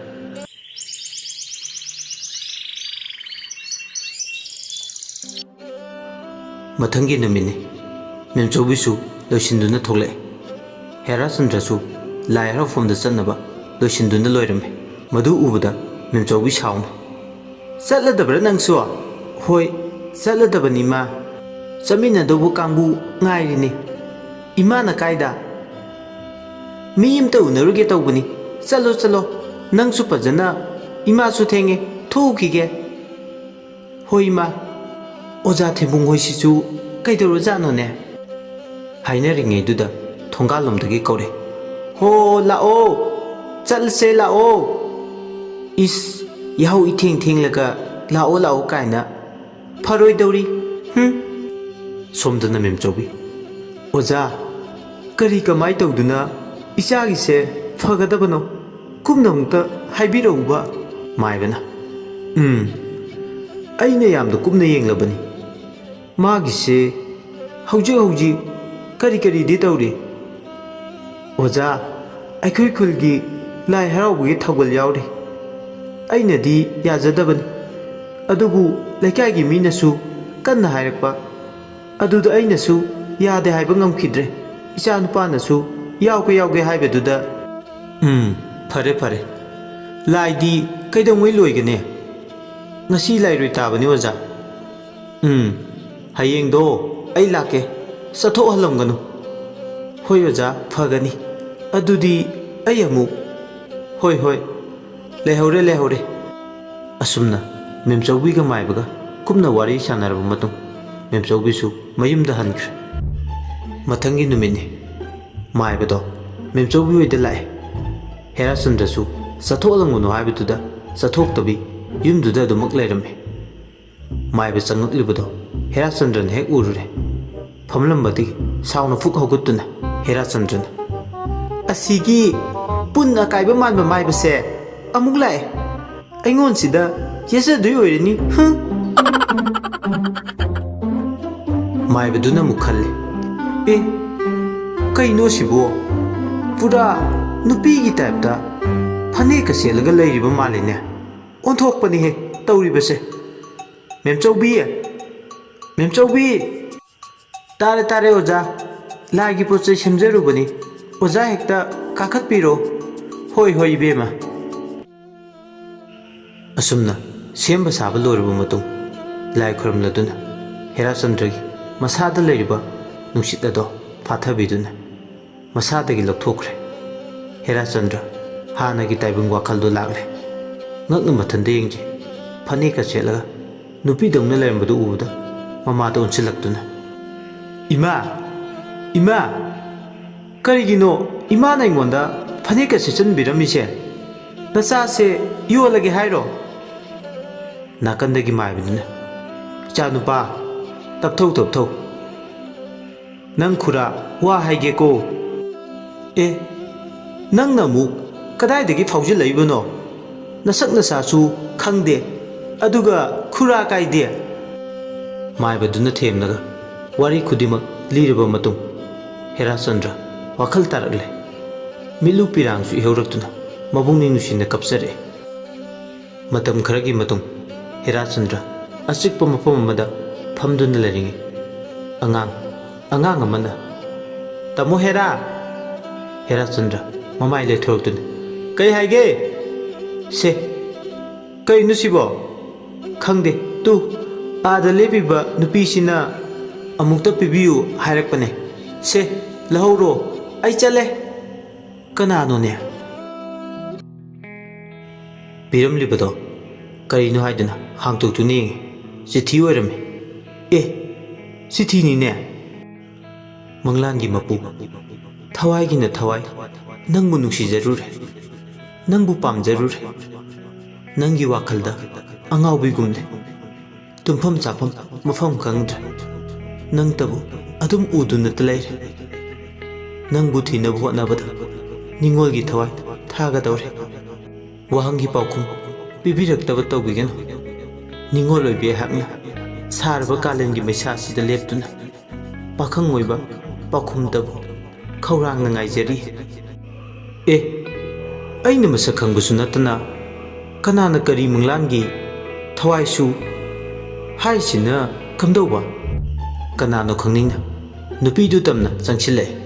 ꯃꯊꯪꯒꯤ ꯅꯨꯃꯤꯠꯅꯤ꯫ ꯃꯦꯝꯆꯧꯕꯤꯁꯨ ꯂꯣꯏꯁꯤꯟꯗꯨꯅ ꯊꯣꯛꯂꯛꯑꯦ꯫ ꯍꯦꯔꯥꯆꯟꯗ꯭ꯔꯁꯨ ꯂꯥꯏ ꯍꯔꯥꯎꯐꯝꯗ ꯆꯠꯅꯕ ꯂꯣꯏꯁꯤꯟꯗꯨꯅ ꯂꯣꯏꯔꯝꯃꯦ꯫ ꯃꯗꯨ ꯎꯕꯗ ꯃꯦꯝꯆꯧꯕꯤ ꯁꯥꯎꯅ, "ꯆꯠꯂꯗꯕ꯭ꯔꯥ ꯅꯪꯁꯨ?" "ꯍꯣꯏ, ꯆꯠꯂꯗꯕꯅꯤ ꯃꯥ꯫ ꯆꯠꯃꯤꯟꯅꯗꯧꯕ ꯀꯥꯡꯕꯨ ꯉꯥꯏꯔꯤꯅꯤ꯫ ꯏꯃꯥꯅ ꯀꯥꯏꯗ? ꯃꯤ ꯑꯝꯇ ꯎꯅꯔꯨꯒꯦ ꯇꯧꯕꯅꯤ꯫ ꯆꯠꯂꯣ, ꯆꯠꯂꯣ꯫ ꯅꯪꯁꯨ ꯐꯖꯅ, ꯏꯃꯥꯁꯨ ꯊꯦꯡꯉꯦ, ꯊꯣꯛꯎꯈꯤꯒꯦ꯫ ꯍꯣꯏ, ꯏꯃꯥ꯫ ꯑꯣꯖꯥ ꯊꯦꯝꯕꯨꯡ ꯍꯣꯏꯁꯤꯁꯨ ꯀꯩꯗꯧꯔꯖꯥꯠꯅꯣꯅꯦ? ꯍꯥꯏꯅꯔꯤꯉꯩꯗꯨꯗ ꯊꯣꯡꯒꯥꯜꯂꯣꯝꯗꯒꯤ ꯀꯧꯔꯦ꯫ "ꯍꯣ, ꯂꯥꯛꯑꯣ꯫ ꯆꯠꯂꯁꯦ, ꯂꯥꯛꯑꯣ꯫" ꯏꯁ, ꯌꯥꯍꯧ ꯏꯊꯦꯡ ꯊꯦꯡꯂꯒ "ꯂꯥꯛꯑꯣ, ꯂꯥꯛꯑꯣ" ꯀꯥꯏꯅ꯫ ꯐꯔꯣꯏꯗꯧꯔꯤ꯫ ꯍꯨꯝ꯫ ꯁꯣꯝꯗꯅ ꯃꯦꯝꯆꯧꯕꯤ꯫ "ꯑꯣꯖꯥ, ꯀꯔꯤ ꯀꯃꯥꯏ ꯇꯧꯗꯨꯅ ꯏꯆꯥꯒꯤꯁꯦ ꯐꯒꯗꯕꯅꯣ? ꯀꯨꯞꯅ ꯑꯃꯨꯛꯇ ꯍꯥꯏꯕꯤꯔꯛꯎꯕ꯫" ꯃꯥꯏꯕꯅ꯫ "ꯎꯝ, ꯑꯩꯅ ꯌꯥꯝꯅ ꯀꯨꯞꯅ ꯌꯦꯡꯂꯕꯅꯤ꯫ ꯃꯥꯒꯤꯁꯦ ꯍꯧꯖꯤꯛ ꯍꯧꯖꯤꯛ ꯀꯔꯤ ꯀꯔꯤꯗꯤ ꯇꯧꯔꯤ?" "ꯑꯣꯖꯥ, ꯑꯩꯈꯣꯏ ꯈꯨꯜꯒꯤ ꯂꯥꯏ ꯍꯔꯥꯎꯕꯒꯤ ꯊꯧꯒꯜ ꯌꯥꯎꯔꯤ꯫ ꯑꯩꯅꯗꯤ ꯌꯥꯖꯗꯕꯅꯤ, ꯑꯗꯨꯕꯨ ꯂꯩꯀꯥꯏꯒꯤ ꯃꯤꯅꯁꯨ ꯀꯟꯅ ꯍꯥꯏꯔꯛꯄ꯫ ꯑꯗꯨꯗ ꯑꯩꯅꯁꯨ ꯌꯥꯗꯦ ꯍꯥꯏꯕ ꯉꯝꯈꯤꯗ꯭ꯔꯦ꯫ ꯏꯆꯥ ꯅꯨꯄꯥꯅꯁꯨ ꯌꯥꯎꯒꯦ, ꯌꯥꯎꯒꯦ ꯍꯥꯏꯕꯗꯨꯗ꯫" "ꯎꯝ, ꯐꯔꯦ, ꯐꯔꯦ꯫ ꯂꯥꯏꯗꯤ ꯀꯩꯗꯧꯉꯩ ꯂꯣꯏꯒꯅꯤ?" "ꯉꯁꯤ ꯂꯥꯏꯔꯣꯏ ꯇꯥꯕꯅꯤ, ꯑꯣꯖꯥ꯫" "ꯎꯝ, ꯍꯌꯦꯡꯗꯣ ꯑꯩ ꯂꯥꯛꯀꯦ, ꯆꯠꯊꯣꯛꯍꯜꯂꯝꯒꯅꯨ꯫" "ꯍꯣꯏ ꯑꯣꯖꯥ, ꯐꯒꯅꯤ꯫ ꯑꯗꯨꯗꯤ ꯑꯩ ꯑꯃꯨꯛ꯫" "ꯍꯣꯏ, ꯍꯣꯏ, ꯂꯩꯍꯧꯔꯦ, ꯂꯩꯍꯧꯔꯦ꯫" ꯑꯁꯨꯝꯅ ꯃꯦꯝꯆꯧꯕꯤꯒ ꯃꯥꯏꯕꯒ ꯀꯨꯞꯅ ꯋꯥꯔꯤ ꯁꯥꯟꯅꯔꯕ ꯃꯇꯨꯡ, ꯃꯦꯝꯆꯧꯕꯤꯁꯨ ꯃꯌꯨꯝꯗ ꯍꯟꯈ꯭ꯔꯦ꯫ ꯃꯊꯪꯒꯤ ꯅꯨꯃꯤꯠꯅꯤ꯫ ꯃꯥꯏꯕꯗꯣ ꯃꯦꯝꯆꯧꯕꯤ ꯍꯣꯏꯗ ꯂꯥꯛꯑꯦ꯫ ꯍꯦꯔꯥꯆꯟꯗ꯭ꯔꯁꯨ ꯆꯠꯊꯣꯛꯍꯜꯂꯝꯒꯅꯨ ꯍꯥꯏꯕꯗꯨꯗ ꯆꯠꯊꯣꯛꯇꯕꯤ ꯌꯨꯝꯗꯨꯗ ꯑꯗꯨꯃꯛ ꯂꯩꯔꯝꯃꯤ꯫ ꯃꯥꯏꯕ ꯆꯪꯂꯛꯂꯤꯕꯗꯣ ꯍꯦꯔꯥꯆꯟꯗ꯭ꯔꯅ ꯍꯦꯛ ꯎꯔꯨꯔꯦ꯫ ꯐꯝꯂꯝꯕꯗꯒꯤ ꯁꯥꯎꯅ ꯐꯨꯛ ꯍꯧꯒꯠꯇꯨꯅ ꯍꯦꯔꯥꯆꯟꯗ꯭ꯔꯅ, "ꯑꯁꯤꯒꯤ ꯄꯨꯟ ꯑꯀꯥꯏꯕ ꯃꯥꯟꯕ ꯃꯥꯏꯕꯁꯦ ꯑꯃꯨꯛ ꯂꯥꯛꯑꯦ꯫ ꯑꯩꯉꯣꯟꯁꯤꯗ ꯌꯦꯠꯆꯗꯣꯏ ꯑꯣꯏꯔꯅꯤ, ꯍꯨꯝ!" ꯃꯥꯏꯕꯗꯨꯅ ꯑꯃꯨꯛ ꯈꯜꯂꯤ, "ꯑꯦ, ꯀꯩꯅꯣ ꯁꯤꯕꯣ? ꯄꯨꯔꯥ ꯅꯨꯄꯤꯒꯤ ꯇꯥꯏꯞꯇ ꯐꯅꯦꯛꯀ ꯁꯦꯠꯂꯒ ꯂꯩꯔꯤꯕ ꯃꯥꯜꯂꯤꯅꯦ꯫ ꯑꯣꯟꯊꯣꯛꯄꯅꯤꯍꯦ ꯇꯧꯔꯤꯕꯁꯦ꯫ ꯃꯦꯝꯆꯧꯕꯤ! ꯃꯦꯝꯆꯧꯕꯤ!" "ꯇꯥꯔꯦ, ꯇꯥꯔꯦ ꯑꯣꯖꯥ꯫ ꯂꯥꯏꯒꯤ ꯄꯣꯠ ꯆꯩ ꯁꯦꯝꯖꯔꯨꯕꯅꯤ꯫ ꯑꯣꯖꯥ ꯍꯦꯛꯇ ꯀꯥꯈꯠꯄꯤꯔꯣ꯫" "ꯍꯣꯏ, ꯍꯣꯏ ꯏꯕꯦꯝꯃ꯫" ꯑꯁꯨꯝꯅ ꯁꯦꯝꯕ ꯁꯥꯕ ꯂꯣꯏꯔꯕ ꯃꯇꯨꯡ, ꯂꯥꯏ ꯈꯨꯔꯨꯝꯂꯗꯨꯅ ꯍꯦꯔꯥꯆꯟꯗ꯭ꯔꯒꯤ ꯃꯁꯥꯗ ꯂꯩꯔꯤꯕ ꯅꯨꯡꯁꯤꯠ ꯑꯗꯣ ꯐꯥꯊꯕꯤꯗꯨꯅ ꯃꯁꯥꯗꯒꯤ ꯂꯧꯊꯣꯛꯈ꯭ꯔꯦ꯫ ꯍꯦꯔꯥꯆꯟꯗ꯭ꯔ ꯍꯥꯟꯅꯒꯤ ꯇꯥꯏꯕꯪ ꯋꯥꯈꯜꯗꯣ ꯂꯥꯛꯂꯦ꯫ ꯉꯛꯅ ꯃꯊꯟꯇ ꯌꯦꯡꯖꯩ꯫ ꯐꯅꯦꯛꯀ ꯁꯦꯠꯂꯒ ꯅꯨꯄꯤꯗꯧꯅ ꯂꯩꯔꯝꯕꯗꯨ ꯎꯕꯗ ꯃꯃꯥꯗ ꯑꯣꯟꯁꯤꯜꯂꯛꯇꯨꯅ, "ꯏꯃꯥ! ꯏꯃꯥ! ꯀꯔꯤꯒꯤꯅꯣ ꯏꯃꯥꯅ ꯑꯩꯉꯣꯟꯗ ꯐꯅꯦꯛꯀ ꯁꯦꯠꯆꯟꯕꯤꯔꯝꯃꯤꯁꯦ? ꯅꯆꯥꯁꯦ ꯌꯣꯜꯂꯒꯦ ꯍꯥꯏꯔꯣ?" ꯅꯥꯀꯟꯗꯒꯤ ꯃꯥꯏꯕꯗꯨꯅ, "ꯏꯆꯥꯅꯨꯄꯥ, ꯇꯞꯊꯧ, ꯇꯞꯊꯧ꯫ ꯅꯪ ꯈꯨꯔꯥ ꯋꯥ ꯍꯥꯏꯒꯦꯀꯣ꯫" "ꯑꯦ, ꯅꯪꯅ ꯑꯃꯨꯛ ꯀꯗꯥꯏꯗꯒꯤ ꯐꯥꯎꯖꯤꯜꯂꯛꯏꯕꯅꯣ? ꯅꯁꯛ ꯅꯁꯥꯁꯨ ꯈꯪꯗꯦ, ꯑꯗꯨꯒ ꯈꯨꯔꯥ ꯀꯥꯏꯗꯦ?" ꯃꯥꯏꯕꯗꯨꯅ ꯊꯦꯝꯂꯒ ꯋꯥꯔꯤ ꯈꯨꯗꯤꯡꯃꯛ ꯂꯤꯔꯕ ꯃꯇꯨꯡ, ꯍꯦꯔꯥꯆꯟꯗ꯭ꯔ ꯋꯥꯈꯜ ꯇꯥꯔꯛꯂꯦ꯫ ꯃꯤꯠꯂꯨ ꯄꯤꯔꯥꯡꯁꯨ ꯏꯍꯧꯔꯛꯇꯨꯅ ꯃꯕꯨꯛꯅꯤꯡ ꯅꯨꯡꯁꯤꯅ ꯀꯞꯆꯔꯛꯑꯦ꯫ ꯃꯇꯝ ꯈꯔꯒꯤ ꯃꯇꯨꯡ, ꯍꯦꯔꯥꯆꯟꯗ꯭ꯔ ꯑꯆꯤꯛꯄ ꯃꯐꯝ ꯑꯃꯗ ꯐꯝꯗꯨꯅ ꯂꯩꯔꯤꯉꯩ, ꯑꯉꯥꯡ, ꯑꯉꯥꯡ ꯑꯃꯅ, "ꯇꯥꯃꯣ ꯍꯦꯔꯥ!" ꯍꯦꯔꯥꯆꯟꯗ꯭ꯔ ꯃꯃꯥꯏ ꯂꯩꯊꯣꯔꯛꯇꯨꯅ, "ꯀꯩ ꯍꯥꯏꯒꯦ? ꯁꯦ, ꯀꯩꯅꯣ ꯁꯤꯕꯣ? ꯈꯪꯗꯦ, ꯇꯨ, ꯑꯥꯗ ꯂꯦꯞꯄꯤꯕ ꯅꯨꯄꯤꯁꯤꯅ ꯑꯃꯨꯛꯇ ꯄꯤꯕꯤꯌꯨ ꯍꯥꯏꯔꯛꯄꯅꯦ꯫ ꯁꯦ, ꯂꯧꯍꯧꯔꯣ, ꯑꯩ ꯆꯠꯂꯦ꯫" "ꯀꯅꯥꯅꯣꯅꯦ?" ꯄꯤꯔꯝꯂꯤꯕꯗꯣ ꯀꯔꯤꯅꯣ ꯍꯥꯏꯗꯨꯅ ꯍꯥꯡꯗꯣꯛꯇꯨꯅ ꯌꯦꯡꯉꯤ꯫ ꯆꯤꯊꯤ ꯑꯣꯏꯔꯝꯃꯤ꯫ "ꯑꯦ, ꯆꯤꯊꯤꯅꯤꯅꯦ꯫" "ꯃꯪꯂꯥꯟꯒꯤ ꯃꯄꯨ, ꯊꯋꯥꯏꯒꯤꯅ ꯊꯋꯥꯏ, ꯅꯪꯕꯨ ꯅꯨꯡꯁꯤꯖꯔꯨꯔꯦ, ꯅꯪꯕꯨ ꯄꯥꯝꯖꯔꯨꯔꯦ꯫ ꯅꯪꯒꯤ ꯋꯥꯈꯜꯗ ꯑꯉꯥꯎꯕꯤꯒꯨꯝꯂꯦ꯫ ꯇꯨꯝꯐꯝ ꯆꯥꯐꯝ ꯃꯐꯝ ꯈꯪꯗ꯭ꯔꯦ꯫ ꯅꯪꯇꯕꯨ ꯑꯗꯨꯝ ꯎꯗꯨꯅꯇ ꯂꯩꯔꯦ꯫ ꯅꯪꯕꯨ ꯊꯤꯅꯕ ꯍꯣꯠꯅꯕꯗ ꯅꯤꯡꯉꯣꯜꯒꯤ ꯊꯋꯥꯏ ꯊꯥꯒꯗꯧꯔꯦ꯫ ꯋꯥꯍꯪꯒꯤ ꯄꯥꯎꯈꯨꯝ ꯄꯤꯕꯤꯔꯛꯇꯕ ꯇꯧꯕꯤꯒꯅꯨ꯫ ꯅꯤꯡꯉꯣꯜ ꯑꯣꯏꯕꯤ ꯑꯩꯍꯥꯛꯅ ꯁꯥꯔꯕ ꯀꯥꯂꯦꯟꯒꯤ ꯃꯩꯁꯥꯁꯤꯗ ꯂꯦꯞꯇꯨꯅ ꯄꯥꯈꯪ ꯑꯣꯏꯕ ꯄꯥꯎꯈꯨꯝꯗꯕꯨ ꯈꯧꯔꯥꯡꯅ ꯉꯥꯏꯖꯔꯤ꯫" "ꯑꯦ, ꯑꯩꯅ ꯃꯁꯛ ꯈꯪꯕꯁꯨ ꯅꯠꯇꯅ ꯀꯅꯥꯅ ꯀꯔꯤ ꯃꯪꯂꯥꯟꯒꯤ ꯊꯋꯥꯏꯁꯨ ꯍꯥꯏꯁꯤꯅ ꯀꯝꯗꯧꯕ?" ꯀꯅꯥꯅꯣ ꯈꯪꯅꯤꯡꯅ ꯅꯨꯄꯤꯗꯨ ꯇꯝꯅ ꯆꯪꯁꯤꯜꯂꯛꯑꯦ꯫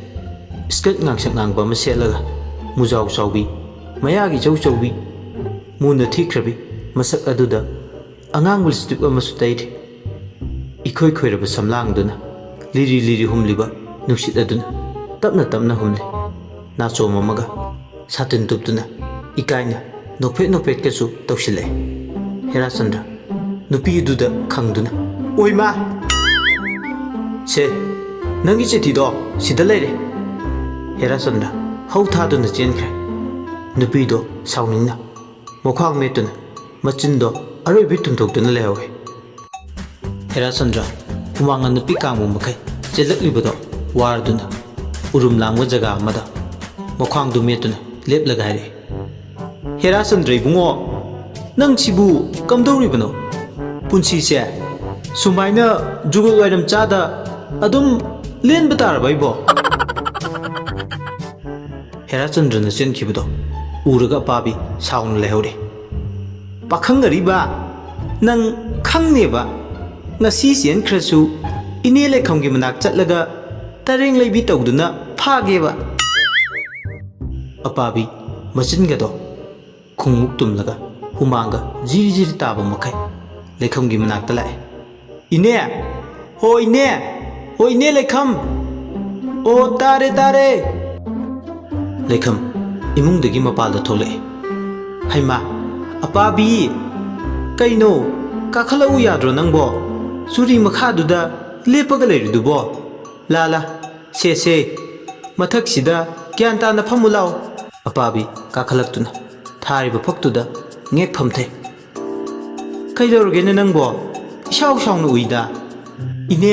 ꯁ꯭ꯀꯔꯠ ꯉꯥꯡꯁꯛ ꯉꯥꯡꯕ ꯑꯃ ꯁꯦꯠꯂꯒ, ꯃꯨꯖꯥꯎ ꯆꯥꯎꯕꯤ, ꯃꯌꯥꯒꯤ ꯏꯆꯧ ꯆꯧꯕꯤ, ꯃꯨꯅ ꯊꯤꯈ꯭ꯔꯕꯤ ꯃꯁꯛ ꯑꯗꯨꯗ ꯑꯉꯥꯡꯕ ꯂꯤꯞꯁꯇꯤꯛ ꯑꯃꯁꯨ ꯇꯩꯔꯤ꯫ ꯏꯈꯣꯏ ꯈꯣꯏꯔꯕ ꯁꯝꯂꯥꯡꯗꯨꯅ ꯂꯤꯔꯤ ꯂꯤꯔꯤ ꯍꯨꯝꯂꯤꯕ ꯅꯨꯡꯁꯤꯠ ꯑꯗꯨꯅ ꯇꯞꯅ ꯇꯞꯅ ꯍꯨꯝꯂꯤ꯫ ꯅꯥꯆꯣꯝ ꯑꯃꯒ ꯁꯥꯇꯤꯟ ꯇꯨꯞꯇꯨꯅ ꯏꯀꯥꯏꯅ ꯅꯣꯛꯐꯦꯠ ꯅꯣꯛꯐꯦꯠꯀꯁꯨ ꯇꯧꯁꯤꯜꯂꯛꯑꯦ꯫ ꯍꯦꯔꯥꯆꯟꯗ꯭ꯔ ꯅꯨꯄꯤ ꯑꯗꯨꯗ ꯈꯪꯗꯨꯅ, "ꯑꯣꯏꯃꯥ! ꯁꯦ, ꯅꯪꯒꯤ ꯆꯤꯊꯤꯗꯣ ꯁꯤꯗ ꯂꯩꯔꯦ꯫" ꯍꯦꯔꯥꯆꯟꯗ꯭ꯔ ꯍꯧ ꯊꯥꯗꯨꯅ ꯆꯦꯟꯈ꯭ꯔꯦ꯫ ꯅꯨꯄꯤꯗꯣ ꯁꯥꯎꯅꯤꯡꯅ ꯃꯈ꯭ꯋꯥꯡ ꯃꯦꯠꯇꯨꯅ ꯃꯆꯤꯟꯗꯣ ꯑꯔꯣꯏꯕꯤ ꯇꯨꯝꯊꯣꯛꯇꯨꯅ ꯂꯩꯍꯧꯋꯦ꯫ ꯍꯦꯔꯥꯆꯟꯗ꯭ꯔ ꯍꯨꯃꯥꯡꯅ ꯅꯨꯄꯤ ꯀꯥꯡꯕ ꯃꯈꯩ ꯆꯦꯜꯂꯛꯂꯤꯕꯗꯣ ꯋꯥꯔꯗꯨꯅ ꯎꯔꯨꯝ ꯂꯥꯡꯕ ꯖꯒꯥ ꯑꯃꯗ ꯃꯈ꯭ꯋꯥꯡꯗꯨ ꯃꯦꯠꯇꯨꯅ ꯂꯦꯞꯂꯒ ꯍꯥꯏꯔꯛꯏ, "ꯍꯦꯔꯥꯆꯟꯗ꯭ꯔ ꯏꯕꯨꯡꯉꯣ, ꯅꯪ ꯁꯤꯕꯨ ꯀꯝꯗꯧꯔꯤꯕꯅꯣ? ꯄꯨꯟꯁꯤꯁꯦ ꯁꯨꯃꯥꯏꯅ ꯖꯨꯒꯣꯠ ꯋꯥꯏꯔꯝ ꯆꯥꯗ ꯑꯗꯨꯝ ꯂꯦꯟꯕ ꯇꯥꯔꯕ ꯑꯩꯕꯣ?" ꯍꯦꯔꯥꯆꯟꯗ꯭ꯔꯅ ꯆꯦꯟꯈꯤꯕꯗꯣ ꯎꯔꯒ ꯑꯄꯥꯕꯤ ꯁꯥꯎꯅ ꯂꯩꯍꯧꯔꯦ꯫ "ꯄꯥꯈꯪ ꯑꯔꯤꯕ, ꯅꯪ ꯈꯪꯅꯦꯕ, ꯉꯁꯤ ꯆꯦꯟꯈ꯭ꯔꯁꯨ ꯏꯅꯦ ꯂꯩꯈꯝꯒꯤ ꯃꯅꯥꯛ ꯆꯠꯂꯒ ꯇꯔꯦꯡ ꯂꯩꯕꯤ ꯇꯧꯗꯨꯅ ꯐꯥꯒꯦꯕ꯫" ꯑꯄꯥꯕꯤ ꯃꯆꯤꯟꯒꯗꯣ ꯈꯣꯡꯎꯞ ꯇꯨꯝꯂꯒ ꯍꯨꯃꯥꯡꯒ ꯖꯤꯔꯤ ꯖꯤꯔꯤ ꯇꯥꯕ ꯃꯈꯩ ꯂꯩꯈꯝꯒꯤ ꯃꯅꯥꯛꯇ ꯂꯥꯛꯑꯦ꯫ "ꯏꯅꯦ! ꯍꯣ ꯏꯅꯦ! ꯍꯣ ꯏꯅꯦ ꯂꯩꯈꯝ! ꯑꯣ ꯇꯥꯔꯦ ꯇꯥꯔꯦ!" ꯂꯩꯈꯝ ꯏꯃꯨꯡꯗꯒꯤ ꯃꯄꯥꯜꯗ ꯊꯣꯛꯂꯛꯑꯦ꯫ "ꯍꯩꯃꯥ! ꯑꯄꯥꯕꯤ! ꯀꯩꯅꯣ? ꯀꯥꯈꯠꯂꯛꯎ ꯌꯥꯗ꯭ꯔꯣ ꯅꯪꯕꯣ? ꯆꯨꯔꯤ ꯃꯈꯥꯗꯨꯗ ꯂꯦꯞꯄꯒ ꯂꯩꯔꯤꯗꯨꯕꯣ? ꯂꯥ ꯂꯥ, ꯁꯦ ꯁꯦ, ꯃꯊꯛꯁꯤꯗ ꯒ꯭ꯌꯥꯟ ꯇꯥꯅ ꯐꯝꯃꯨ ꯂꯥꯎ꯫" ꯑꯄꯥꯕꯤ ꯀꯥꯈꯠꯂꯛꯇꯨꯅ ꯊꯥꯔꯤꯕ ꯐꯛꯇꯨꯗ ꯉꯦꯛ ꯐꯝꯊꯩ꯫ "ꯀꯩꯗꯧꯔꯒꯦꯅꯦ ꯅꯪꯕꯣ? ꯏꯁꯥꯎ ꯁꯥꯎꯅ ꯎꯏꯗ꯫ ꯏꯅꯦ,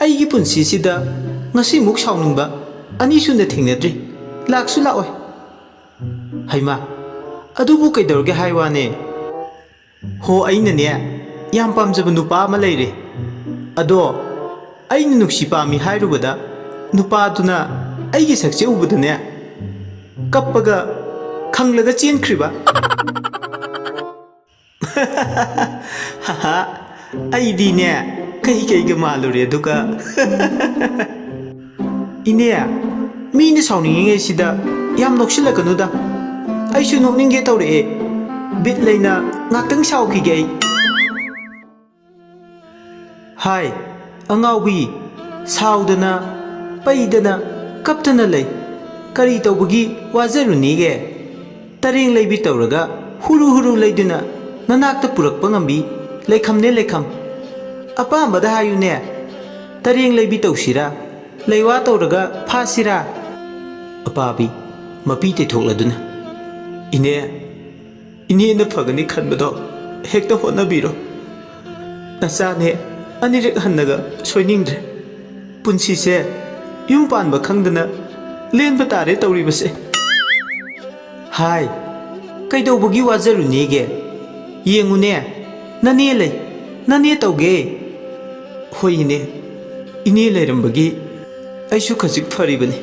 ꯑꯩꯒꯤ ꯄꯨꯟꯁꯤꯁꯤꯗ ꯉꯁꯤꯃꯨꯛ ꯁꯥꯎꯅꯤꯡꯕ ꯑꯅꯤꯁꯨꯅ ꯊꯦꯡꯅꯗ꯭ꯔꯤ꯫ ꯂꯥꯛꯁꯨ ꯂꯥꯛꯑꯣꯏ꯫" "ꯍꯩꯃꯥ, ꯑꯗꯨꯕꯨ ꯀꯩꯗꯧꯔꯒꯦ ꯍꯥꯏ ꯋꯥꯅꯦ? ꯍꯣ, ꯑꯩꯅꯅꯦ ꯌꯥꯝ ꯄꯥꯝꯖꯕ ꯅꯨꯄꯥ ꯑꯃ ꯂꯩꯔꯦ꯫ ꯑꯗꯣ ꯑꯩꯅ ꯅꯨꯡꯁꯤ ꯄꯥꯝꯃꯤ ꯍꯥꯏꯔꯨꯕꯗ ꯅꯨꯄꯥꯗꯨꯅ ꯑꯩꯒꯤ ꯁꯛꯁꯦ ꯎꯕꯗꯅꯦ ꯀꯞꯄꯒ ꯈꯪꯂꯒ ꯆꯦꯟꯈ꯭ꯔꯤꯕ꯫" "ꯍꯥꯍꯥ, ꯑꯩꯗꯤꯅꯦ ꯀꯩ ꯀꯩꯒ ꯃꯥꯜꯂꯨꯔꯦ ꯑꯗꯨꯒ꯫" "ꯏꯅꯦ, ꯃꯤꯅ ꯁꯥꯎꯅꯤꯡꯉꯤꯉꯩꯁꯤꯗ ꯌꯥꯝ ꯅꯣꯛꯁꯤꯜꯂꯛꯀꯅꯨꯗ꯫ ꯑꯩꯁꯨ ꯅꯣꯛꯅꯤꯡꯒꯦ ꯇꯧꯔꯛꯑꯦ꯫ ꯕꯤꯠ ꯂꯩꯅ ꯉꯥꯛꯇꯪ ꯁꯥꯎꯈꯤꯒꯦ ꯑꯩ꯫" "ꯍꯥꯏ, ꯑꯉꯥꯎꯕꯤ, ꯁꯥꯎꯗꯅ, ꯄꯩꯗꯅ, ꯀꯞꯇꯅ ꯂꯩ꯫ ꯀꯔꯤ ꯇꯧꯕꯒꯤ ꯋꯥꯖꯔꯨꯅꯤꯒꯦ? ꯇꯔꯦꯡ ꯂꯩꯕꯤ ꯇꯧꯔꯒ ꯍꯨꯔꯨ ꯍꯨꯔꯨ ꯂꯩꯗꯨꯅ ꯅꯅꯥꯛꯇ ꯄꯨꯔꯛꯄ ꯉꯝꯕꯤ ꯂꯩꯈꯝꯅꯦ ꯂꯩꯈꯝ꯫ ꯑꯄꯥꯝꯕꯗ ꯍꯥꯏꯌꯨꯅꯦ, ꯇꯔꯦꯡ ꯂꯩꯕꯤ ꯇꯧꯁꯤꯔꯥ, ꯂꯩꯋꯥ ꯇꯧꯔꯒ ꯐꯥꯁꯤꯔꯥ?" ꯑꯄꯥꯕꯤ, ꯃꯄꯤ ꯇꯩꯊꯣꯛꯂꯗꯨꯅ, "ꯏꯅꯦ, ꯏꯅꯦꯅ ꯐꯒꯅꯤ ꯈꯟꯕꯗꯣ ꯍꯦꯛꯇ ꯍꯣꯠꯅꯕꯤꯔꯣ꯫ ꯅꯆꯥꯅꯦ, ꯑꯅꯤꯔꯛ ꯍꯟꯅꯒ ꯁꯣꯏꯅꯤꯡꯗ꯭ꯔꯦ꯫ ꯄꯨꯟꯁꯤꯁꯦ ꯌꯨꯝ ꯄꯥꯟꯕ ꯈꯪꯗꯅ ꯂꯦꯟꯕ ꯇꯥꯔꯦ ꯇꯧꯔꯤꯕꯁꯦ꯫" "ꯍꯥꯏ, ꯀꯩꯗꯧꯕꯒꯤ ꯋꯥꯖꯔꯨꯅꯦꯒꯦ? ꯌꯦꯡꯉꯨꯅꯦ, ꯅꯅꯦ ꯂꯩ, ꯅꯅꯦ ꯇꯧꯒꯦ꯫" "ꯍꯣꯏ ꯏꯅꯦ, ꯏꯅꯦ ꯂꯩꯔꯝꯕꯒꯤ ꯑꯩꯁꯨ ꯈꯖꯤꯛ ꯐꯔꯤꯕꯅꯤ꯫"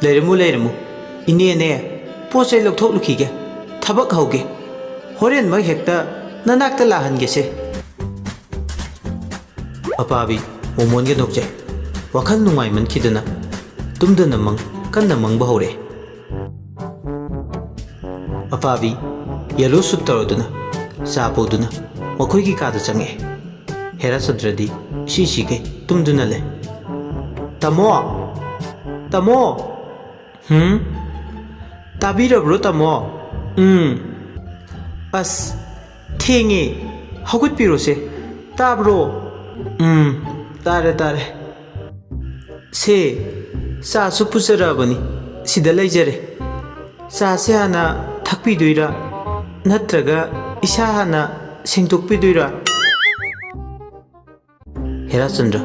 "ꯂꯩꯔꯝꯃꯨ, ꯂꯩꯔꯝꯃꯨ꯫ ꯏꯅꯦꯅꯦ, ꯄꯣꯠ ꯆꯩ ꯂꯧꯊꯣꯛꯂꯨꯈꯤꯒꯦ꯫ ꯊꯕꯛ ꯍꯧꯒꯦ꯫ ꯍꯣꯔꯦꯟꯃꯛ ꯍꯦꯛꯇ ꯅꯅꯥꯛꯇ ꯂꯥꯛꯍꯟꯒꯦꯁꯦ꯫" ꯑꯄꯥꯕꯤ ꯃꯣꯃꯣꯟꯒ ꯅꯣꯛꯆꯩ꯫ ꯋꯥꯈꯜ ꯅꯨꯡꯉꯥꯏꯃꯟꯈꯤꯗꯅ ꯇꯨꯝꯗꯅ ꯃꯪ ꯀꯟꯅ ꯃꯪꯕ ꯍꯧꯔꯛꯑꯦ꯫ ꯑꯄꯥꯕꯤ ꯌꯦꯜꯂꯣ ꯁꯨꯠ ꯇꯧꯔꯗꯨꯅ ꯆꯥ ꯄꯨꯗꯨꯅ ꯃꯈꯣꯏꯒꯤ ꯀꯥꯗ ꯆꯪꯉꯛꯑꯦ꯫ ꯍꯦꯔꯥꯆꯟꯗ꯭ꯔꯗꯤ ꯁꯤꯁꯤꯒꯩ ꯇꯨꯝꯗꯨꯅ ꯂꯩ꯫ "ꯇꯥꯃꯣ! ꯇꯥꯃꯣ!" "ꯍꯨꯝ? ꯇꯥꯕꯤꯔꯕ꯭ꯔꯣ, ꯇꯥꯃꯣ?" "ꯎꯝ꯫ ꯑꯁ, ꯊꯦꯡꯉꯦ꯫ ꯍꯧꯒꯠꯄꯤꯔꯣꯁꯦ꯫ ꯇꯥꯕ꯭ꯔꯣ?" "ꯎꯝ, ꯇꯥꯔꯦ, ꯇꯥꯔꯦ꯫ ꯁꯦ, ꯆꯥꯁꯨ ꯄꯨꯖꯔꯛꯑꯕꯅꯤ꯫ ꯁꯤꯗ ꯂꯩꯖꯔꯦ꯫ ꯆꯥꯁꯦ ꯍꯥꯟꯅ ꯊꯛꯄꯤꯗꯣꯏꯔꯥ? ꯅꯠꯇ꯭ꯔꯒ ꯏꯁꯥ ꯍꯥꯟꯅ ꯁꯦꯡꯗꯣꯛꯄꯤꯗꯣꯏꯔꯥ?" ꯍꯦꯔꯥꯆꯟꯗ꯭ꯔ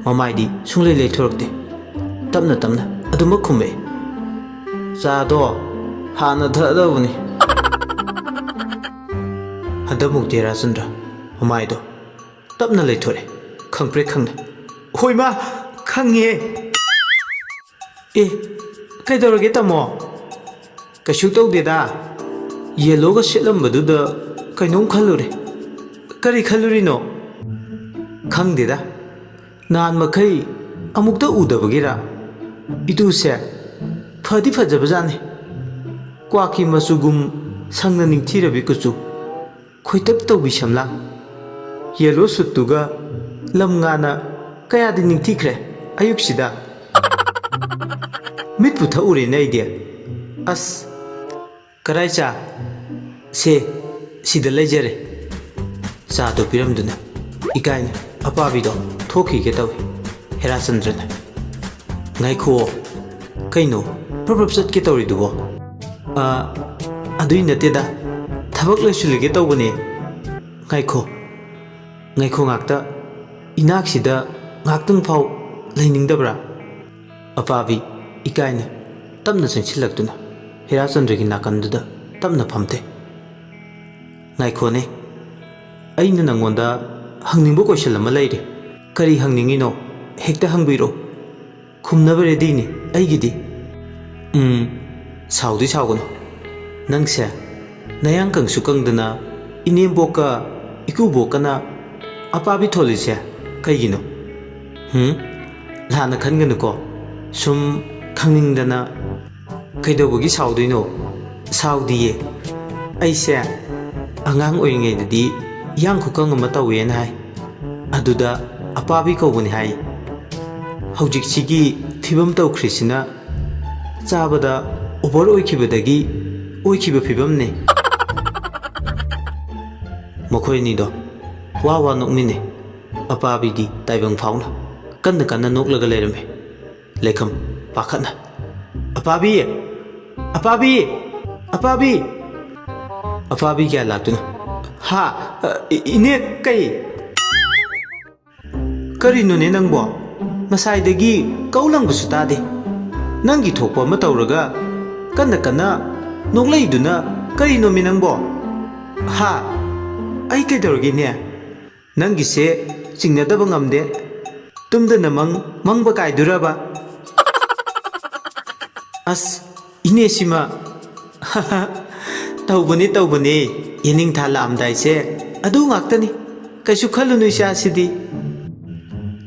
ꯃꯃꯥꯏꯗꯤ ꯁꯨꯡꯂꯩ ꯂꯩꯊꯣꯔꯛꯇꯦ꯫ ꯇꯞꯅ ꯇꯞꯅ ꯑꯗꯨꯃꯛ ꯈꯨꯝꯃꯛꯏ, "ꯆꯥꯗꯣ ꯍꯥꯟꯅ ꯊꯛꯑꯗꯕꯅꯤ꯫" ꯍꯟꯗꯛꯃꯨꯛꯇꯤ ꯍꯦꯔꯥꯆꯟꯗ꯭ꯔ ꯃꯃꯥꯏꯗꯣ ꯇꯞꯅ ꯂꯩꯊꯣꯔꯛꯑꯦ, ꯈꯪꯄ꯭ꯔꯦꯛ ꯈꯪꯅ꯫ "ꯍꯣꯏ ꯃꯥ, ꯈꯪꯉꯦ꯫" "ꯑꯦ, ꯀꯩꯗꯧꯔꯒꯦ ꯇꯥꯃꯣ?" "ꯀꯩꯁꯨ ꯇꯧꯗꯦꯗ꯫ ꯌꯦꯜꯂꯣꯒ ꯁꯦꯠꯂꯝꯕꯗꯨꯗ ꯀꯩꯅꯣꯝ ꯈꯜꯂꯨꯔꯦ꯫" "ꯀꯔꯤ ꯈꯜꯂꯨꯔꯤꯅꯣ?" "ꯈꯪꯗꯦꯗ꯫ ꯅꯍꯥꯟ ꯃꯈꯩ ꯑꯃꯨꯛꯇ ꯎꯗꯕꯒꯤꯔ? ꯏꯇꯨꯁꯦ ꯐꯗꯤ ꯐꯖꯕꯖꯥꯠꯅꯤ꯫ ꯀ꯭ꯋꯥꯛꯀꯤ ꯃꯆꯨꯒꯨꯝ ꯁꯪꯅ ꯅꯤꯡꯊꯤꯔꯕꯤ ꯀꯨꯆꯨ, ꯈꯣꯏꯇꯛ ꯇꯧꯕꯤ ꯁꯝꯂꯥꯡ, ꯌꯦꯜꯂꯣ ꯁꯨꯠꯇꯨꯒ ꯂꯝ ꯉꯥꯅ ꯀꯌꯥꯗꯤ ꯅꯤꯡꯊꯤꯈ꯭ꯔꯦ ꯑꯌꯨꯛꯁꯤꯗ꯫ ꯃꯤꯠꯄꯨ ꯊꯛꯎꯔꯦꯅꯦ ꯑꯩꯗꯤ꯫ ꯑꯁ, ꯀꯔꯥꯏ ꯆꯥ? ꯁꯦ, ꯁꯤꯗ ꯂꯩꯖꯔꯦ꯫ ꯆꯥꯗꯣ ꯄꯤꯔꯝꯗꯨꯅ ꯏꯀꯥꯏꯅ ꯑꯄꯥꯕꯤꯗꯣ ꯊꯣꯛꯈꯤꯒꯦ ꯇꯧꯏ꯫ ꯍꯦꯔꯥꯆꯟꯗ꯭ꯔꯅ, "ꯉꯥꯏꯈꯨꯑꯣ, ꯀꯩꯅꯣ ꯄ꯭ꯔꯞ ꯄ꯭ꯔꯞ ꯆꯠꯀꯦ ꯇꯧꯔꯤꯗꯨꯕꯣ?" "ꯑ, ꯑꯗꯨꯏ ꯅꯠꯇꯦꯗ, ꯊꯕꯛ ꯂꯣꯏꯁꯤꯜꯂꯒꯦ ꯇꯧꯕꯅꯦ꯫ ꯉꯥꯏꯈꯣ, ꯉꯥꯏꯈꯣ ꯉꯥꯛꯇ, ꯏꯅꯥꯛꯁꯤꯗ ꯉꯥꯛꯇꯪ ꯐꯥꯎ ꯂꯩꯅꯤꯡꯗꯕ꯭ꯔꯥ?" ꯑꯄꯥꯕꯤ ꯏꯀꯥꯏꯅ ꯇꯞꯅ ꯆꯪꯁꯤꯜꯂꯛꯇꯨꯅ ꯍꯦꯔꯥꯆꯟꯗ꯭ꯔꯒꯤ ꯅꯥꯀꯟꯗꯨꯗ ꯇꯞꯅ ꯐꯝꯊꯩ꯫ "ꯉꯥꯏꯈꯣꯅꯦ, ꯑꯩꯅ ꯅꯪꯉꯣꯟꯗ ꯍꯪꯅꯤꯡꯕ ꯀꯣꯏꯁꯟ ꯑꯃ ꯂꯩꯔꯦ꯫ ꯀꯔꯤ ꯍꯪꯅꯤꯡꯉꯤꯅꯣ? ꯍꯦꯛꯇ ꯍꯪꯕꯤꯔꯛꯑꯣ꯫ ꯈꯨꯝꯅꯕ ꯔꯦꯗꯤꯅꯤ ꯑꯩꯒꯤꯗꯤ꯫" "ꯎꯝ, ꯁꯥꯎꯗꯤ ꯁꯥꯎꯒꯅꯨ꯫ ꯅꯪꯁꯦ ꯅꯌꯥꯡ ꯀꯪꯁꯨ ꯀꯪꯗꯅ ꯏꯅꯦꯝꯕꯣꯛꯀ ꯏꯀꯨꯕꯣꯛꯀꯅ ꯑꯄꯥꯕꯤ ꯊꯣꯜꯂꯤꯁꯦ ꯀꯩꯒꯤꯅꯣ? ꯍꯨꯝ? ꯂꯥꯟꯅ ꯈꯟꯒꯅꯨꯀꯣ꯫ ꯁꯨꯝ ꯈꯪꯅꯤꯡꯗꯅ꯫" "ꯀꯩꯗꯧꯕꯒꯤ ꯁꯥꯎꯗꯣꯏꯅꯣ?" "ꯁꯥꯎꯗꯤꯌꯦ꯫ ꯑꯩꯁꯦ ꯑꯉꯥꯡ ꯑꯣꯏꯔꯤꯉꯩꯗꯗꯤ ꯏꯌꯥꯡ ꯈꯨꯀꯪ ꯑꯃ ꯇꯧꯋꯦꯅ ꯍꯥꯏ꯫ ꯑꯗꯨꯗ ꯑꯄꯥꯕꯤ ꯀꯧꯕꯅꯤ ꯍꯥꯏ꯫ ꯍꯧꯖꯤꯛꯁꯤꯒꯤ ꯐꯤꯕꯝ ꯇꯧꯈ꯭ꯔꯤꯁꯤꯅ ꯆꯥꯕꯗ ꯑꯣꯚꯔ ꯑꯣꯏꯈꯤꯕꯗꯒꯤ ꯑꯣꯏꯈꯤꯕ ꯐꯤꯕꯝꯅꯦ꯫" ꯃꯈꯣꯏ ꯑꯅꯤꯗꯣ ꯋꯥ ꯋꯥ ꯅꯣꯛꯃꯤꯟꯅꯩ꯫ ꯑꯄꯥꯕꯤꯗꯤ ꯇꯥꯏꯕꯪ ꯐꯥꯎꯅ ꯀꯟꯅ ꯀꯟꯅ ꯅꯣꯛꯂꯒ ꯂꯩꯔꯝꯃꯤ꯫ ꯂꯩꯈꯝ ꯄꯥꯈꯠꯅ, "ꯑꯄꯥꯕꯤ! ꯑꯄꯥꯕꯤ! ꯑꯄꯥꯕꯤ!" ꯑꯄꯥꯕꯤ ꯀꯌꯥ ꯂꯥꯛꯇꯨꯅ, "ꯍꯥ? ꯑ, ꯏ-, ꯏꯅꯦ, ꯀꯩ? ꯀꯔꯤꯅꯣꯅꯦ ꯅꯪꯕꯣ? ꯉꯁꯥꯏꯗꯒꯤ ꯀꯧ ꯂꯪꯕꯁꯨ ꯇꯥꯗꯦ꯫ ꯅꯪꯒꯤ ꯊꯣꯛꯄ ꯑꯃ ꯇꯧꯔꯒ ꯀꯟꯅ ꯀꯟꯅ ꯅꯣꯛꯂꯛꯏꯗꯨꯅ ꯀꯔꯤꯅꯣꯃꯤ ꯅꯪꯕꯣ? ꯍꯥ? ꯑꯩ ꯀꯩꯗꯧꯔꯒꯦꯅꯦ? ꯅꯪꯒꯤꯁꯦ ꯆꯤꯡꯅꯗꯕ ꯉꯝꯗꯦ꯫ ꯇꯨꯝꯗꯅ ꯃꯪ ꯃꯪꯕ ꯀꯥꯏꯗꯨꯔꯕ?" "ꯑꯁ, ꯏꯅꯦꯁꯤꯃ!" "ꯇꯧꯕꯅꯦ, ꯇꯧꯕꯅꯦ꯫ ꯌꯦꯅꯤꯡꯊꯥ ꯂꯥꯛꯑꯝꯗꯥꯏꯁꯦ ꯑꯗꯨ ꯉꯥꯛꯇꯅꯤ꯫ ꯀꯩꯁꯨ ꯈꯜꯂꯨꯅꯨ ꯏꯆꯥꯁꯤꯗꯤ꯫"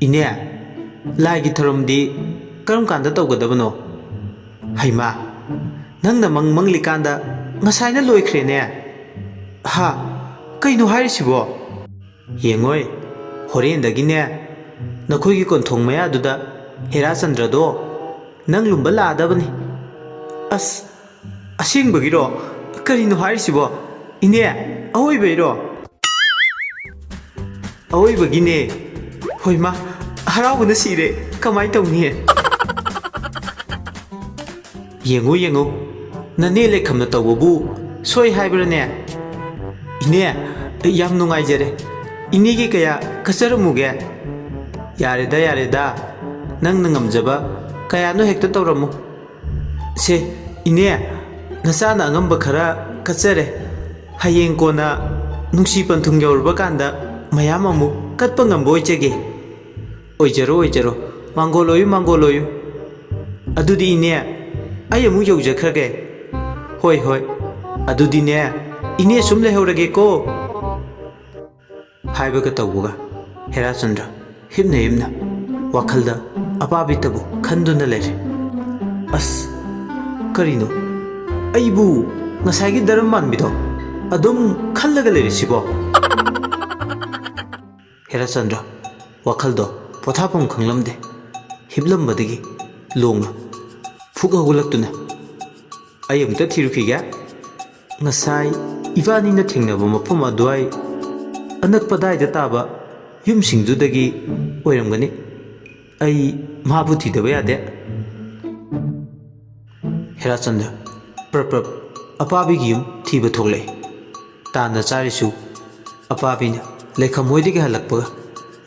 "ꯏꯅꯦ, ꯂꯥꯏꯒꯤ ꯊꯧꯔꯝꯗꯤ ꯀꯔꯝ ꯀꯥꯟꯗ ꯇꯧꯒꯗꯕꯅꯣ?" "ꯍꯩꯃꯥ, ꯅꯪꯅ ꯃꯪ ꯃꯪꯂꯤꯀꯥꯟꯗ ꯉꯁꯥꯏꯅ ꯂꯣꯏꯈ꯭ꯔꯦꯅꯦ!" "ꯍꯥ? ꯀꯩꯅꯣ ꯍꯥꯏꯔꯤꯁꯤꯕꯣ?" "ꯌꯦꯡꯉꯣꯏ, ꯍꯣꯔꯦꯟꯗꯒꯤꯅꯦ, ꯅꯈꯣꯏꯒꯤ ꯀꯣꯟꯊꯣꯡ ꯃꯌꯥꯗꯨꯗ ꯍꯦꯔꯥꯆꯟꯗ꯭ꯔꯗꯣ ꯅꯪ ꯂꯨꯝꯕ ꯂꯥꯛꯑꯗꯕꯅꯤ꯫ ꯑꯁ, ꯑꯁꯦꯡꯕꯒꯤꯔꯣ? ꯀꯔꯤꯅꯣ ꯍꯥꯏꯔꯤꯁꯤꯕꯣ? ꯏꯅꯦ, ꯑꯋꯣꯏꯕꯩꯔꯣ? ꯑꯋꯣꯏꯕꯒꯤꯅꯦ꯫ ꯍꯣꯏꯃ, ꯍꯔꯥꯎꯕꯅ ꯁꯤꯔꯦ꯫ ꯀꯃꯥꯏ ꯇꯧꯅꯤ? ꯌꯦꯡꯉꯨ, ꯌꯦꯡꯉꯨ, ꯅꯅꯦ ꯂꯩꯈꯝꯅ ꯇꯧꯕꯕꯨ ꯁꯣꯏ ꯍꯥꯏꯕ꯭ꯔꯅꯦ? ꯏꯅꯦ, ꯌꯥꯝ ꯅꯨꯡꯉꯥꯏꯖꯔꯦ꯫ ꯏꯅꯦꯒꯤ ꯀꯌꯥ ꯀꯠꯆꯔꯝꯃꯨꯒꯦ? ꯌꯥꯔꯦꯗ, ꯌꯥꯔꯦꯗ, ꯅꯪꯅ ꯉꯝꯖꯕ ꯀꯌꯥꯅꯣ ꯍꯦꯛꯇ ꯇꯧꯔꯝꯃꯨ꯫ ꯁꯦ, ꯏꯅꯦ, ꯅꯆꯥꯅ ꯑꯉꯝꯕ ꯈꯔ ꯀꯠꯆꯔꯦ꯫ ꯍꯌꯦꯡ ꯀꯣꯟꯅ ꯅꯨꯡꯁꯤ ꯄꯟꯊꯨꯡ ꯌꯧꯔꯕ ꯀꯥꯟꯗ ꯃꯌꯥꯝ ꯑꯃꯨꯛ ꯀꯠꯄ ꯉꯝꯕ ꯑꯣꯏꯖꯒꯦ꯫ ꯑꯣꯏꯖꯔꯣ, ꯑꯣꯏꯖꯔꯣ꯫ ꯃꯥꯡꯒꯣꯜ ꯑꯣꯏꯌꯨ, ꯃꯥꯡꯒꯣꯜ ꯑꯣꯏꯌꯨ꯫ ꯑꯗꯨꯗꯤ ꯏꯅꯦ, ꯑꯩ ꯑꯃꯨꯛ ꯌꯧꯖꯈ꯭ꯔꯒꯦ꯫ ꯍꯣꯏ, ꯍꯣꯏ꯫ ꯑꯗꯨꯗꯤꯅꯦ, ꯏꯅꯦ ꯁꯨꯝ ꯂꯩꯍꯧꯔꯒꯦꯀꯣ꯫ ꯍꯥꯏꯕꯒ ꯇꯧꯕꯒ ꯍꯦꯔꯥꯆꯟꯗ꯭ꯔ ꯍꯤꯞꯅ ꯍꯤꯞꯅ ꯋꯥꯈꯜꯗ ꯑꯄꯥꯕꯤꯇꯕꯨ ꯈꯟꯗꯨꯅ ꯂꯩꯔꯦ꯫ ꯑꯁ, ꯀꯔꯤꯅꯣ? ꯑꯩꯕꯨ ꯉꯁꯥꯏꯒꯤ ꯗꯔꯝ ꯃꯥꯟꯕꯤꯗꯣ ꯑꯗꯨꯝ ꯈꯜꯂꯒ ꯂꯩꯔꯤꯁꯤꯕꯣ? ꯍꯦꯔꯥꯆꯟꯗ꯭ꯔ ꯋꯥꯈꯜꯗꯣ ꯄꯣꯊꯥꯐꯝ ꯈꯪꯂꯝꯗꯦ꯫ ꯍꯤꯞꯂꯝꯕꯗꯒꯤ ꯂꯣꯡꯅ ꯐꯨꯛ ꯍꯧꯒꯠꯂꯛꯇꯨꯅ, "ꯑꯩ ꯑꯃꯨꯛꯇ ꯊꯤꯔꯨꯈꯤꯒꯦ꯫ ꯉꯁꯥꯏ ꯏꯕꯥꯅꯤꯅ ꯊꯦꯡꯅꯕ ꯃꯐꯝ ꯑꯗꯨꯋꯥꯏ ꯑꯅꯛꯄ ꯑꯗꯥꯏꯗ ꯇꯥꯕ ꯌꯨꯝꯁꯤꯡꯗꯨꯗꯒꯤ ꯑꯣꯏꯔꯝꯒꯅꯤ꯫ ꯑꯩ ꯃꯥꯕꯨ ꯊꯤꯗꯕ ꯌꯥꯗꯦ꯫" ꯍꯦꯔꯥꯆꯟꯗ꯭ꯔ ꯄ꯭ꯔꯞ ꯄ꯭ꯔꯞ ꯑꯄꯥꯕꯤꯒꯤ ꯌꯨꯝ ꯊꯤꯕ ꯊꯣꯛꯂꯛꯏ꯫ ꯇꯥꯟꯅ ꯆꯥꯔꯤꯁꯨ ꯑꯄꯥꯕꯤꯅ ꯂꯩꯈꯝ ꯍꯣꯏꯗꯒꯤ ꯍꯜꯂꯛꯄꯒ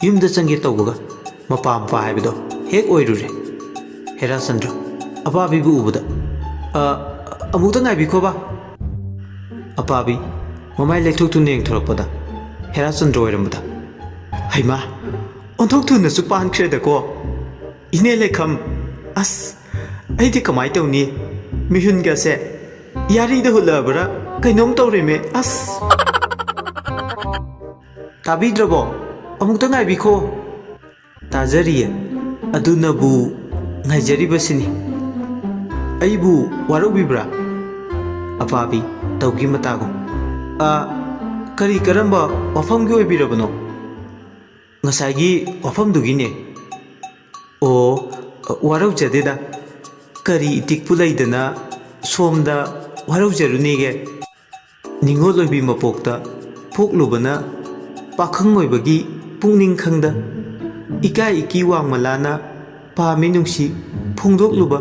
ꯌꯨꯝꯗ ꯆꯪꯒꯦ ꯇꯧꯕꯒ ꯃꯄꯥ ꯃꯄꯥ ꯍꯥꯏꯕꯗꯣ ꯍꯦꯛ ꯑꯣꯏꯔꯨꯔꯦ꯫ ꯍꯦꯔꯥꯆꯟꯗ꯭ꯔ ꯑꯄꯥꯕꯤꯕꯨ ꯎꯕꯗ, "ꯑ, ꯑꯃꯨꯛꯇ ꯉꯥꯏꯕꯤꯈꯣꯕ꯫" ꯑꯄꯥꯕꯤ ꯃꯃꯥꯏ ꯂꯩꯊꯣꯛꯇꯨꯅ ꯌꯦꯡꯊꯣꯔꯛꯄꯗ ꯍꯦꯔꯥꯆꯟꯗ꯭ꯔ ꯑꯣꯏꯔꯝꯕꯗ, "ꯍꯩꯃꯥ, ꯑꯣꯟꯊꯣꯛ ꯊꯨꯅꯁꯨ ꯄꯥꯟꯈ꯭ꯔꯦꯗꯀꯣ꯫ ꯏꯅꯦ ꯂꯩꯈꯝ, ꯑꯁ, ꯑꯩꯗꯤ ꯀꯃꯥꯏ ꯇꯧꯅꯤ? ꯃꯤꯍꯨꯟꯒꯁꯦ ꯌꯥꯔꯤꯗ ꯍꯨꯠꯂꯛꯑꯕ꯭ꯔꯥ ꯀꯩꯅꯣꯝ ꯇꯧꯔꯦꯃꯦ, ꯑꯁ!" "ꯇꯥꯕꯤꯗ꯭ꯔꯕꯣ? ꯑꯃꯨꯛꯇ ꯉꯥꯏꯕꯤꯈꯣ꯫" "ꯇꯥꯖꯔꯤꯌꯦ, ꯑꯗꯨꯅꯕꯨ ꯉꯥꯏꯖꯔꯤꯕꯁꯤꯅꯤ꯫ ꯑꯩꯕꯨ ꯋꯥꯔꯧꯕꯤꯕ꯭ꯔꯥ?" ꯑꯄꯥꯕꯤ ꯇꯧꯒꯤ ꯃꯇꯥꯒꯨꯝ, "ꯑ, ꯀꯔꯤ ꯀꯔꯝꯕ ꯋꯥꯐꯝꯒꯤ ꯑꯣꯏꯕꯤꯔꯕꯅꯣ?" ꯉꯁꯥꯏꯒꯤ ꯋꯥꯐꯝꯗꯨꯒꯤꯅꯦ꯫ ꯑꯣ, ꯋꯥꯔꯧꯖꯗꯦꯗ꯫ ꯀꯔꯤ ꯏꯇꯤꯛꯄꯨ ꯂꯩꯗꯅ ꯁꯣꯝꯗ ꯋꯥꯔꯧꯖꯔꯨꯅꯦꯒꯦ? ꯅꯤꯉꯣꯜ ꯑꯣꯏꯕꯤ ꯃꯄꯣꯛꯇ ꯄꯣꯛꯂꯨꯕꯅ ꯄꯥꯈꯪ ꯑꯣꯏꯕꯒꯤ ꯄꯨꯛꯅꯤꯡ ꯈꯪꯗ ꯏꯀꯥꯏ ꯏꯀꯤ ꯋꯥꯡꯃꯂꯥꯅ ꯄꯥꯝꯃꯤ ꯅꯨꯡꯁꯤ ꯐꯣꯡꯗꯣꯛꯂꯨꯕ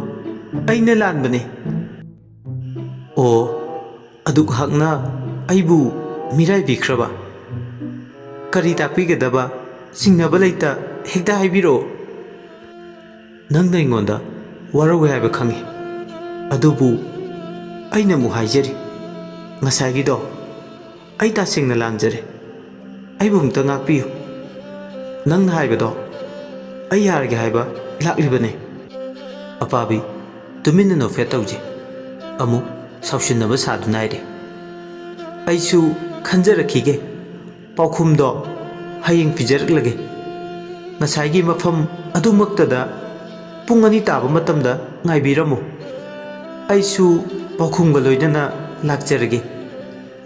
ꯑꯩꯅ ꯂꯥꯟꯕꯅꯦ꯫ ꯑꯣ, ꯑꯗꯨꯛ ꯍꯛꯅ ꯑꯩꯕꯨ ꯃꯤꯔꯥꯏꯕꯤꯈ꯭ꯔꯕ? ꯀꯔꯤ ꯇꯥꯛꯄꯤꯒꯗꯕ ꯆꯤꯡꯅꯕ ꯂꯩꯇ ꯍꯦꯛꯇ ꯍꯥꯏꯕꯤꯔꯛꯑꯣ꯫ ꯅꯪꯅ ꯑꯩꯉꯣꯟꯗ ꯋꯥꯔꯧꯋꯦ ꯍꯥꯏꯕ ꯈꯪꯉꯤ, ꯑꯗꯨꯕꯨ ꯑꯩꯅ ꯑꯃꯨꯛ ꯍꯥꯏꯖꯔꯤ, ꯉꯁꯥꯏꯒꯤꯗꯣ ꯑꯩ ꯇꯁꯦꯡꯅ ꯂꯥꯟꯖꯔꯦ꯫ ꯑꯩꯕꯨ ꯑꯃꯨꯛꯇ ꯉꯥꯛꯄꯤꯌꯨ꯫ ꯅꯪꯅ ꯍꯥꯏꯕꯗꯣ ꯑꯩ ꯌꯥꯔꯒꯦ ꯍꯥꯏꯕ ꯂꯥꯛꯂꯤꯕꯅꯦ꯫ ꯑꯄꯥꯕꯤ, ꯇꯨꯃꯤꯟꯅ ꯅꯣꯛꯐꯦꯠ ꯇꯧꯖꯦ꯫ ꯑꯃꯨꯛ ꯁꯥꯎꯁꯤꯟꯅꯕ ꯁꯥꯗꯨꯅ ꯍꯥꯏꯔꯦ꯫ ꯑꯩꯁꯨ ꯈꯟꯖꯔꯛꯈꯤꯒꯦ꯫ ꯄꯥꯎꯈꯨꯝꯗꯣ ꯍꯌꯦꯡ ꯄꯤꯖꯔꯛꯂꯒꯦ꯫ ꯉꯁꯥꯏꯒꯤ ꯃꯐꯝ ꯑꯗꯨꯃꯛꯇꯗ ꯄꯨꯡ ꯑꯅꯤ ꯇꯥꯕ ꯃꯇꯝꯗ ꯉꯥꯏꯕꯤꯔꯝꯃꯨ꯫ ꯑꯩꯁꯨ ꯄꯥꯎꯈꯨꯝꯒ ꯂꯣꯏꯅꯅ ꯂꯥꯛꯆꯔꯒꯦ꯫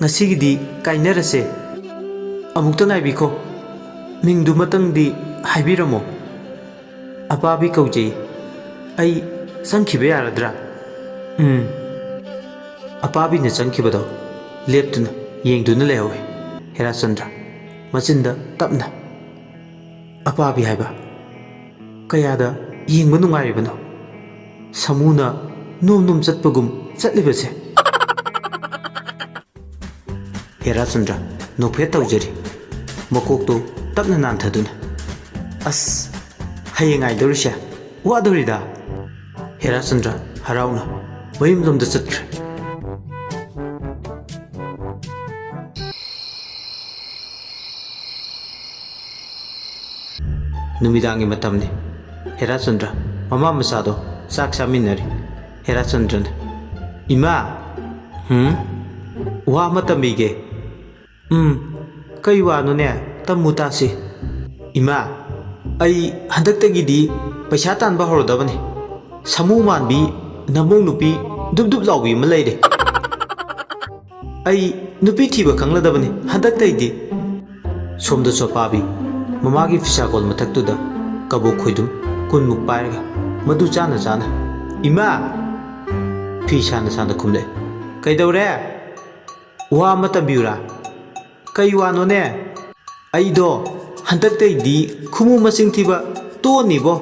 ꯉꯁꯤꯒꯤꯗꯤ ꯀꯥꯏꯅꯔꯁꯦ꯫ ꯑꯃꯨꯛꯇ ꯉꯥꯏꯕꯤꯈꯣ꯫ ꯃꯤꯡꯗꯨꯃꯇꯪꯗꯤ ꯍꯥꯏꯕꯤꯔꯝꯃꯣ꯫ ꯑꯄꯥꯕꯤ ꯀꯧꯖꯩ꯫ ꯑꯩ ꯆꯪꯈꯤꯕ ꯌꯥꯔꯗ꯭ꯔꯥ? ꯎꯝ꯫ ꯑꯄꯥꯕꯤꯅ ꯆꯪꯈꯤꯕꯗꯣ ꯂꯦꯞꯇꯨꯅ ꯌꯦꯡꯗꯨꯅ ꯂꯩꯍꯧꯋꯤ ꯍꯦꯔꯥꯆꯟꯗ꯭ꯔ꯫ ꯃꯆꯤꯟꯗ ꯇꯞꯅ "ꯑꯄꯥꯕꯤ" ꯍꯥꯏꯕ꯫ ꯀꯌꯥꯗ ꯌꯦꯡꯕ ꯅꯨꯡꯉꯥꯏꯔꯤꯕꯅꯣ꯫ ꯁꯥꯃꯨꯅ ꯅꯣꯝ ꯅꯣꯝ ꯆꯠꯄꯒꯨꯝ ꯆꯠꯂꯤꯕꯁꯦ꯫ ꯍꯦꯔꯥꯆꯟꯗ꯭ꯔ ꯅꯣꯛꯐꯦꯠ ꯇꯧꯖꯔꯤ, ꯃꯀꯣꯛꯇꯨ ꯇꯞꯅ ꯅꯥꯟꯊꯗꯨꯅ꯫ "ꯑꯁ, ꯍꯌꯦꯡ ꯉꯥꯏꯗꯧꯔꯤꯁꯦ ꯋꯥꯗꯧꯔꯤꯗ!" ꯍꯦꯔꯥꯆꯟꯗ꯭ꯔ ꯍꯔꯥꯎꯅ ꯃꯌꯨꯝꯂꯣꯝꯗ ꯆꯠꯈ꯭ꯔꯦ꯫ ꯅꯨꯃꯤꯗꯥꯡꯒꯤ ꯃꯇꯝꯅꯤ꯫ ꯍꯦꯔꯥꯆꯟꯗ꯭ꯔ ꯃꯃꯥ ꯃꯆꯥꯗꯣ ꯆꯥꯛ ꯆꯥꯃꯤꯟꯅꯔꯤ꯫ ꯍꯦꯔꯥꯆꯟꯗ꯭ꯔꯅ, "ꯏꯃꯥ!" "ꯍꯨꯝ?" "ꯋꯥ ꯑꯃ ꯇꯝꯕꯤꯒꯦ꯫" "ꯎꯝ, ꯀꯩ ꯋꯥꯅꯣꯅꯦ? ꯇꯝꯃꯨ ꯇꯥꯁꯤ꯫" "ꯏꯃꯥ, ꯑꯩ ꯍꯟꯗꯛꯇꯒꯤꯗꯤ ꯄꯩꯁꯥ ꯇꯥꯟꯕ ꯍꯧꯔꯗꯕꯅꯤ꯫ ꯁꯥꯃꯨ ꯃꯥꯟꯕꯤ ꯅꯃꯧ ꯅꯨꯄꯤ ꯗꯨꯞ ꯗꯨꯞ ꯂꯥꯎꯕꯤ ꯑꯃ ꯂꯩꯔꯦ꯫ ꯑꯩ ꯅꯨꯄꯤ ꯊꯤꯕ ꯈꯪꯂꯗꯕꯅꯤ ꯍꯟꯗꯛꯇꯩꯗꯤ꯫" ꯁꯣꯝꯗꯁꯨ ꯑꯄꯥꯕꯤ, ꯃꯃꯥꯒꯤ ꯐꯤꯁꯥꯀꯣꯜ ꯃꯊꯛꯇꯨꯗ ꯀꯕꯣꯛ ꯈꯣꯏꯗꯨꯝ ꯀꯨꯟꯃꯨꯛ ꯄꯥꯏꯔꯒ ꯃꯗꯨ ꯆꯥꯅ ꯆꯥꯅ, "ꯏꯃꯥ!" ꯐꯤ ꯁꯥꯅ ꯁꯥꯅ ꯈꯨꯝꯂꯛꯑꯦ꯫ "ꯀꯩꯗꯧꯔꯦ? ꯋꯥ ꯑꯃ ꯇꯝꯕꯤꯌꯨꯔꯥ?" "ꯀꯩ ꯋꯥꯅꯣꯅꯦ?" "ꯑꯩꯗꯣ ꯍꯟꯗꯛꯇꯩꯗꯤ ꯈꯨꯃꯨ ꯃꯁꯤꯡ ꯊꯤꯕ ꯇꯣꯛꯑꯅꯤꯕꯣ꯫"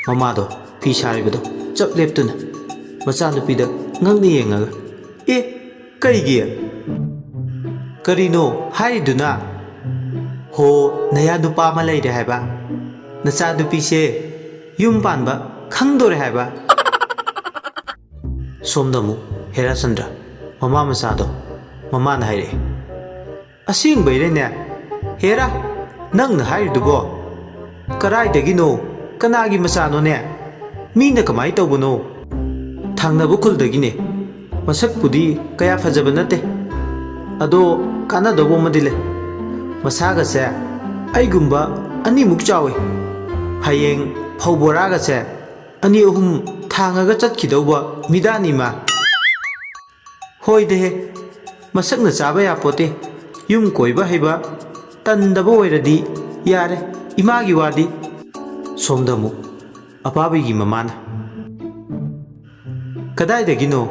ꯃꯃꯥꯗꯣ ꯐꯤ ꯁꯥꯔꯤꯕꯗꯣ ꯆꯞ ꯂꯦꯞꯇꯨꯅ ꯃꯆꯥꯅꯨꯄꯤꯗ ꯉꯛꯅ ꯌꯦꯡꯉꯒ, "ꯑꯦ, ꯀꯩꯒꯤ? ꯀꯔꯤꯅꯣ ꯍꯥꯏꯔꯤꯗꯨꯅ?" "ꯍꯣ, ꯅꯌꯥ ꯅꯨꯄꯥ ꯑꯃ ꯂꯩꯔꯦ ꯍꯥꯏꯕ? ꯅꯆꯥꯅꯨꯄꯤꯁꯦ ꯌꯨꯝ ꯄꯥꯟꯕ ꯈꯪꯗꯣꯔꯦ ꯍꯥꯏꯕ?" ꯁꯣꯝꯗ ꯑꯃꯨꯛ ꯍꯦꯔꯥꯆꯟꯗ꯭ꯔ ꯃꯃꯥ ꯃꯆꯥꯗꯣ ꯃꯃꯥꯅ ꯍꯥꯏꯔꯛꯑꯦ꯫ "ꯑꯁꯦꯡꯕꯩꯔꯅꯦ? ꯍꯦꯔꯥ, ꯅꯪꯅ ꯍꯥꯏꯔꯤꯗꯨꯕꯣ? ꯀꯔꯥꯏꯗꯒꯤꯅꯣ? ꯀꯅꯥꯒꯤ ꯃꯆꯥꯅꯣꯅꯦ? ꯃꯤꯅ ꯀꯃꯥꯏ ꯇꯧꯕꯅꯣ?" "ꯊꯪꯅꯕ ꯈꯨꯜꯗꯒꯤꯅꯦ꯫ ꯃꯁꯛꯄꯨꯗꯤ ꯀꯌꯥ ꯐꯖꯕ ꯅꯠꯇꯦ꯫ ꯑꯗꯣ ꯀꯥꯟꯅꯗꯧꯕ ꯑꯃꯗꯤ ꯂꯩ꯫ ꯃꯁꯥꯒꯁꯦ ꯑꯩꯒꯨꯝꯕ ꯑꯅꯤꯃꯨꯛ ꯆꯥꯎꯋꯤ꯫ ꯍꯌꯦꯡ ꯐꯧ ꯕꯣꯔꯥꯒꯁꯦ ꯑꯅꯤ ꯑꯍꯨꯝ ꯊꯥꯡꯉꯒ ꯆꯠꯈꯤꯗꯧꯕ ꯃꯤꯗꯥꯅꯤ ꯃꯥ꯫" "ꯍꯣꯏꯗꯍꯦ, ꯃꯁꯛꯅ ꯆꯥꯕ ꯌꯥꯄꯣꯠꯇꯦ꯫ ꯌꯨꯝ ꯀꯣꯏꯕ ꯍꯩꯕ ꯇꯟꯗꯕ ꯑꯣꯏꯔꯗꯤ ꯌꯥꯔꯦ, ꯏꯃꯥꯒꯤ ꯋꯥꯗꯤ꯫" ꯁꯣꯝꯗ ꯑꯃꯨꯛ ꯑꯄꯥꯕꯤꯒꯤ ꯃꯃꯥꯅ, "ꯀꯗꯥꯏꯗꯒꯤꯅꯣ?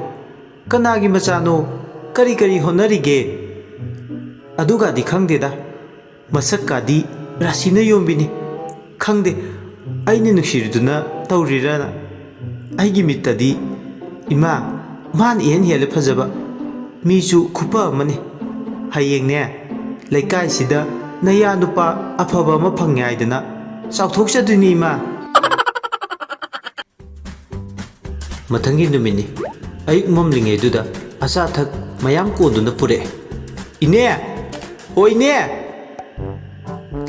ꯀꯅꯥꯒꯤ ꯃꯆꯥꯅꯣ? ꯀꯔꯤ ꯀꯔꯤ ꯍꯣꯠꯅꯔꯤꯒꯦ?" "ꯑꯗꯨꯒꯗꯤ ꯈꯪꯗꯦꯗ꯫ ꯃꯁꯛꯀꯗꯤ ꯔꯥꯁꯤꯅ ꯌꯣꯝꯕꯤꯅꯤ꯫ ꯈꯪꯗꯦ, ꯑꯩꯅ ꯅꯨꯡꯁꯤꯔꯨꯗꯨꯅ ꯇꯧꯔꯤꯔꯅ꯫ ꯑꯩꯒꯤ ꯃꯤꯠꯇꯗꯤ ꯏꯃꯥ, ꯃꯥꯅ ꯏꯍꯦꯟ ꯍꯦꯜꯂꯦ ꯐꯖꯕ꯫ ꯃꯤꯁꯨ ꯈꯨꯐ ꯑꯃꯅꯤ꯫ ꯍꯌꯦꯡꯅꯦ, ꯂꯩꯀꯥꯏꯁꯤꯗ ꯅꯌꯥ ꯅꯨꯄꯥ ꯑꯐꯕ ꯑꯃ ꯐꯪꯉꯦ ꯍꯥꯏꯗꯅ ꯆꯥꯎꯊꯣꯛꯆꯗꯣꯏꯅꯤ ꯏꯃꯥ꯫" ꯃꯊꯪꯒꯤ ꯅꯨꯃꯤꯠꯅꯤ꯫ ꯑꯌꯨꯛ ꯃꯝꯂꯤꯉꯩꯗꯨꯗ ꯑꯆꯥ ꯑꯊꯛ ꯃꯌꯥꯝ ꯀꯣꯟꯗꯨꯅ ꯄꯨꯔꯛꯑꯦ꯫ "ꯏꯅꯦ! ꯑꯣ ꯏꯅꯦ!"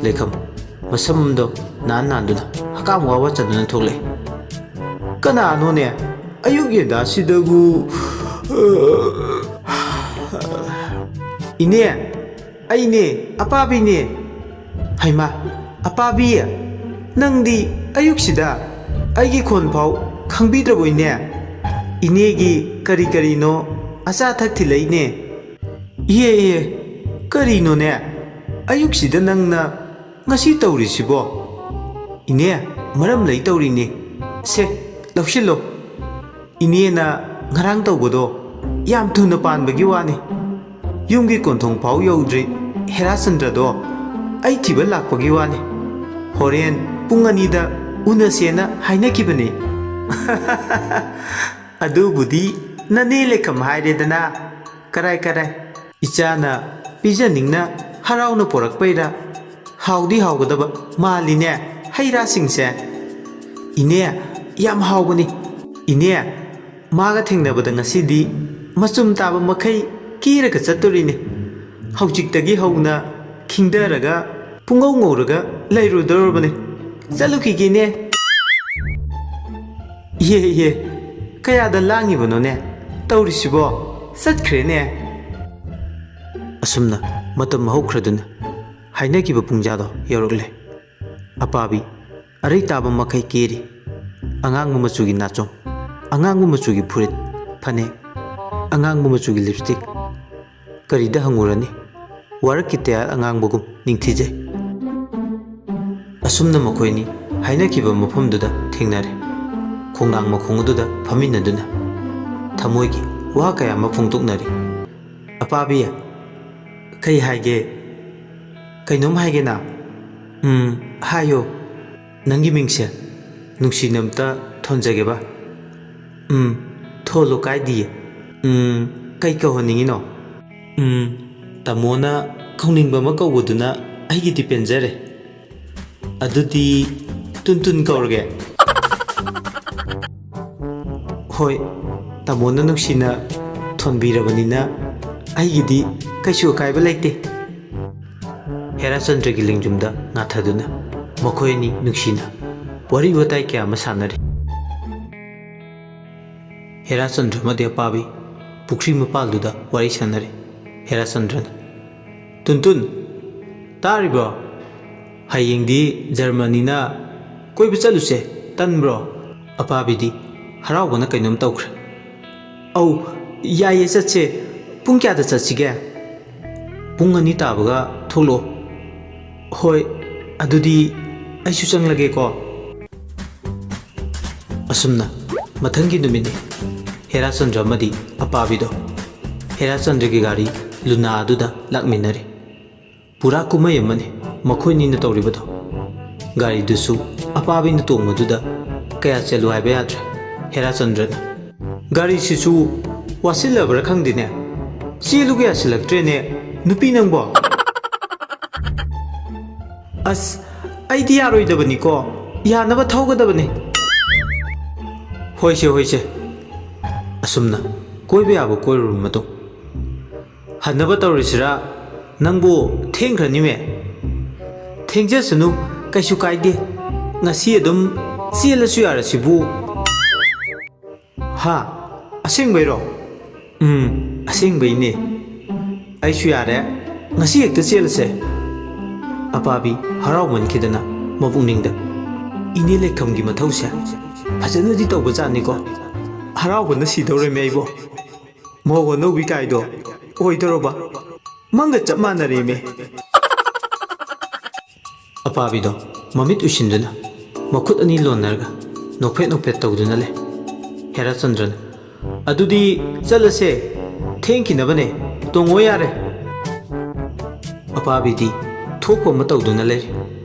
ꯂꯩꯈꯝ ꯃꯁꯝꯗꯣ ꯅꯥꯟ ꯅꯥꯟꯗꯨꯅ ꯍꯀꯥꯝ ꯋꯥ ꯋꯥ ꯆꯟꯗꯨꯅ ꯊꯣꯛꯂꯛꯑꯦ꯫ "ꯀꯅꯥꯅꯣꯅꯦ? ꯑꯌꯨꯛ ꯌꯦꯟꯗꯥꯁꯤꯗꯕꯨ?" "ꯏꯅꯦ, ꯑꯩꯅꯦ, ꯑꯄꯥꯕꯤꯅꯦ꯫" "ꯍꯩꯃꯥ, ꯑꯄꯥꯕꯤ, ꯅꯪꯗꯤ ꯑꯌꯨꯛꯁꯤꯗ ꯑꯩꯒꯤ ꯈꯣꯟ ꯐꯥꯎ ꯈꯪꯕꯤꯗ꯭ꯔꯕꯣ ꯏꯅꯦ? ꯏꯅꯦꯒꯤ ꯀꯔꯤ ꯀꯔꯤꯅꯣ ꯑꯆꯥ ꯑꯊꯛ ꯊꯤꯜꯂꯛꯏꯅꯦ꯫" "ꯏꯍꯦ, ꯏꯍꯦ, ꯀꯔꯤꯅꯣꯅꯦ? ꯑꯌꯨꯛꯁꯤꯗ ꯅꯪꯅ "ꯉꯁꯤ ꯇꯧꯔꯤꯁꯤꯕꯣ?" "ꯏꯅꯦ, ꯃꯔꯝ ꯂꯩ ꯇꯧꯔꯤꯅꯦ꯫ ꯁꯦ, ꯂꯧꯁꯤꯜꯂꯣ꯫ ꯏꯅꯦꯅ ꯉꯔꯥꯡ ꯇꯧꯕꯗꯣ ꯌꯥꯝ ꯊꯨꯅ ꯄꯥꯟꯕꯒꯤ ꯋꯥꯅꯤ꯫ ꯌꯨꯝꯒꯤ ꯀꯣꯟꯊꯣꯡ ꯐꯥꯎ ꯌꯧꯗ꯭ꯔꯤ ꯍꯦꯔꯥꯆꯟꯗ꯭ꯔꯗꯣ ꯑꯩ ꯊꯤꯕ ꯂꯥꯛꯄꯒꯤ ꯋꯥꯅꯤ꯫ ꯍꯣꯔꯦꯟ ꯄꯨꯡ ꯑꯅꯤꯗ ꯎꯅꯁꯦꯅ ꯍꯥꯏꯅꯈꯤꯕꯅꯤ꯫" "ꯑꯗꯨꯕꯨꯗꯤ ꯅꯅꯦ ꯂꯩꯈꯝ ꯍꯥꯏꯔꯦꯗꯅ꯫ ꯀꯔꯥꯏ ꯀꯔꯥꯏ, ꯏꯆꯥꯅ ꯄꯤꯖꯅꯤꯡꯅ ꯍꯔꯥꯎꯅ ꯄꯣꯔꯛꯄꯩꯔꯥ? ꯍꯥꯎꯗꯤ ꯍꯥꯎꯒꯗꯕ ꯃꯥꯜꯂꯤꯅꯦ ꯍꯩ ꯔꯥꯁꯤꯡꯁꯦ꯫" "ꯏꯅꯦ, ꯌꯥꯝ ꯍꯥꯎꯕꯅꯤ꯫ ꯏꯅꯦ, ꯃꯥꯒ ꯊꯦꯡꯅꯕꯗ ꯉꯁꯤꯗꯤ ꯃꯆꯨꯝ ꯇꯥꯕ ꯃꯈꯩ ꯀꯦꯔꯒ ꯆꯠꯇꯣꯔꯤꯅꯤ꯫ ꯍꯧꯖꯤꯛꯇꯒꯤ ꯍꯧꯅ ꯈꯤꯡꯊꯔꯒ ꯄꯨꯡꯉꯧ ꯉꯧꯔꯒ ꯂꯩꯔꯨꯗꯧꯔꯕꯅꯤ꯫ ꯆꯠꯂꯨꯈꯤꯒꯦꯅꯦ꯫" "ꯏꯍꯦ, ꯏꯍꯦ, ꯀꯌꯥꯗ ꯂꯥꯡꯉꯤꯕꯅꯣꯅꯦ ꯇꯧꯔꯤꯁꯤꯕꯣ? ꯆꯠꯈ꯭ꯔꯦꯅꯦ꯫" ꯑꯁꯨꯝꯅ ꯃꯇꯝ ꯍꯧꯈ꯭ꯔꯗꯨꯅ ꯍꯥꯏꯅꯈꯤꯕ ꯄꯨꯡꯖꯥꯗꯣ ꯌꯧꯔꯛꯂꯦ꯫ ꯑꯄꯥꯕꯤ ꯑꯔꯩ ꯇꯥꯕ ꯃꯈꯩ ꯀꯦꯔꯤ꯫ ꯑꯉꯥꯡꯕ ꯃꯆꯨꯒꯤ ꯅꯥꯆꯣꯝ, ꯑꯉꯥꯡꯕ ꯃꯆꯨꯒꯤ ꯐꯨꯔꯤꯠ, ꯐꯅꯦꯛ, ꯑꯉꯥꯡꯕ ꯃꯆꯨꯒꯤ ꯂꯤꯞꯁꯇꯤꯛ꯫ ꯀꯔꯤꯗ ꯍꯪꯉꯨꯔꯅꯤ? ꯋꯥꯔꯛꯀꯤ ꯇꯌꯥꯜ ꯑꯉꯥꯡꯕꯒꯨꯝ ꯅꯤꯡꯊꯤꯖꯩ꯫ ꯑꯁꯨꯝꯅ ꯃꯈꯣꯏꯅꯤ ꯍꯥꯏꯅꯈꯤꯕ ꯃꯐꯝꯗꯨꯗ ꯊꯦꯡꯅꯔꯦ꯫ ꯈꯣꯡꯅꯥꯡ ꯃꯈꯣꯡ ꯑꯗꯨꯗ ꯐꯝꯃꯤꯟꯅꯗꯨꯅ ꯊꯃꯣꯏꯒꯤ ꯋꯥ ꯀꯌꯥ ꯑꯃ ꯐꯣꯡꯗꯣꯛꯅꯔꯤ꯫ "ꯑꯄꯥꯕꯤ, ꯀꯩ ꯍꯥꯏꯒꯦ? ꯀꯩꯅꯣꯝ ꯍꯥꯏꯒꯦꯅ?" "ꯎꯝ, ꯍꯥꯏꯌꯣ꯫" "ꯅꯪꯒꯤ ꯃꯤꯡꯁꯦ ꯅꯨꯡꯁꯤꯅ ꯑꯝꯇ ꯊꯣꯟꯖꯒꯦꯕ꯫" "ꯎꯝ, ꯊꯣꯜꯂꯣ, ꯀꯥꯏꯗꯤꯌꯦ꯫" "ꯎꯝ, ꯀꯩ ꯀꯧꯍꯟꯅꯤꯡꯉꯤꯅꯣ?" "ꯎꯝ, ꯇꯥꯃꯣꯅ ꯀꯧꯅꯤꯡꯕ ꯑꯃ ꯀꯧꯕꯗꯨꯅ ꯑꯩꯒꯤꯗꯤ ꯄꯦꯟꯖꯔꯦ꯫ ꯑꯗꯨꯗꯤ ꯇꯨꯟꯇꯨꯟ ꯀꯧꯔꯒꯦ꯫" "ꯍꯣꯏ, ꯇꯥꯃꯣꯅ ꯅꯨꯡꯁꯤꯅ ꯊꯣꯟꯕꯤꯔꯕꯅꯤꯅ ꯑꯩꯒꯤꯗꯤ ꯀꯩꯁꯨ ꯑꯀꯥꯏꯕ ꯂꯩꯇꯦ꯫" ꯍꯦꯔꯥꯆꯟꯗ꯭ꯔꯒꯤ ꯂꯦꯡꯖꯨꯝꯗ ꯉꯥꯊꯗꯨꯅ ꯃꯈꯣꯏ ꯑꯅꯤ ꯅꯨꯡꯁꯤꯅ ꯋꯥꯔꯤ ꯋꯥꯇꯥꯏ ꯀꯌꯥ ꯑꯃ ꯁꯥꯟꯅꯔꯤ꯫ ꯍꯦꯔꯥꯆꯟꯗ꯭ꯔ ꯑꯃꯗꯤ ꯑꯄꯥꯕꯤ ꯄꯨꯈ꯭ꯔꯤ ꯃꯄꯥꯜꯗꯨꯗ ꯋꯥꯔꯤ ꯁꯥꯟꯅꯔꯤ꯫ ꯍꯦꯔꯥꯆꯟꯗ꯭ꯔꯅ, "ꯇꯨꯟꯇꯨꯟ, ꯇꯥꯔꯤꯕ꯭ꯔꯣ? ꯍꯌꯦꯡꯗꯤ ꯖꯔꯃꯅꯤꯅ ꯀꯣꯏꯕ ꯆꯠꯂꯨꯁꯦ, ꯇꯟꯕ꯭ꯔꯣ?" ꯑꯄꯥꯕꯤꯗꯤ ꯍꯔꯥꯎꯕꯅ ꯀꯩꯅꯣꯝ ꯇꯧꯈ꯭ꯔꯦ꯫ "ꯑꯧ, ꯌꯥꯏꯌꯦ, ꯆꯠꯁꯦ꯫ ꯄꯨꯡ ꯀꯌꯥꯗ ꯆꯠꯁꯤꯒꯦ?" "ꯄꯨꯡ ꯑꯅꯤ ꯇꯥꯕꯒ ꯊꯣꯛꯂꯛꯑꯣ꯫" "ꯍꯣꯏ, ꯑꯗꯨꯗꯤ ꯑꯩꯁꯨ ꯆꯪꯂꯒꯦꯀꯣ꯫ ꯑꯁꯨꯝꯅ ꯃꯊꯪꯒꯤ ꯅꯨꯃꯤꯠꯅꯤ꯫ ꯍꯦꯔꯥꯆꯟꯗ꯭ꯔ ꯑꯃꯗꯤ ꯑꯄꯥꯕꯤꯗꯣ ꯍꯦꯔꯥꯆꯟꯗ꯭ꯔꯒꯤ ꯒꯥꯔꯤ ꯂꯨꯅꯥ ꯑꯗꯨꯗ ꯂꯥꯛꯃꯤꯟꯅꯔꯦ꯫ ꯄꯨꯔꯥ ꯀꯨꯝꯍꯩ ꯑꯃꯅꯤ ꯃꯈꯣꯏꯅꯤꯅ ꯇꯧꯔꯤꯕꯗꯣ꯫ ꯒꯥꯔꯤꯗꯨꯁꯨ ꯑꯄꯥꯕꯤꯅ ꯇꯣꯡꯕꯗꯨꯗ ꯀꯌꯥ ꯆꯦꯜꯂꯨ ꯍꯥꯏꯕ ꯌꯥꯗ꯭ꯔꯦ꯫ ꯍꯦꯔꯥꯆꯟꯗ꯭ꯔꯅ, "ꯒꯥꯔꯤꯁꯤꯁꯨ ꯋꯥꯁꯤꯜꯂꯕ꯭ꯔꯥ ꯈꯪꯗꯦꯅꯦ, ꯆꯦꯜꯂꯨꯒ ꯌꯥꯁꯤꯜꯂꯛꯇ꯭ꯔꯦꯅꯦ, ꯅꯨꯄꯤ ꯅꯪꯕꯣ!" "ꯑꯁ, ꯑꯩꯗꯤ ꯌꯥꯔꯣꯏꯗꯕꯅꯤꯀꯣ, ꯌꯥꯅꯕ ꯊꯧꯒꯗꯕꯅꯤ꯫" "ꯍꯣꯏꯁꯦ, ꯍꯣꯏꯁꯦ꯫" ꯑꯁꯨꯝꯅ ꯀꯣꯏꯕ ꯌꯥꯕ ꯀꯣꯏꯔꯨꯔꯕ ꯃꯇꯨꯡ, "ꯍꯟꯅꯕ ꯇꯧꯔꯤꯁꯤꯔꯥ? ꯅꯪꯕꯨ ꯊꯦꯡꯈ꯭ꯔꯅꯤꯃꯦ꯫" "ꯊꯦꯡꯖꯁꯅꯨ, ꯀꯩꯁꯨ ꯀꯥꯏꯗꯦ꯫ ꯉꯁꯤ ꯑꯗꯨꯝ ꯆꯦꯜꯂꯁꯨ ꯌꯥꯔꯁꯤꯕꯨ꯫" "ꯍꯥ? ꯑꯁꯦꯡꯕꯩꯔꯣ?" "ꯎꯝ, ꯑꯁꯦꯡꯕꯩꯅꯦ꯫ ꯑꯩꯁꯨ ꯌꯥꯔꯦ꯫ ꯉꯁꯤ ꯍꯦꯛꯇ ꯆꯦꯜꯂꯁꯦ꯫" ꯑꯄꯥꯕꯤ ꯍꯔꯥꯎꯃꯟꯈꯤꯗꯅ ꯃꯄꯨꯛꯅꯤꯡꯗ, "ꯏꯅꯦ ꯂꯩꯈꯝꯒꯤ ꯃꯊꯧꯁꯦ ꯐꯖꯅꯗꯤ ꯇꯧꯕꯖꯥꯠꯅꯤꯀꯣ꯫ ꯍꯔꯥꯎꯕꯅ ꯁꯤꯗꯧꯔꯦꯃꯦ ꯑꯩꯕꯣ꯫ ꯃꯧ ꯑꯅꯧꯕꯤ ꯀꯥꯏꯗꯣ ꯑꯣꯏꯗꯧꯔꯕ꯫ ꯃꯪꯒ ꯆꯞ ꯃꯥꯟꯅꯔꯦꯃꯦ꯫" ꯑꯄꯥꯕꯤꯗꯣ ꯃꯃꯤꯠ ꯎꯏꯁꯤꯟꯗꯨꯅ ꯃꯈꯨꯠ ꯑꯅꯤ ꯂꯣꯟꯅꯔꯒ ꯅꯣꯛꯐꯦꯠ ꯅꯣꯛꯐꯦꯠ ꯇꯧꯗꯨꯅ ꯂꯩ꯫ ꯍꯦꯔꯥꯆꯟꯗ꯭ꯔꯅ, "ꯑꯗꯨꯗꯤ ꯆꯠꯂꯁꯦ, ꯊꯦꯡꯈꯤꯅꯕꯅꯦ, ꯇꯣꯡꯉꯣ ꯌꯥꯔꯦ꯫" ꯑꯄꯥꯕꯤꯗꯤ ꯊꯣꯛꯄ ꯑꯃ ꯇꯧꯗꯨꯅ ꯂꯩꯔꯦ꯫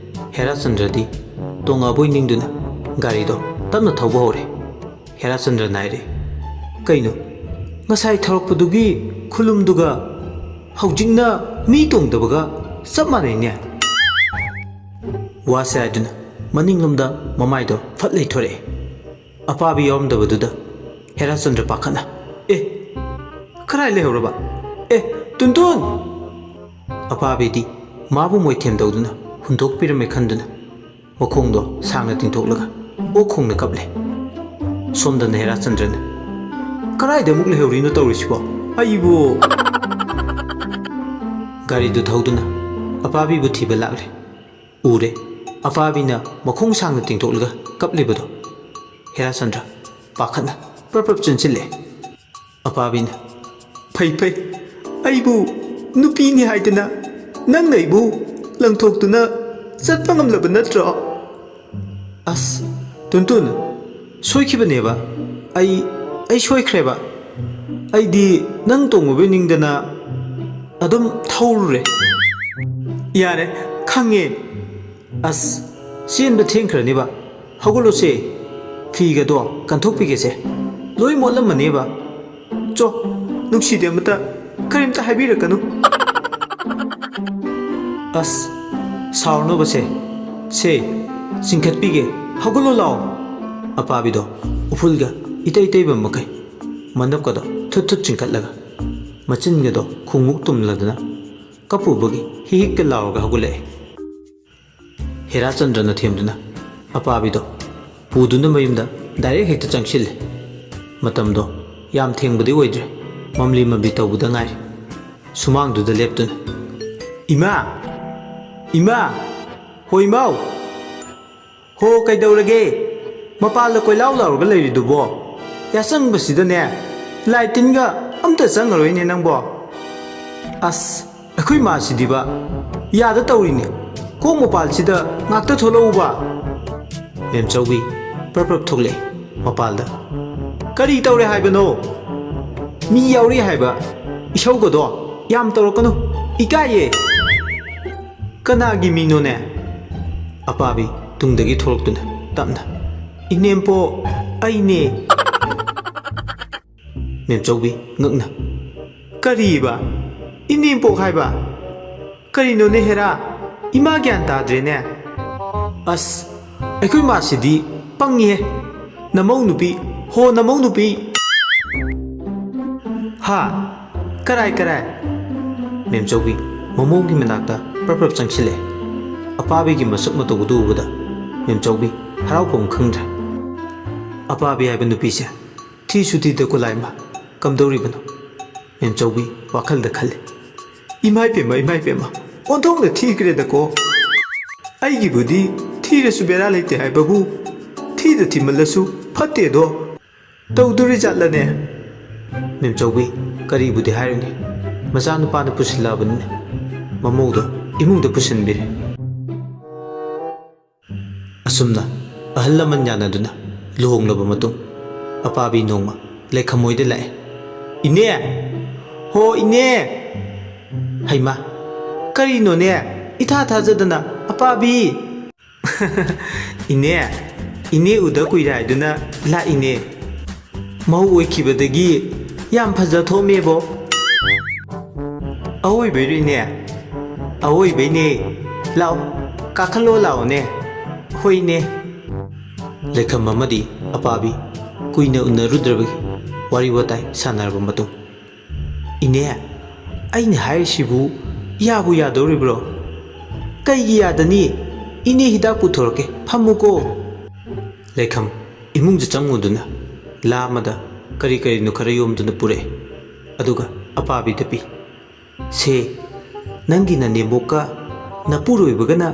ꯍꯦꯔꯥꯆꯟꯗ꯭ꯔꯗꯤ ꯇꯣꯡꯉꯕꯣꯏ ꯅꯤꯡꯗꯨꯅ ꯒꯥꯔꯤꯗꯣ ꯇꯞꯅ ꯊꯧꯕ ꯍꯧꯔꯦ꯫ ꯍꯦꯔꯥꯆꯟꯗ꯭ꯔ ꯅꯥꯏꯔꯦ꯫ "ꯀꯩꯅꯣ, ꯉꯁꯥꯏ ꯊꯧꯔꯛꯄꯗꯨꯒꯤ ꯈꯨꯂꯨꯝꯗꯨꯒ ꯍꯧꯖꯤꯛꯅ ꯃꯤ ꯇꯣꯡꯗꯕꯒ ꯆꯞ ꯃꯥꯟꯅꯩꯅꯦ?" ꯋꯥꯁꯦ ꯍꯥꯏꯗꯨꯅ ꯃꯅꯤꯡꯂꯣꯝꯗ ꯃꯃꯥꯏꯗꯣ ꯐꯠ ꯂꯩꯊꯣꯔꯛꯑꯦ꯫ ꯑꯄꯥꯕꯤ ꯌꯥꯎꯔꯝꯗꯕꯗꯨꯗ ꯍꯦꯔꯥꯆꯟꯗ꯭ꯔ ꯄꯥꯈꯠꯅ, "ꯑꯦ, ꯀꯗꯥꯏ ꯂꯩꯍꯧꯔꯕ? ꯑꯦ, ꯇꯨꯟꯇꯨꯟ!" ꯑꯄꯥꯕꯤꯗꯤ ꯃꯥꯕꯨ ꯃꯣꯏꯊꯦꯝ ꯇꯧꯗꯨꯅ ꯍꯨꯟꯗꯣꯛꯄꯤꯔꯝꯃꯦ ꯈꯟꯗꯨꯅ ꯃꯈꯣꯡꯗꯣ ꯁꯥꯡꯅ ꯇꯤꯡꯊꯣꯛꯂꯒ ꯑꯣꯛ ꯈꯣꯡꯅ ꯀꯞꯂꯦ꯫ ꯁꯣꯝꯗꯅ ꯍꯦꯔꯥꯆꯟꯗ꯭ꯔꯅ, "ꯀꯗꯥꯏꯗ ꯑꯃꯨꯛ ꯂꯩꯍꯧꯔꯤꯅꯣ ꯇꯧꯔꯤꯁꯤꯕꯣ? ꯑꯩꯕꯨ!" ꯒꯥꯔꯤꯗꯨ ꯊꯧꯗꯨꯅ ꯑꯄꯥꯕꯤꯕꯨ ꯊꯤꯕ ꯂꯥꯛꯂꯦ꯫ ꯎꯔꯦ, ꯑꯄꯥꯕꯤꯅ ꯃꯈꯣꯡ ꯁꯥꯡꯅ ꯇꯤꯡꯊꯣꯛꯂꯒ ꯀꯞꯂꯤꯕꯗꯣ꯫ ꯍꯦꯔꯥꯆꯟꯗ꯭ꯔ ꯄꯥꯈꯠꯅ ꯄ꯭ꯔꯞ ꯄ꯭ꯔꯞ ꯆꯦꯟꯁꯤꯜꯂꯦ꯫ ꯑꯄꯥꯕꯤꯅ, "ꯐꯩ, ꯐꯩ, ꯑꯩꯕꯨ ꯅꯨꯄꯤꯅꯤ ꯍꯥꯏꯗꯅ ꯅꯪꯅ ꯑꯩꯕꯨ ꯂꯪꯊꯣꯛꯇꯨꯅ ꯆꯠꯄ ꯉꯝꯂꯕ ꯅꯠꯇ꯭ꯔꯣ? ꯑꯁ, ꯇꯨꯟꯇꯨꯟ, ꯁꯣꯏꯈꯤꯕꯅꯦꯕ꯫ ꯑꯩ, ꯑꯩ ꯁꯣꯏꯈ꯭ꯔꯦꯕ꯫ ꯑꯩꯗꯤ ꯅꯪ ꯇꯣꯡꯉꯨꯕꯩ ꯅꯤꯡꯗꯅ ꯑꯗꯨꯝ ꯊꯧꯔꯨꯔꯦ꯫ ꯌꯥꯔꯦ, ꯈꯪꯉꯦ꯫ ꯑꯁ, ꯆꯦꯟꯕ ꯊꯦꯡꯈ꯭ꯔꯅꯤꯕ꯫ ꯍꯧꯒꯠꯂꯣꯁꯦ, ꯐꯤꯒꯗꯣ ꯀꯟꯊꯣꯛꯄꯤꯒꯦꯁꯦ꯫ ꯂꯣꯏ ꯃꯣꯠꯂꯝꯃꯅꯦꯕ꯫ ꯆꯣ, ꯅꯨꯡꯁꯤꯗꯦ, ꯑꯃꯇ, ꯀꯔꯤꯝꯇ ꯍꯥꯏꯕꯤꯔꯛꯀꯅꯨ꯫ ꯑꯁ, ꯁꯥꯎꯔꯅꯨꯕꯁꯦ꯫ ꯁꯦ, ꯆꯤꯡꯈꯠꯄꯤꯒꯦ꯫ ꯍꯧꯒꯠꯂꯣ ꯂꯥꯎ꯫ ꯑꯄꯥꯕꯤꯗꯣ ꯎꯐꯨꯜꯒ ꯏꯇꯩ ꯇꯩꯕ ꯃꯈꯩ ꯃꯅꯞꯀꯗꯣ ꯊꯨꯠ ꯊꯨꯠ ꯆꯤꯡꯈꯠꯂꯒ ꯃꯆꯤꯟꯒꯗꯣ ꯈꯣꯡꯃꯨꯛ ꯇꯨꯝꯂꯗꯅ ꯀꯞꯄꯨꯕꯒꯤ ꯍꯤꯍꯤꯛꯀ ꯂꯥꯎꯔꯒ ꯍꯧꯒꯠꯂꯛꯑꯦ꯫ ꯍꯦꯔꯥꯆꯟꯗ꯭ꯔꯅ ꯊꯦꯝꯗꯨꯅ ꯑꯄꯥꯕꯤꯗꯣ ꯄꯨꯗꯨꯅ ꯃꯌꯨꯝꯗ ꯗꯥꯏꯔꯦꯛ ꯍꯦꯛꯇ ꯆꯪꯁꯤꯜꯂꯦ꯫ ꯃꯇꯝꯗꯣ ꯌꯥꯝ ꯊꯦꯡꯕꯗꯤ ꯑꯣꯏꯗ꯭ꯔꯦ, ꯃꯝꯂꯤ ꯃꯝꯂꯤ ꯇꯧꯕꯗ ꯉꯥꯏꯔꯤ꯫ ꯁꯨꯃꯥꯡꯗꯨꯗ ꯂꯦꯞꯇꯨꯅ, "ꯏꯃꯥ! ꯏꯃꯥ! ꯍꯣ ꯏꯃꯥꯎ! ꯍꯣ, ꯀꯩꯗꯧꯔꯒꯦ? ꯃꯄꯥꯟꯗ ꯀꯣꯏꯂꯥꯎ ꯂꯥꯎꯔꯒ ꯂꯩꯔꯤꯗꯨꯕꯣ? ꯌꯥꯆꯪꯕꯁꯤꯗꯅꯦ, ꯂꯥꯏ ꯇꯤꯟꯒ ꯑꯝꯇ ꯆꯪꯉꯔꯣꯏꯅꯦ ꯅꯪꯕꯣ꯫ ꯑꯁ, ꯑꯩꯈꯣꯏ ꯃꯥꯁꯤꯗꯤꯕ, ꯌꯥꯗ ꯇꯧꯔꯤꯅꯦ꯫ ꯀꯣꯛ ꯃꯄꯥꯜꯁꯤꯗ ꯉꯥꯛꯇ ꯊꯣꯛꯂꯛꯎꯕ꯫" ꯃꯦꯝꯆꯧꯕꯤ ꯄ꯭ꯔꯞ ꯄ꯭ꯔꯞ ꯊꯣꯛꯂꯛꯑꯦ ꯃꯄꯥꯜꯗ꯫ "ꯀꯔꯤ ꯇꯧꯔꯦ ꯍꯥꯏꯕꯅꯣ? ꯃꯤ ꯌꯥꯎꯔꯤ ꯍꯥꯏꯕ ꯏꯁꯧꯒꯗꯣ ꯌꯥꯝ ꯇꯧꯔꯛꯀꯅꯨ, ꯏꯀꯥꯏꯌꯦ꯫" "ꯀꯅꯥꯒꯤ ꯃꯤꯅꯣꯅꯦ?" ꯑꯄꯥꯕꯤ ꯇꯨꯡꯗꯒꯤ ꯊꯣꯛꯂꯛꯇꯨꯅ ꯇꯞꯅ, "ꯏꯅꯦꯝꯄꯣꯛ, ꯑꯩꯅꯦ꯫" ꯃꯦꯝꯆꯧꯕꯤ ꯉꯛꯅ, "ꯀꯔꯤꯕ? ꯏꯅꯦꯝꯄꯣꯛ ꯍꯥꯏꯕ? ꯀꯔꯤꯅꯣꯅꯦ ꯍꯦꯔꯥ? ꯏꯃꯥ ꯒ꯭ꯌꯥꯟ ꯇꯥꯗ꯭ꯔꯦꯅꯦ꯫ ꯑꯁ, ꯑꯩꯈꯣꯏ ꯃꯥꯁꯤꯗꯤ ꯄꯪꯉꯤꯍꯦ꯫ ꯅꯃꯧ ꯅꯨꯄꯤ, ꯍꯣ ꯅꯃꯧ ꯅꯨꯄꯤ!" "ꯍꯥ? ꯀꯔꯥꯏ, ꯀꯔꯥꯏ?" ꯃꯦꯝꯆꯧꯕꯤ ꯃꯃꯧꯒꯤ ꯃꯅꯥꯛꯇ ꯄ꯭ꯔꯞ ꯄ꯭ꯔꯞ ꯆꯪꯁꯤꯜꯂꯦ꯫ ꯑꯄꯥꯕꯤꯒꯤ ꯃꯁꯛ ꯃꯇꯧ ꯑꯗꯨ ꯎꯕꯗ ꯃꯦꯝꯆꯧꯕꯤ ꯍꯔꯥꯎꯐꯝ ꯈꯪꯗ꯭ꯔꯦ꯫ "ꯑꯄꯥꯕꯤ ꯍꯥꯏꯕ ꯅꯨꯄꯤꯁꯦ ꯊꯤꯁꯨ ꯊꯤꯗ ꯀꯣꯂꯥꯏꯃ ꯀꯝꯗꯧꯔꯤꯕꯅꯣ?" ꯃꯦꯝꯆꯧꯕꯤ ꯋꯥꯈꯜꯗ ꯈꯜꯂꯤ꯫ "ꯏꯃꯥꯏ ꯄꯦꯝꯃ, ꯏꯃꯥꯏ ꯄꯦꯝꯃ, ꯑꯣꯟꯊꯣꯛꯅ ꯊꯤꯈ꯭ꯔꯦꯗꯀꯣ꯫ ꯑꯩꯒꯤꯕꯨꯗꯤ ꯊꯤꯔꯁꯨ ꯕꯦꯔꯥ ꯂꯩꯇꯦ ꯍꯥꯏꯕꯕꯨ, ꯊꯤꯗ ꯊꯤꯃꯜꯂꯁꯨ ꯐꯠꯇꯦꯗꯣ꯫ ꯇꯧꯗꯣꯔꯤ ꯖꯥꯠꯂꯅꯦ?" ꯃꯦꯝꯆꯧꯕꯤ ꯀꯔꯤꯕꯨꯗꯤ ꯍꯥꯏꯔꯨꯅꯤ, ꯃꯆꯥꯅꯨꯄꯥꯅ ꯄꯨꯁꯤꯜꯂꯛꯑꯕꯅꯤꯅ꯫ ꯃꯃꯧꯗꯣ ꯏꯃꯨꯡꯗ ꯄꯨꯁꯤꯟꯕꯤꯔꯦ꯫ ꯑꯁꯨꯝꯅ ꯑꯍꯜ ꯂꯃꯟ ꯌꯥꯅꯗꯨꯅ ꯂꯨꯍꯣꯡꯂꯕ ꯃꯇꯨꯡ, ꯑꯄꯥꯕꯤ ꯅꯣꯡꯃ ꯂꯩꯈꯝ ꯍꯣꯏꯗ ꯂꯥꯛꯑꯦ꯫ "ꯏꯅꯦ! ꯍꯣ ꯏꯅꯦ!" "ꯍꯩꯃꯥ! ꯀꯔꯤꯅꯣꯅꯦ? ꯏꯊꯥ ꯊꯥꯖꯗꯅ ꯑꯄꯥꯕꯤ!" "ꯏꯅꯦ, ꯏꯅꯦ ꯎꯗ ꯀꯨꯏꯔꯦ ꯍꯥꯏꯗꯨꯅ ꯂꯥꯛꯏꯅꯦ꯫ ꯃꯧ ꯑꯣꯏꯈꯤꯕꯗꯒꯤ ꯌꯥꯝ ꯐꯖ ꯊꯣꯛꯑꯝꯃꯦꯕꯣ꯫" "ꯑꯋꯣꯏꯕꯩꯔꯣ ꯏꯅꯦ?" "ꯑꯋꯣꯏꯕꯩꯅꯦ꯫ ꯂꯥꯛꯑꯣ, ꯀꯥꯈꯠꯂꯣ ꯂꯥꯛꯑꯣꯅꯦ꯫" "ꯍꯣꯏꯅꯦ꯫" ꯂꯩꯈꯝ ꯑꯃꯗꯤ ꯑꯄꯥꯕꯤ ꯀꯨꯏꯅ ꯎꯅꯔꯨꯗ꯭ꯔꯕꯒꯤ ꯋꯥꯔꯤ ꯋꯥꯇꯥꯏ ꯁꯥꯟꯅꯔꯕ ꯃꯇꯨꯡ, "ꯏꯅꯦ, ꯑꯩꯅ ꯍꯥꯏꯔꯤꯁꯤꯕꯨ ꯌꯥꯕꯨ ꯌꯥꯗꯧꯔꯤꯕ꯭ꯔꯣ?" "ꯀꯩꯒꯤ ꯌꯥꯗꯅꯤ? ꯏꯅꯦ ꯍꯤꯗꯥꯛ ꯄꯨꯊꯣꯔꯛꯀꯦ, ꯐꯝꯃꯨꯀꯣ꯫" ꯂꯩꯈꯝ ꯏꯃꯨꯡꯗ ꯆꯪꯉꯨꯗꯨꯅ ꯂꯥ ꯑꯃꯗ ꯀꯔꯤ ꯀꯔꯤꯅꯣ ꯈꯔ ꯌꯣꯝꯗꯨꯅ ꯄꯨꯔꯛꯑꯦ꯫ ꯑꯗꯨꯒ ꯑꯄꯥꯕꯤꯗ ꯄꯤ꯫ "ꯁꯦ, ꯅꯪꯒꯤ ꯅꯅꯦꯝꯕꯣꯛꯀ ꯅꯄꯨꯔꯣꯏꯕꯒꯅ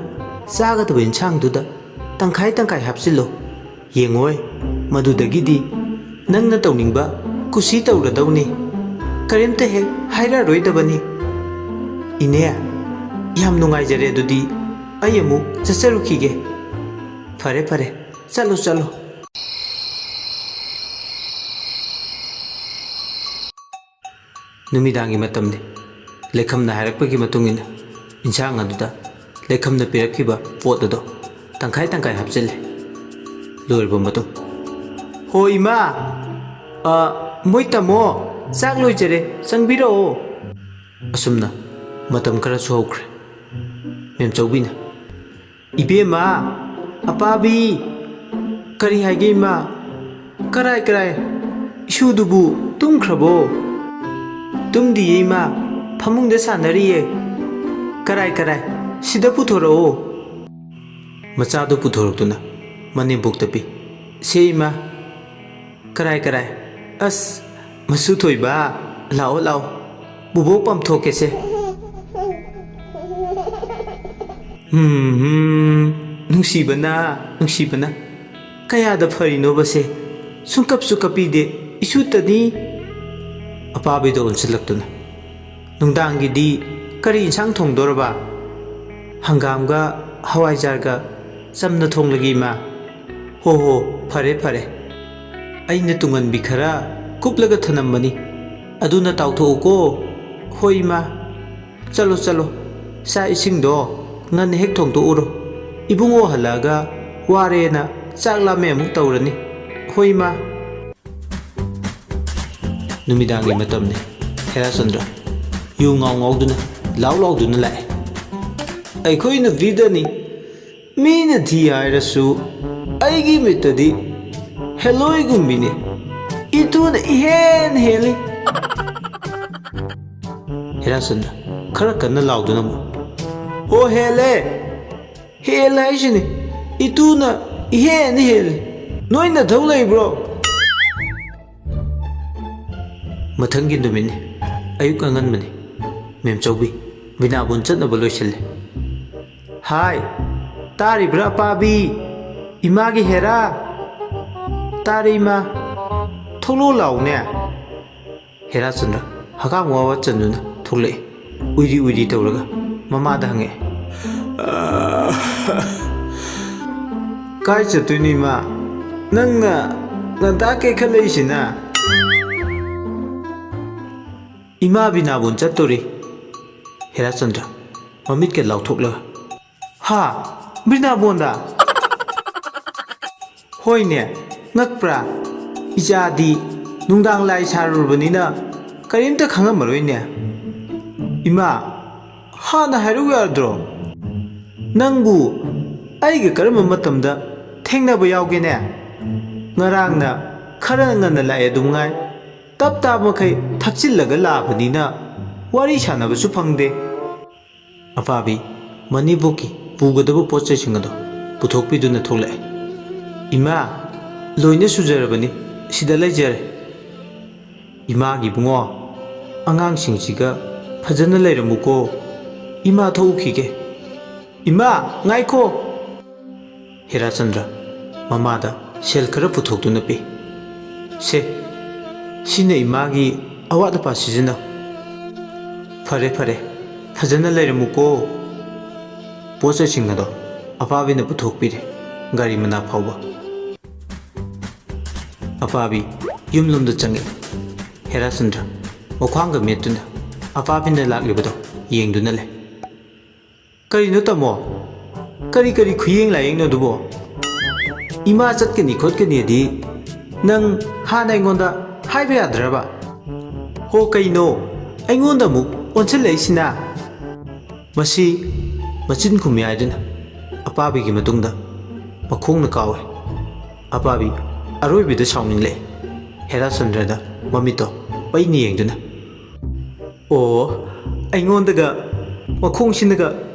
ꯆꯥꯒꯗꯕ ꯏꯟꯁꯥꯡꯗꯨꯗ ꯇꯪꯈꯥꯏ ꯇꯪꯈꯥꯏ ꯍꯥꯞꯆꯤꯜꯂꯣ꯫ ꯌꯦꯡꯉꯣꯏ, ꯃꯗꯨꯗꯒꯤꯗꯤ ꯅꯪꯅ ꯇꯧꯅꯤꯡꯕ ꯀꯨꯁꯤ ꯇꯧꯔꯗꯧꯅꯤ꯫ ꯀꯔꯤꯝꯇ ꯍꯦꯛ ꯍꯥꯏꯔꯛꯑꯔꯣꯏꯗꯕꯅꯤ꯫" "ꯏꯅꯦ, ꯌꯥꯝ ꯅꯨꯡꯉꯥꯏꯖꯔꯦ꯫ ꯑꯗꯨꯗꯤ ꯑꯩ ꯑꯃꯨꯛ ꯆꯠꯆꯔꯨꯈꯤꯒꯦ꯫" "ꯐꯔꯦ, ꯐꯔꯦ, ꯆꯠꯂꯣ, ꯆꯠꯂꯣ꯫" ꯅꯨꯃꯤꯗꯥꯡꯒꯤ ꯃꯇꯝꯅꯤ꯫ ꯂꯩꯈꯝꯅ ꯍꯥꯏꯔꯛꯄꯒꯤ ꯃꯇꯨꯡ ꯏꯟꯅ ꯏꯟꯁꯥꯡ ꯑꯗꯨꯗ ꯂꯩꯈꯝꯅ ꯄꯤꯔꯛꯈꯤꯕ ꯄꯣꯠ ꯑꯗꯣ ꯇꯪꯈꯥꯏ ꯇꯪꯈꯥꯏ ꯍꯥꯞꯆꯤꯜꯂꯦ꯫ ꯂꯣꯏꯔꯕ ꯃꯇꯨꯡ, "ꯍꯣ ꯏꯃꯥ, ꯑ, ꯃꯣꯏ ꯇꯥꯃꯣ, ꯆꯥꯛ ꯂꯣꯏꯖꯔꯦ, ꯆꯪꯕꯤꯔꯛꯑꯣ꯫" ꯑꯁꯨꯝꯅ ꯃꯇꯝ ꯈꯔꯁꯨ ꯍꯧꯈ꯭ꯔꯦ꯫ ꯃꯦꯝꯆꯧꯕꯤꯅ, "ꯏꯕꯦꯝꯃ, ꯑꯄꯥꯕꯤ!" "ꯀꯔꯤ ꯍꯥꯏꯒꯦ ꯏꯃꯥ?" "ꯀꯔꯥꯏ, ꯀꯔꯥꯏ? ꯏꯁꯨꯗꯨꯕꯨ ꯇꯨꯝꯈ꯭ꯔꯕꯣ?" "ꯇꯨꯝꯗꯤꯌꯦ ꯏꯃꯥ, ꯐꯃꯨꯡꯗ ꯁꯥꯟꯅꯔꯤꯌꯦ꯫" "ꯀꯔꯥꯏ, ꯀꯔꯥꯏ? ꯁꯤꯗ ꯄꯨꯊꯣꯔꯛꯑꯣ꯫" ꯃꯆꯥꯗꯨ ꯄꯨꯊꯣꯔꯛꯇꯨꯅ ꯃꯅꯦꯝꯕꯣꯛꯇ ꯄꯤ꯫ "ꯁꯦ ꯏꯃꯥ꯫" "ꯀꯔꯥꯏ, ꯀꯔꯥꯏ? ꯑꯁ, ꯃꯁꯨ ꯊꯣꯏꯕ, ꯂꯥꯛꯑꯣ, ꯂꯥꯛꯑꯣ꯫ ꯕꯨꯕꯣꯛ ꯄꯝꯊꯣꯛꯀꯦꯁꯦ꯫" "ꯍꯨꯝ, ꯍꯨꯝ, ꯅꯨꯡꯁꯤꯕꯅ, ꯅꯨꯡꯁꯤꯕꯅ꯫ ꯀꯌꯥꯗ ꯐꯔꯤꯅꯣꯕꯁꯦ? ꯁꯨꯡꯀꯞꯁꯨ ꯀꯞꯄꯤꯗꯦ, ꯏꯁꯨꯇꯅꯤ꯫" ꯑꯄꯥꯕꯤꯗ ꯑꯣꯟꯁꯤꯜꯂꯛꯇꯨꯅ, "ꯅꯨꯡꯗꯥꯡꯒꯤꯗꯤ ꯀꯔꯤ ꯏꯟꯁꯥꯡ ꯊꯣꯡꯗꯣꯔꯕ?" "ꯍꯪꯒꯥꯝꯒ ꯍꯋꯥꯏꯖꯥꯔꯒ ꯆꯝꯅ ꯊꯣꯡꯂꯒꯦ, ꯏꯃꯥ꯫ ꯍꯣ ꯍꯣ, ꯐꯔꯦ ꯐꯔꯦ꯫ ꯑꯩꯅ ꯇꯨꯡꯍꯟꯕꯤ ꯈꯔ ꯀꯨꯞꯂꯒ ꯊꯅꯝꯕꯅꯤ, ꯑꯗꯨꯅ ꯇꯥꯎꯊꯣꯛꯎꯀꯣ꯫ ꯍꯣꯏ, ꯏꯃꯥ꯫ ꯆꯠꯂꯣ ꯆꯠꯂꯣ, ꯆꯥꯛ ꯏꯁꯤꯡꯗꯣ ꯉꯟꯅ ꯍꯦꯛ ꯊꯣꯡꯗꯣꯛꯎꯔꯣ꯫ ꯏꯕꯨꯡꯉꯣ ꯍꯜꯂꯛꯑꯒ ꯋꯥꯔꯦꯅ ꯆꯥꯛ ꯂꯥꯝꯃꯦ ꯑꯃꯨꯛ ꯇꯧꯔꯅꯤ꯫ ꯍꯣꯏ, ꯏꯃꯥ꯫ ꯅꯨꯃꯤꯗꯥꯡꯒꯤ ꯃꯇꯝꯅꯤ꯫ ꯍꯦꯔꯥꯆꯟꯗ꯭ꯔ ꯌꯨ ꯉꯥꯎ ꯉꯥꯎꯗꯨꯅ, ꯂꯥꯎ ꯂꯥꯎꯗꯨꯅ ꯂꯥꯛꯑꯦ꯫ ꯑꯩꯈꯣꯏ ꯅꯨꯄꯤꯗꯅꯤ꯫ ꯃꯤꯅ ꯊꯤ ꯍꯥꯏꯔꯁꯨ ꯑꯩꯒꯤ ꯃꯤꯠꯇꯗꯤ ꯍꯦꯂꯣꯏꯒꯨꯝꯕꯤꯅꯤ꯫ ꯏꯇꯨꯅ ꯏꯍꯦꯟ ꯍꯦꯜꯂꯤ꯫ ꯍꯦꯔꯥꯆꯟꯗ꯭ꯔ ꯈꯔ ꯀꯟꯅ ꯂꯥꯎꯗꯨꯅ ꯑꯃꯨꯛ, "ꯍꯣ, ꯍꯦꯜꯂꯦ꯫ ꯍꯦꯜꯂꯦ ꯍꯥꯏꯁꯤꯅꯤ꯫ ꯏꯇꯨꯅ ꯏꯍꯦꯟ ꯍꯦꯜꯂꯤ꯫ ꯅꯣꯏ ꯅꯊꯧ ꯂꯩꯕ꯭ꯔꯣ?" ꯃꯊꯪꯒꯤ ꯅꯨꯃꯤꯠꯅꯤ꯫ ꯑꯌꯨꯛ ꯑꯉꯟꯕꯅꯤ꯫ ꯃꯦꯝꯆꯧꯕꯤ ꯕꯤꯅꯥꯕꯣꯟ ꯆꯠꯅꯕ ꯂꯣꯏꯁꯤꯜꯂꯤ꯫ "ꯍꯥꯏ, ꯇꯥꯔꯤꯕ꯭ꯔꯥ ꯑꯄꯥꯕꯤ? ꯏꯃꯥꯒꯤ ꯍꯦꯔꯥ?" "ꯇꯥꯔꯦ, ꯏꯃꯥ꯫ ꯊꯣꯛꯂꯛꯑꯣ ꯂꯥꯎꯅꯦ꯫" ꯍꯦꯔꯥꯆꯟꯗ꯭ꯔ ꯍꯀꯥꯝ ꯋꯥ ꯋꯥ ꯆꯟꯗꯨꯅ ꯊꯣꯛꯂꯛꯏ꯫ ꯎꯏꯔꯤ ꯎꯏꯔꯤ ꯇꯧꯔꯒ ꯃꯃꯥꯗ ꯍꯪꯉꯛꯑꯦ꯫ "ꯀꯥꯏ ꯆꯠꯇꯣꯏꯅꯣ, ꯏꯃꯥ? ꯅꯪꯅ ꯉꯟꯇꯥ ꯀꯦꯈꯠꯂꯛꯏꯁꯤꯅ?" "ꯏꯃꯥ ꯕꯤꯅꯥꯕꯣꯟ ꯆꯠꯇꯣꯔꯤ꯫" ꯍꯦꯔꯥꯆꯟꯗ꯭ꯔ ꯃꯃꯤꯠꯀ ꯂꯥꯎꯊꯣꯛꯂꯒ, "ꯍꯥ? ꯕꯤꯅꯥꯕꯣꯟꯗ?" "ꯍꯣꯏꯅꯦ, ꯉꯛꯄ꯭ꯔꯥ? ꯏꯆꯥꯗꯤ ꯅꯨꯡꯗꯥꯡ ꯂꯥꯏ ꯁꯥꯔꯨꯔꯕꯅꯤꯅ ꯀꯔꯤꯝꯇ ꯈꯪꯉꯝꯃꯔꯣꯏꯅꯦ꯫" "ꯏꯃꯥ, ꯍꯥꯟꯅ ꯍꯥꯏꯔꯛꯎ ꯌꯥꯗ꯭ꯔꯣ? ꯅꯪꯕꯨ ꯑꯩꯒ ꯀꯔꯝꯕ ꯃꯇꯝꯗ ꯊꯦꯡꯅꯕ ꯌꯥꯎꯒꯦꯅꯦ? ꯉꯔꯥꯡꯅ ꯈꯔ ꯉꯟꯅ ꯂꯥꯛꯑꯦ ꯑꯗꯨꯝꯉꯥꯏ, ꯇꯞ ꯇꯥꯕ ꯃꯈꯩ ꯊꯛꯆꯤꯜꯂꯒ ꯂꯥꯛꯑꯕꯅꯤꯅ ꯋꯥꯔꯤ ꯁꯥꯟꯅꯕꯁꯨ ꯐꯪꯗꯦ꯫" ꯑꯄꯥꯕꯤ ꯃꯅꯤꯄꯨꯔꯒꯤ ꯄꯨꯒꯗꯕ ꯄꯣꯠ ꯆꯩꯁꯤꯡ ꯑꯗꯨ ꯄꯨꯊꯣꯛꯄꯤꯗꯨꯅ ꯊꯣꯛꯂꯛꯑꯦ꯫ "ꯏꯃꯥ, ꯂꯣꯏꯅ ꯁꯨꯖꯔꯕꯅꯤ, ꯁꯤꯗ ꯂꯩꯖꯔꯦ꯫" "ꯏꯃꯥꯒꯤ ꯏꯕꯨꯡꯉꯣ, ꯑꯉꯥꯡꯁꯤꯡꯁꯤꯒ ꯐꯖꯅ ꯂꯩꯔꯝꯃꯨꯀꯣ꯫ ꯏꯃꯥ ꯊꯣꯛꯎꯈꯤꯒꯦ꯫" "ꯏꯃꯥ, ꯉꯥꯏꯈꯣ!" ꯍꯦꯔꯥꯆꯟꯗ꯭ꯔ ꯃꯃꯥꯗ ꯁꯦꯜ ꯈꯔ ꯄꯨꯊꯣꯛꯇꯨꯅ ꯄꯤ꯫ "ꯁꯦ, ꯁꯤꯅ ꯏꯃꯥꯒꯤ ꯑꯋꯥꯠ ꯑꯄꯥ ꯁꯤꯖꯤꯟꯅꯧ꯫" "ꯐꯔꯦ, ꯐꯔꯦ, ꯐꯖꯅ ꯂꯩꯔꯝꯃꯨꯀꯣ꯫" ꯄꯣꯠ ꯆꯩꯁꯤꯡ ꯑꯗꯣ ꯑꯄꯥꯕꯤꯅ ꯄꯨꯊꯣꯛꯄꯤꯔꯦ ꯒꯥꯔꯤ ꯃꯅꯥꯛ ꯐꯥꯎꯕ꯫ ꯑꯄꯥꯕꯤ ꯌꯨꯝꯂꯣꯝꯗ ꯆꯪꯉꯛꯏ꯫ ꯍꯦꯔꯥꯆꯟꯗ꯭ꯔ ꯃꯈ꯭ꯋꯥꯡꯒ ꯃꯦꯠꯇꯨꯅ ꯑꯄꯥꯕꯤꯅ ꯂꯥꯛꯂꯤꯕꯗꯣ ꯌꯦꯡꯗꯨꯅ ꯂꯩ꯫ "ꯀꯔꯤꯅꯣ ꯇꯥꯃꯣ? ꯀꯔꯤ ꯀꯔꯤ ꯈꯨꯌꯦꯡ ꯂꯥꯌꯦꯡꯅꯣ ꯑꯗꯨꯕꯣ? ꯏꯃꯥ ꯆꯠꯀꯅꯤ ꯈꯣꯠꯀꯅꯤꯗꯤ ꯅꯪ ꯍꯥꯟꯅ ꯑꯩꯉꯣꯟꯗ ꯍꯥꯏꯕ ꯌꯥꯗ꯭ꯔꯕ? ꯍꯣ, ꯀꯩꯅꯣ ꯑꯩꯉꯣꯟꯗ ꯑꯃꯨꯛ ꯑꯣꯟꯁꯤꯜꯂꯛꯏꯁꯤꯅ?" ꯃꯁꯤ ꯃꯆꯤꯟ ꯈꯨꯝꯃꯤ ꯍꯥꯏꯗꯨꯅ ꯑꯄꯥꯕꯤꯒꯤ ꯃꯇꯨꯡꯗ ꯃꯈꯣꯡꯅ ꯀꯥꯎꯏ꯫ ꯑꯄꯥꯕꯤ ꯑꯔꯣꯏꯕꯤꯗ ꯁꯥꯎꯅꯤꯡꯂꯛꯏ꯫ ꯍꯦꯔꯥꯆꯟꯗ꯭ꯔꯗ ꯃꯃꯤꯠꯇꯣ ꯄꯩꯅ ꯌꯦꯡꯗꯨꯅ, "ꯑꯣ, ꯑꯩꯉꯣꯟꯗꯒ ꯃꯈꯣꯡꯁꯤꯅꯒ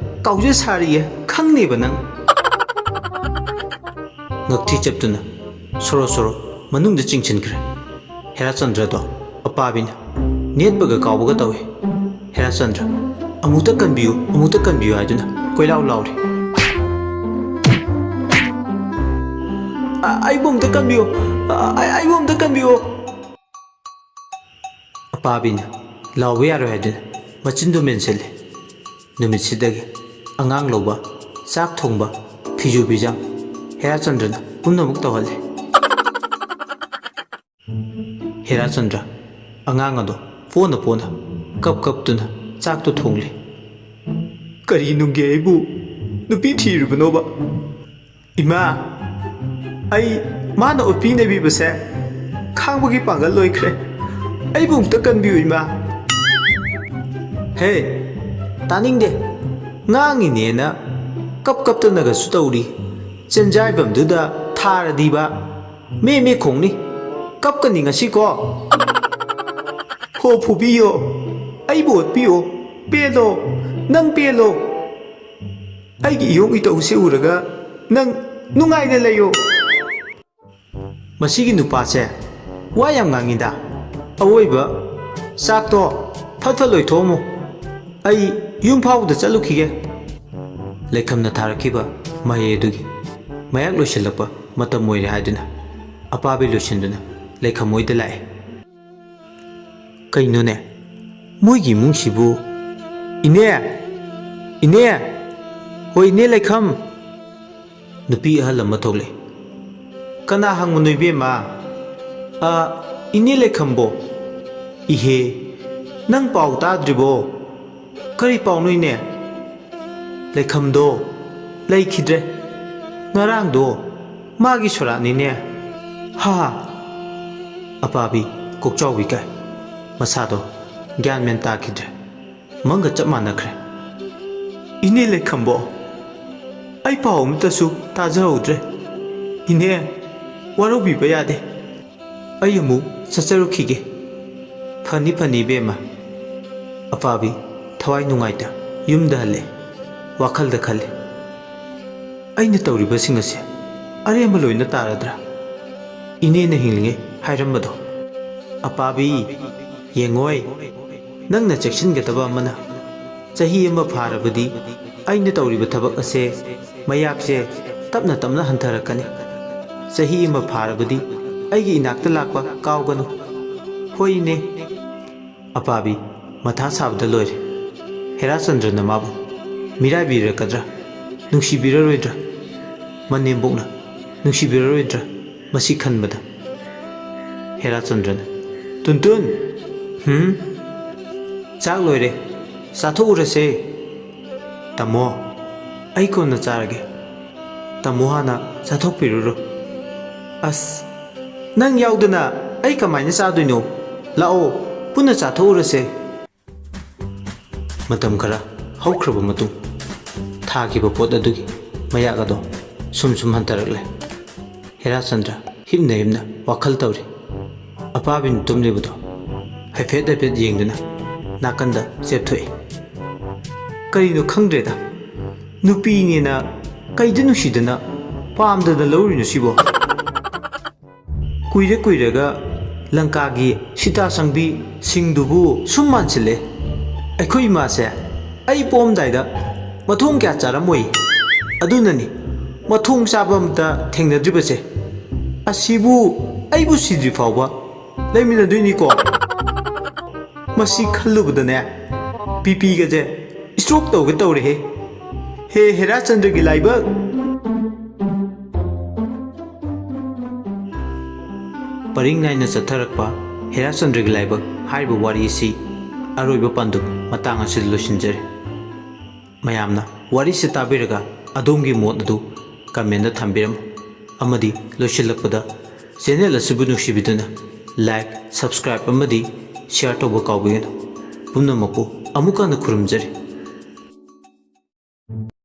ꯀꯥꯎꯖ ꯁꯥꯔꯤꯌꯦ ꯈꯪꯅꯦꯕ ꯅꯪ?" ꯉꯛꯊꯤ ꯆꯞꯇꯨꯅ ꯁꯣꯔꯣ ꯁꯣꯔꯣ ꯃꯅꯨꯡꯗ ꯆꯤꯡꯁꯤꯟꯈ꯭ꯔꯦ꯫ ꯍꯦꯔꯥꯆꯟꯗ꯭ꯔꯗꯣ ꯑꯄꯥꯕꯤꯅ ꯅꯦꯠꯄꯒ ꯀꯥꯎꯕꯒ ꯇꯧꯏ꯫ ꯍꯦꯔꯥꯆꯟꯗ꯭ꯔ, "ꯑꯃꯨꯛꯇ ꯀꯟꯕꯤꯌꯨ, ꯑꯃꯨꯛꯇ ꯀꯟꯕꯤꯌꯨ" ꯍꯥꯏꯗꯨꯅ ꯀꯣꯏꯂꯥꯎ ꯂꯥꯎꯔꯤ꯫ "ꯑ-, ꯑꯩꯕꯨ ꯑꯃꯨꯛꯇ ꯀꯟꯕꯤꯌꯨ, ꯑ-, ꯑ-, ꯑꯩꯕꯨ ꯑꯃꯨꯛꯇ ꯀꯟꯕꯤꯌꯨ!" ꯑꯄꯥꯕꯤꯅ ꯂꯥꯎꯕ ꯌꯥꯔꯣꯏ ꯍꯥꯏꯗꯨꯅ ꯃꯆꯤꯟꯗꯨ ꯃꯦꯟꯁꯤꯜꯂꯤ꯫ ꯅꯨꯃꯤꯠꯁꯤꯗꯒꯤ ꯑꯉꯥꯡ ꯂꯧꯕ, ꯆꯥꯛ ꯊꯣꯡꯕ, ꯐꯤꯖꯨ ꯐꯤꯖꯥꯝ ꯍꯦꯔꯥꯆꯟꯗ꯭ꯔꯅ ꯄꯨꯝꯅꯃꯛ ꯇꯧꯍꯜꯂꯦ꯫ ꯍꯦꯔꯥꯆꯟꯗ꯭ꯔ ꯑꯉꯥꯡ ꯑꯗꯣ ꯄꯣꯅ ꯄꯣꯅ ꯀꯞ ꯀꯞꯇꯨꯅ ꯆꯥꯛꯇꯨ ꯊꯣꯡꯂꯤ꯫ "ꯀꯔꯤ ꯅꯨꯡꯒꯤ ꯑꯩꯕꯨ ꯅꯨꯄꯤ ꯊꯤꯔꯨꯕꯅꯣꯕ? ꯏꯃꯥ, ꯑꯩ ꯃꯥꯅ ꯑꯣꯠꯄꯤ ꯅꯩꯕꯤꯕꯁꯦ ꯈꯥꯡꯕꯒꯤ ꯄꯥꯡꯒꯜ ꯂꯣꯏꯈ꯭ꯔꯦ꯫ ꯑꯩꯕꯨ ꯑꯃꯨꯛꯇ ꯀꯟꯕꯤꯌꯨ ꯏꯃꯥ!" "ꯍꯦ, ꯇꯥꯅꯤꯡꯗꯦ꯫ ꯉꯥꯡꯉꯤꯅꯦꯅ ꯀꯞ ꯀꯞꯇꯅꯒꯁꯨ ꯇꯧꯔꯤ꯫ ꯆꯦꯟꯖꯥꯏꯕꯝꯗꯨꯗ ꯊꯥꯔꯗꯤꯕ ꯃꯦ ꯃꯦ ꯈꯣꯡꯅꯤ꯫ ꯀꯞꯀꯅꯤ ꯉꯁꯤꯀꯣ꯫ ꯍꯣ, ꯐꯨꯕꯤꯌꯣ꯫ ꯑꯩꯕꯨ ꯑꯣꯠꯄꯤꯌꯣ꯫ ꯄꯦꯜꯂꯣ꯫ ꯅꯪ ꯄꯦꯜꯂꯣ꯫ ꯑꯩꯒꯤ ꯏꯌꯣꯡ ꯏꯇꯧꯁꯦ ꯎꯔꯒ ꯅꯪ ꯅꯨꯡꯉꯥꯏꯅ ꯂꯩꯌꯣ꯫" ꯃꯁꯤꯒꯤ ꯅꯨꯄꯥꯁꯦ ꯋꯥ ꯌꯥꯝ ꯉꯥꯡꯉꯤꯗ꯫ ꯑꯋꯣꯏꯕ, ꯆꯥꯛꯇꯣ ꯐꯠ ꯐꯠ ꯂꯣꯏꯊꯣꯛꯑꯝꯃꯨ꯫ ꯑꯩ ꯌꯨꯝ ꯐꯥꯎꯕꯗ ꯆꯠꯂꯨꯈꯤꯒꯦ꯫ ꯂꯩꯈꯝꯅ ꯊꯥꯔꯛꯈꯤꯕ ꯃꯍꯩ ꯑꯗꯨꯒꯤ ꯃꯌꯥꯛ ꯂꯣꯏꯁꯤꯜꯂꯛꯄ ꯃꯇꯝ ꯑꯣꯏꯔꯦ ꯍꯥꯏꯗꯨꯅ ꯑꯄꯥꯕꯤ ꯂꯣꯏꯁꯤꯟꯗꯨꯅ ꯂꯩꯈꯝ ꯍꯣꯏꯗ ꯂꯥꯛꯑꯦ꯫ ꯀꯩꯅꯣꯅꯦ, ꯃꯣꯏꯒꯤ ꯏꯃꯨꯡꯁꯤꯕꯨ? ꯏꯅꯦ! ꯏꯅꯦ! ꯍꯣꯏ, ꯏꯅꯦ ꯂꯩꯈꯝ! ꯅꯨꯄꯤ ꯑꯍꯜ ꯑꯃ ꯊꯣꯛꯂꯛꯏ꯫ "ꯀꯅꯥ ꯍꯪꯕꯅꯣ ꯏꯕꯦꯝꯃ?" "ꯑ, ꯏꯅꯦ ꯂꯩꯈꯝꯕꯣ?" "ꯏꯍꯦ, ꯅꯪ ꯄꯥꯎ ꯇꯥꯗ꯭ꯔꯤꯕꯣ? ꯀꯔꯤ ꯄꯥꯎꯅꯣ ꯏꯅꯦ?" "ꯂꯩꯈꯝꯗꯣ ꯂꯩꯈꯤꯗ꯭ꯔꯦ꯫ ꯉꯔꯥꯡꯗꯣ ꯃꯥꯒꯤ ꯁꯣꯔꯥꯠꯅꯤꯅꯦ꯫ ꯍꯥ!" ꯑꯄꯥꯕꯤ ꯀꯣꯛꯆꯥꯎꯕꯤ ꯀꯥꯏ꯫ ꯃꯁꯥꯗꯣ ꯒ꯭ꯌꯥꯟ ꯃꯦꯟ ꯇꯥꯈꯤꯗ꯭ꯔꯦ꯫ ꯃꯪꯒ ꯆꯞ ꯃꯥꯟꯅꯈ꯭ꯔꯦ꯫ "ꯏꯅꯦ ꯂꯩꯈꯝꯕꯣ, ꯑꯩ ꯄꯥꯎ ꯑꯃꯠꯇꯁꯨ ꯇꯥꯖꯍꯧꯗ꯭ꯔꯦ꯫ ꯏꯅꯦ, ꯋꯥꯔꯧꯕꯤꯕ ꯌꯥꯗꯦ꯫ ꯑꯩ ꯑꯃꯨꯛ ꯆꯠꯆꯔꯨꯈꯤꯒꯦ꯫" "ꯐꯅꯤ ꯐꯅꯤ ꯏꯕꯦꯝꯃ꯫" ꯑꯄꯥꯕꯤ ꯊꯋꯥꯏ ꯅꯨꯡꯉꯥꯏꯇ ꯌꯨꯝꯗ ꯍꯜꯂꯦ꯫ ꯋꯥꯈꯜꯗ ꯈꯜꯂꯦ, "ꯑꯩꯅ ꯇꯧꯔꯤꯕꯁꯤꯡ ꯑꯁꯦ ꯑꯔꯦꯝꯕ ꯂꯣꯏꯅ ꯇꯥꯔꯗ꯭ꯔꯥ? ꯏꯅꯦꯅ ꯍꯤꯡꯂꯤꯉꯩ ꯍꯥꯏꯔꯝꯕꯗꯣ꯫" "ꯑꯄꯥꯕꯤ, ꯌꯦꯡꯉꯣꯏ, ꯅꯪꯅ ꯆꯦꯛꯁꯤꯟꯒꯗꯕ ꯑꯃꯅ, ꯆꯍꯤ ꯑꯃ ꯐꯥꯔꯕꯗꯤ ꯑꯩꯅ ꯇꯧꯔꯤꯕ ꯊꯕꯛ ꯑꯁꯦ ꯃꯌꯥꯛꯁꯦ ꯇꯞꯅ ꯇꯞꯅ ꯍꯟꯊꯔꯛꯀꯅꯤ꯫ ꯆꯍꯤ ꯑꯃ ꯐꯥꯔꯕꯗꯤ ꯑꯩꯒꯤ ꯏꯅꯥꯛꯇ ꯂꯥꯛꯄ ꯀꯥꯎꯒꯅꯨ꯫" "ꯍꯣꯏ ꯏꯅꯦ꯫" ꯑꯄꯥꯕꯤ ꯃꯊꯥ ꯁꯥꯕꯗ ꯂꯣꯏꯔꯦ꯫ ꯍꯦꯔꯥꯆꯟꯗ꯭ꯔꯅ ꯃꯥꯕꯨ ꯃꯤꯔꯥꯏꯕꯤꯔꯛꯀꯗ꯭ꯔꯥ? ꯅꯨꯡꯁꯤꯕꯤꯔꯔꯣꯏꯗ꯭ꯔꯥ? ꯃꯅꯦꯝꯕꯣꯛꯅ ꯅꯨꯡꯁꯤꯕꯤꯔꯔꯣꯏꯗ꯭ꯔꯥ? ꯃꯁꯤ ꯈꯟꯕꯗ ꯍꯦꯔꯥꯆꯟꯗ꯭ꯔꯅ, "ꯇꯨꯟꯇꯨꯟ!" "ꯍꯨꯝ?" "ꯆꯥꯛ ꯂꯣꯏꯔꯦ, ꯆꯥꯊꯣꯛꯎꯔꯁꯦ꯫" "ꯇꯥꯃꯣ, ꯑꯩ ꯀꯣꯟꯅ ꯆꯥꯔꯒꯦ꯫" "ꯇꯥꯃꯣ ꯍꯥꯟꯅ ꯆꯥꯊꯣꯛꯄꯤꯔꯨꯔꯣ꯫" "ꯑꯁ, ꯅꯪ ꯌꯥꯎꯗꯅ ꯑꯩ ꯀꯃꯥꯏꯅ ꯆꯥꯗꯣꯏꯅꯣ? ꯂꯥꯛꯑꯣ, ꯄꯨꯟꯅ ꯆꯥꯊꯣꯛꯎꯔꯁꯦ꯫" ꯃꯇꯝ ꯈꯔ ꯍꯧꯈ꯭ꯔꯕ ꯃꯇꯨꯡ, ꯊꯥꯈꯤꯕ ꯄꯣꯠ ꯑꯗꯨꯒꯤ ꯃꯌꯥꯛ ꯑꯗꯣ ꯁꯨꯝ ꯁꯨꯝ ꯍꯟꯊꯔꯛꯂꯦ꯫ ꯍꯦꯔꯥꯆꯟꯗ꯭ꯔ ꯍꯤꯞꯅ ꯍꯤꯞꯅ ꯋꯥꯈꯜ ꯇꯧꯔꯤ꯫ ꯑꯄꯥꯕꯤꯅ ꯇꯨꯝꯂꯤꯕꯗꯣ ꯍꯥꯏꯐꯦꯠ ꯍꯥꯏꯐꯦꯠ ꯌꯦꯡꯗꯨꯅ ꯅꯥꯀꯟꯗ ꯆꯦꯞꯊꯣꯛꯏ꯫ "ꯀꯔꯤꯅꯣ ꯈꯪꯗ꯭ꯔꯦꯗ, ꯅꯨꯄꯤꯅꯦꯅ ꯀꯩꯗ ꯅꯨꯡꯁꯤꯗꯅ ꯄꯥꯝꯗꯅ ꯂꯧꯔꯤꯅꯣ ꯁꯤꯕꯣ?" ꯀꯨꯏꯔ ꯀꯨꯏꯔꯒ ꯂꯪꯀꯥꯒꯤ ꯁꯤꯇꯥ ꯁꯪꯕꯤ ꯁꯤꯡꯗꯨꯕꯨ ꯁꯨꯝ ꯃꯥꯟꯁꯤꯜꯂꯦ꯫ ꯑꯩꯈꯣꯏ ꯏꯃꯥꯁꯦ ꯑꯩ ꯄꯣꯛꯑꯝꯗꯥꯏꯗ ꯃꯊꯣꯡ ꯀꯌꯥ ꯆꯥꯔꯝꯃꯣꯏ꯫ ꯑꯗꯨꯅꯅꯤ ꯃꯊꯣꯡ ꯆꯥꯕ ꯑꯝꯇ ꯊꯦꯡꯅꯗ꯭ꯔꯤꯕꯁꯦ꯫ ꯑꯁꯤꯕꯨ ꯑꯩꯕꯨ ꯁꯤꯗ꯭ꯔꯤ ꯐꯥꯎꯕ ꯂꯩꯃꯤꯟꯅꯗꯣꯏꯅꯤꯀꯣ꯫ ꯃꯁꯤ ꯈꯜꯂꯨꯕꯗꯅꯦ ꯕꯤ ꯄꯤꯒꯁꯦ ꯁ꯭ꯇ꯭ꯔꯣꯛ ꯇꯧꯒꯦ ꯇꯧꯔꯦꯍꯦ꯫ ꯍꯦ ꯍꯦꯔꯥꯆꯟꯗ꯭ꯔꯒꯤ ꯂꯥꯏꯕꯛ! ꯄꯔꯤꯡ ꯅꯥꯏꯅ ꯆꯠꯊꯔꯛꯄ ꯍꯦꯔꯥꯆꯟꯗ꯭ꯔꯒꯤ ꯂꯥꯏꯕꯛ ꯍꯥꯏꯔꯤꯕ ꯋꯥꯔꯤ ꯑꯁꯤ ꯑꯔꯣꯏꯕ ꯄꯥꯟꯗꯨꯞ ꯃꯇꯥꯡ ꯑꯁꯤꯗ ꯂꯣꯏꯁꯤꯟꯖꯔꯤ꯫ ꯃꯌꯥꯝꯅ ꯋꯥꯔꯤꯁꯤ ꯇꯥꯕꯤꯔꯒ ꯑꯗꯣꯝꯒꯤ ꯃꯣꯠ ꯑꯗꯨ comment ꯊꯝꯕꯤꯔꯝꯃꯨ꯫ ꯑꯃꯗꯤ ꯂꯣꯏꯁꯤꯜꯂꯛꯄꯗ channel ꯑꯁꯤꯕꯨ ꯅꯨꯡꯁꯤꯕꯤꯗꯨꯅ like, subscribe ꯑꯃꯗꯤ share ꯇꯧꯕ ꯀꯥꯎꯕꯤꯒꯅꯨ꯫ ꯄꯨꯝꯅꯃꯛꯄꯨ ꯑꯃꯨꯛ ꯍꯟꯅ ꯈꯨꯔꯨꯝꯖꯔꯤ꯫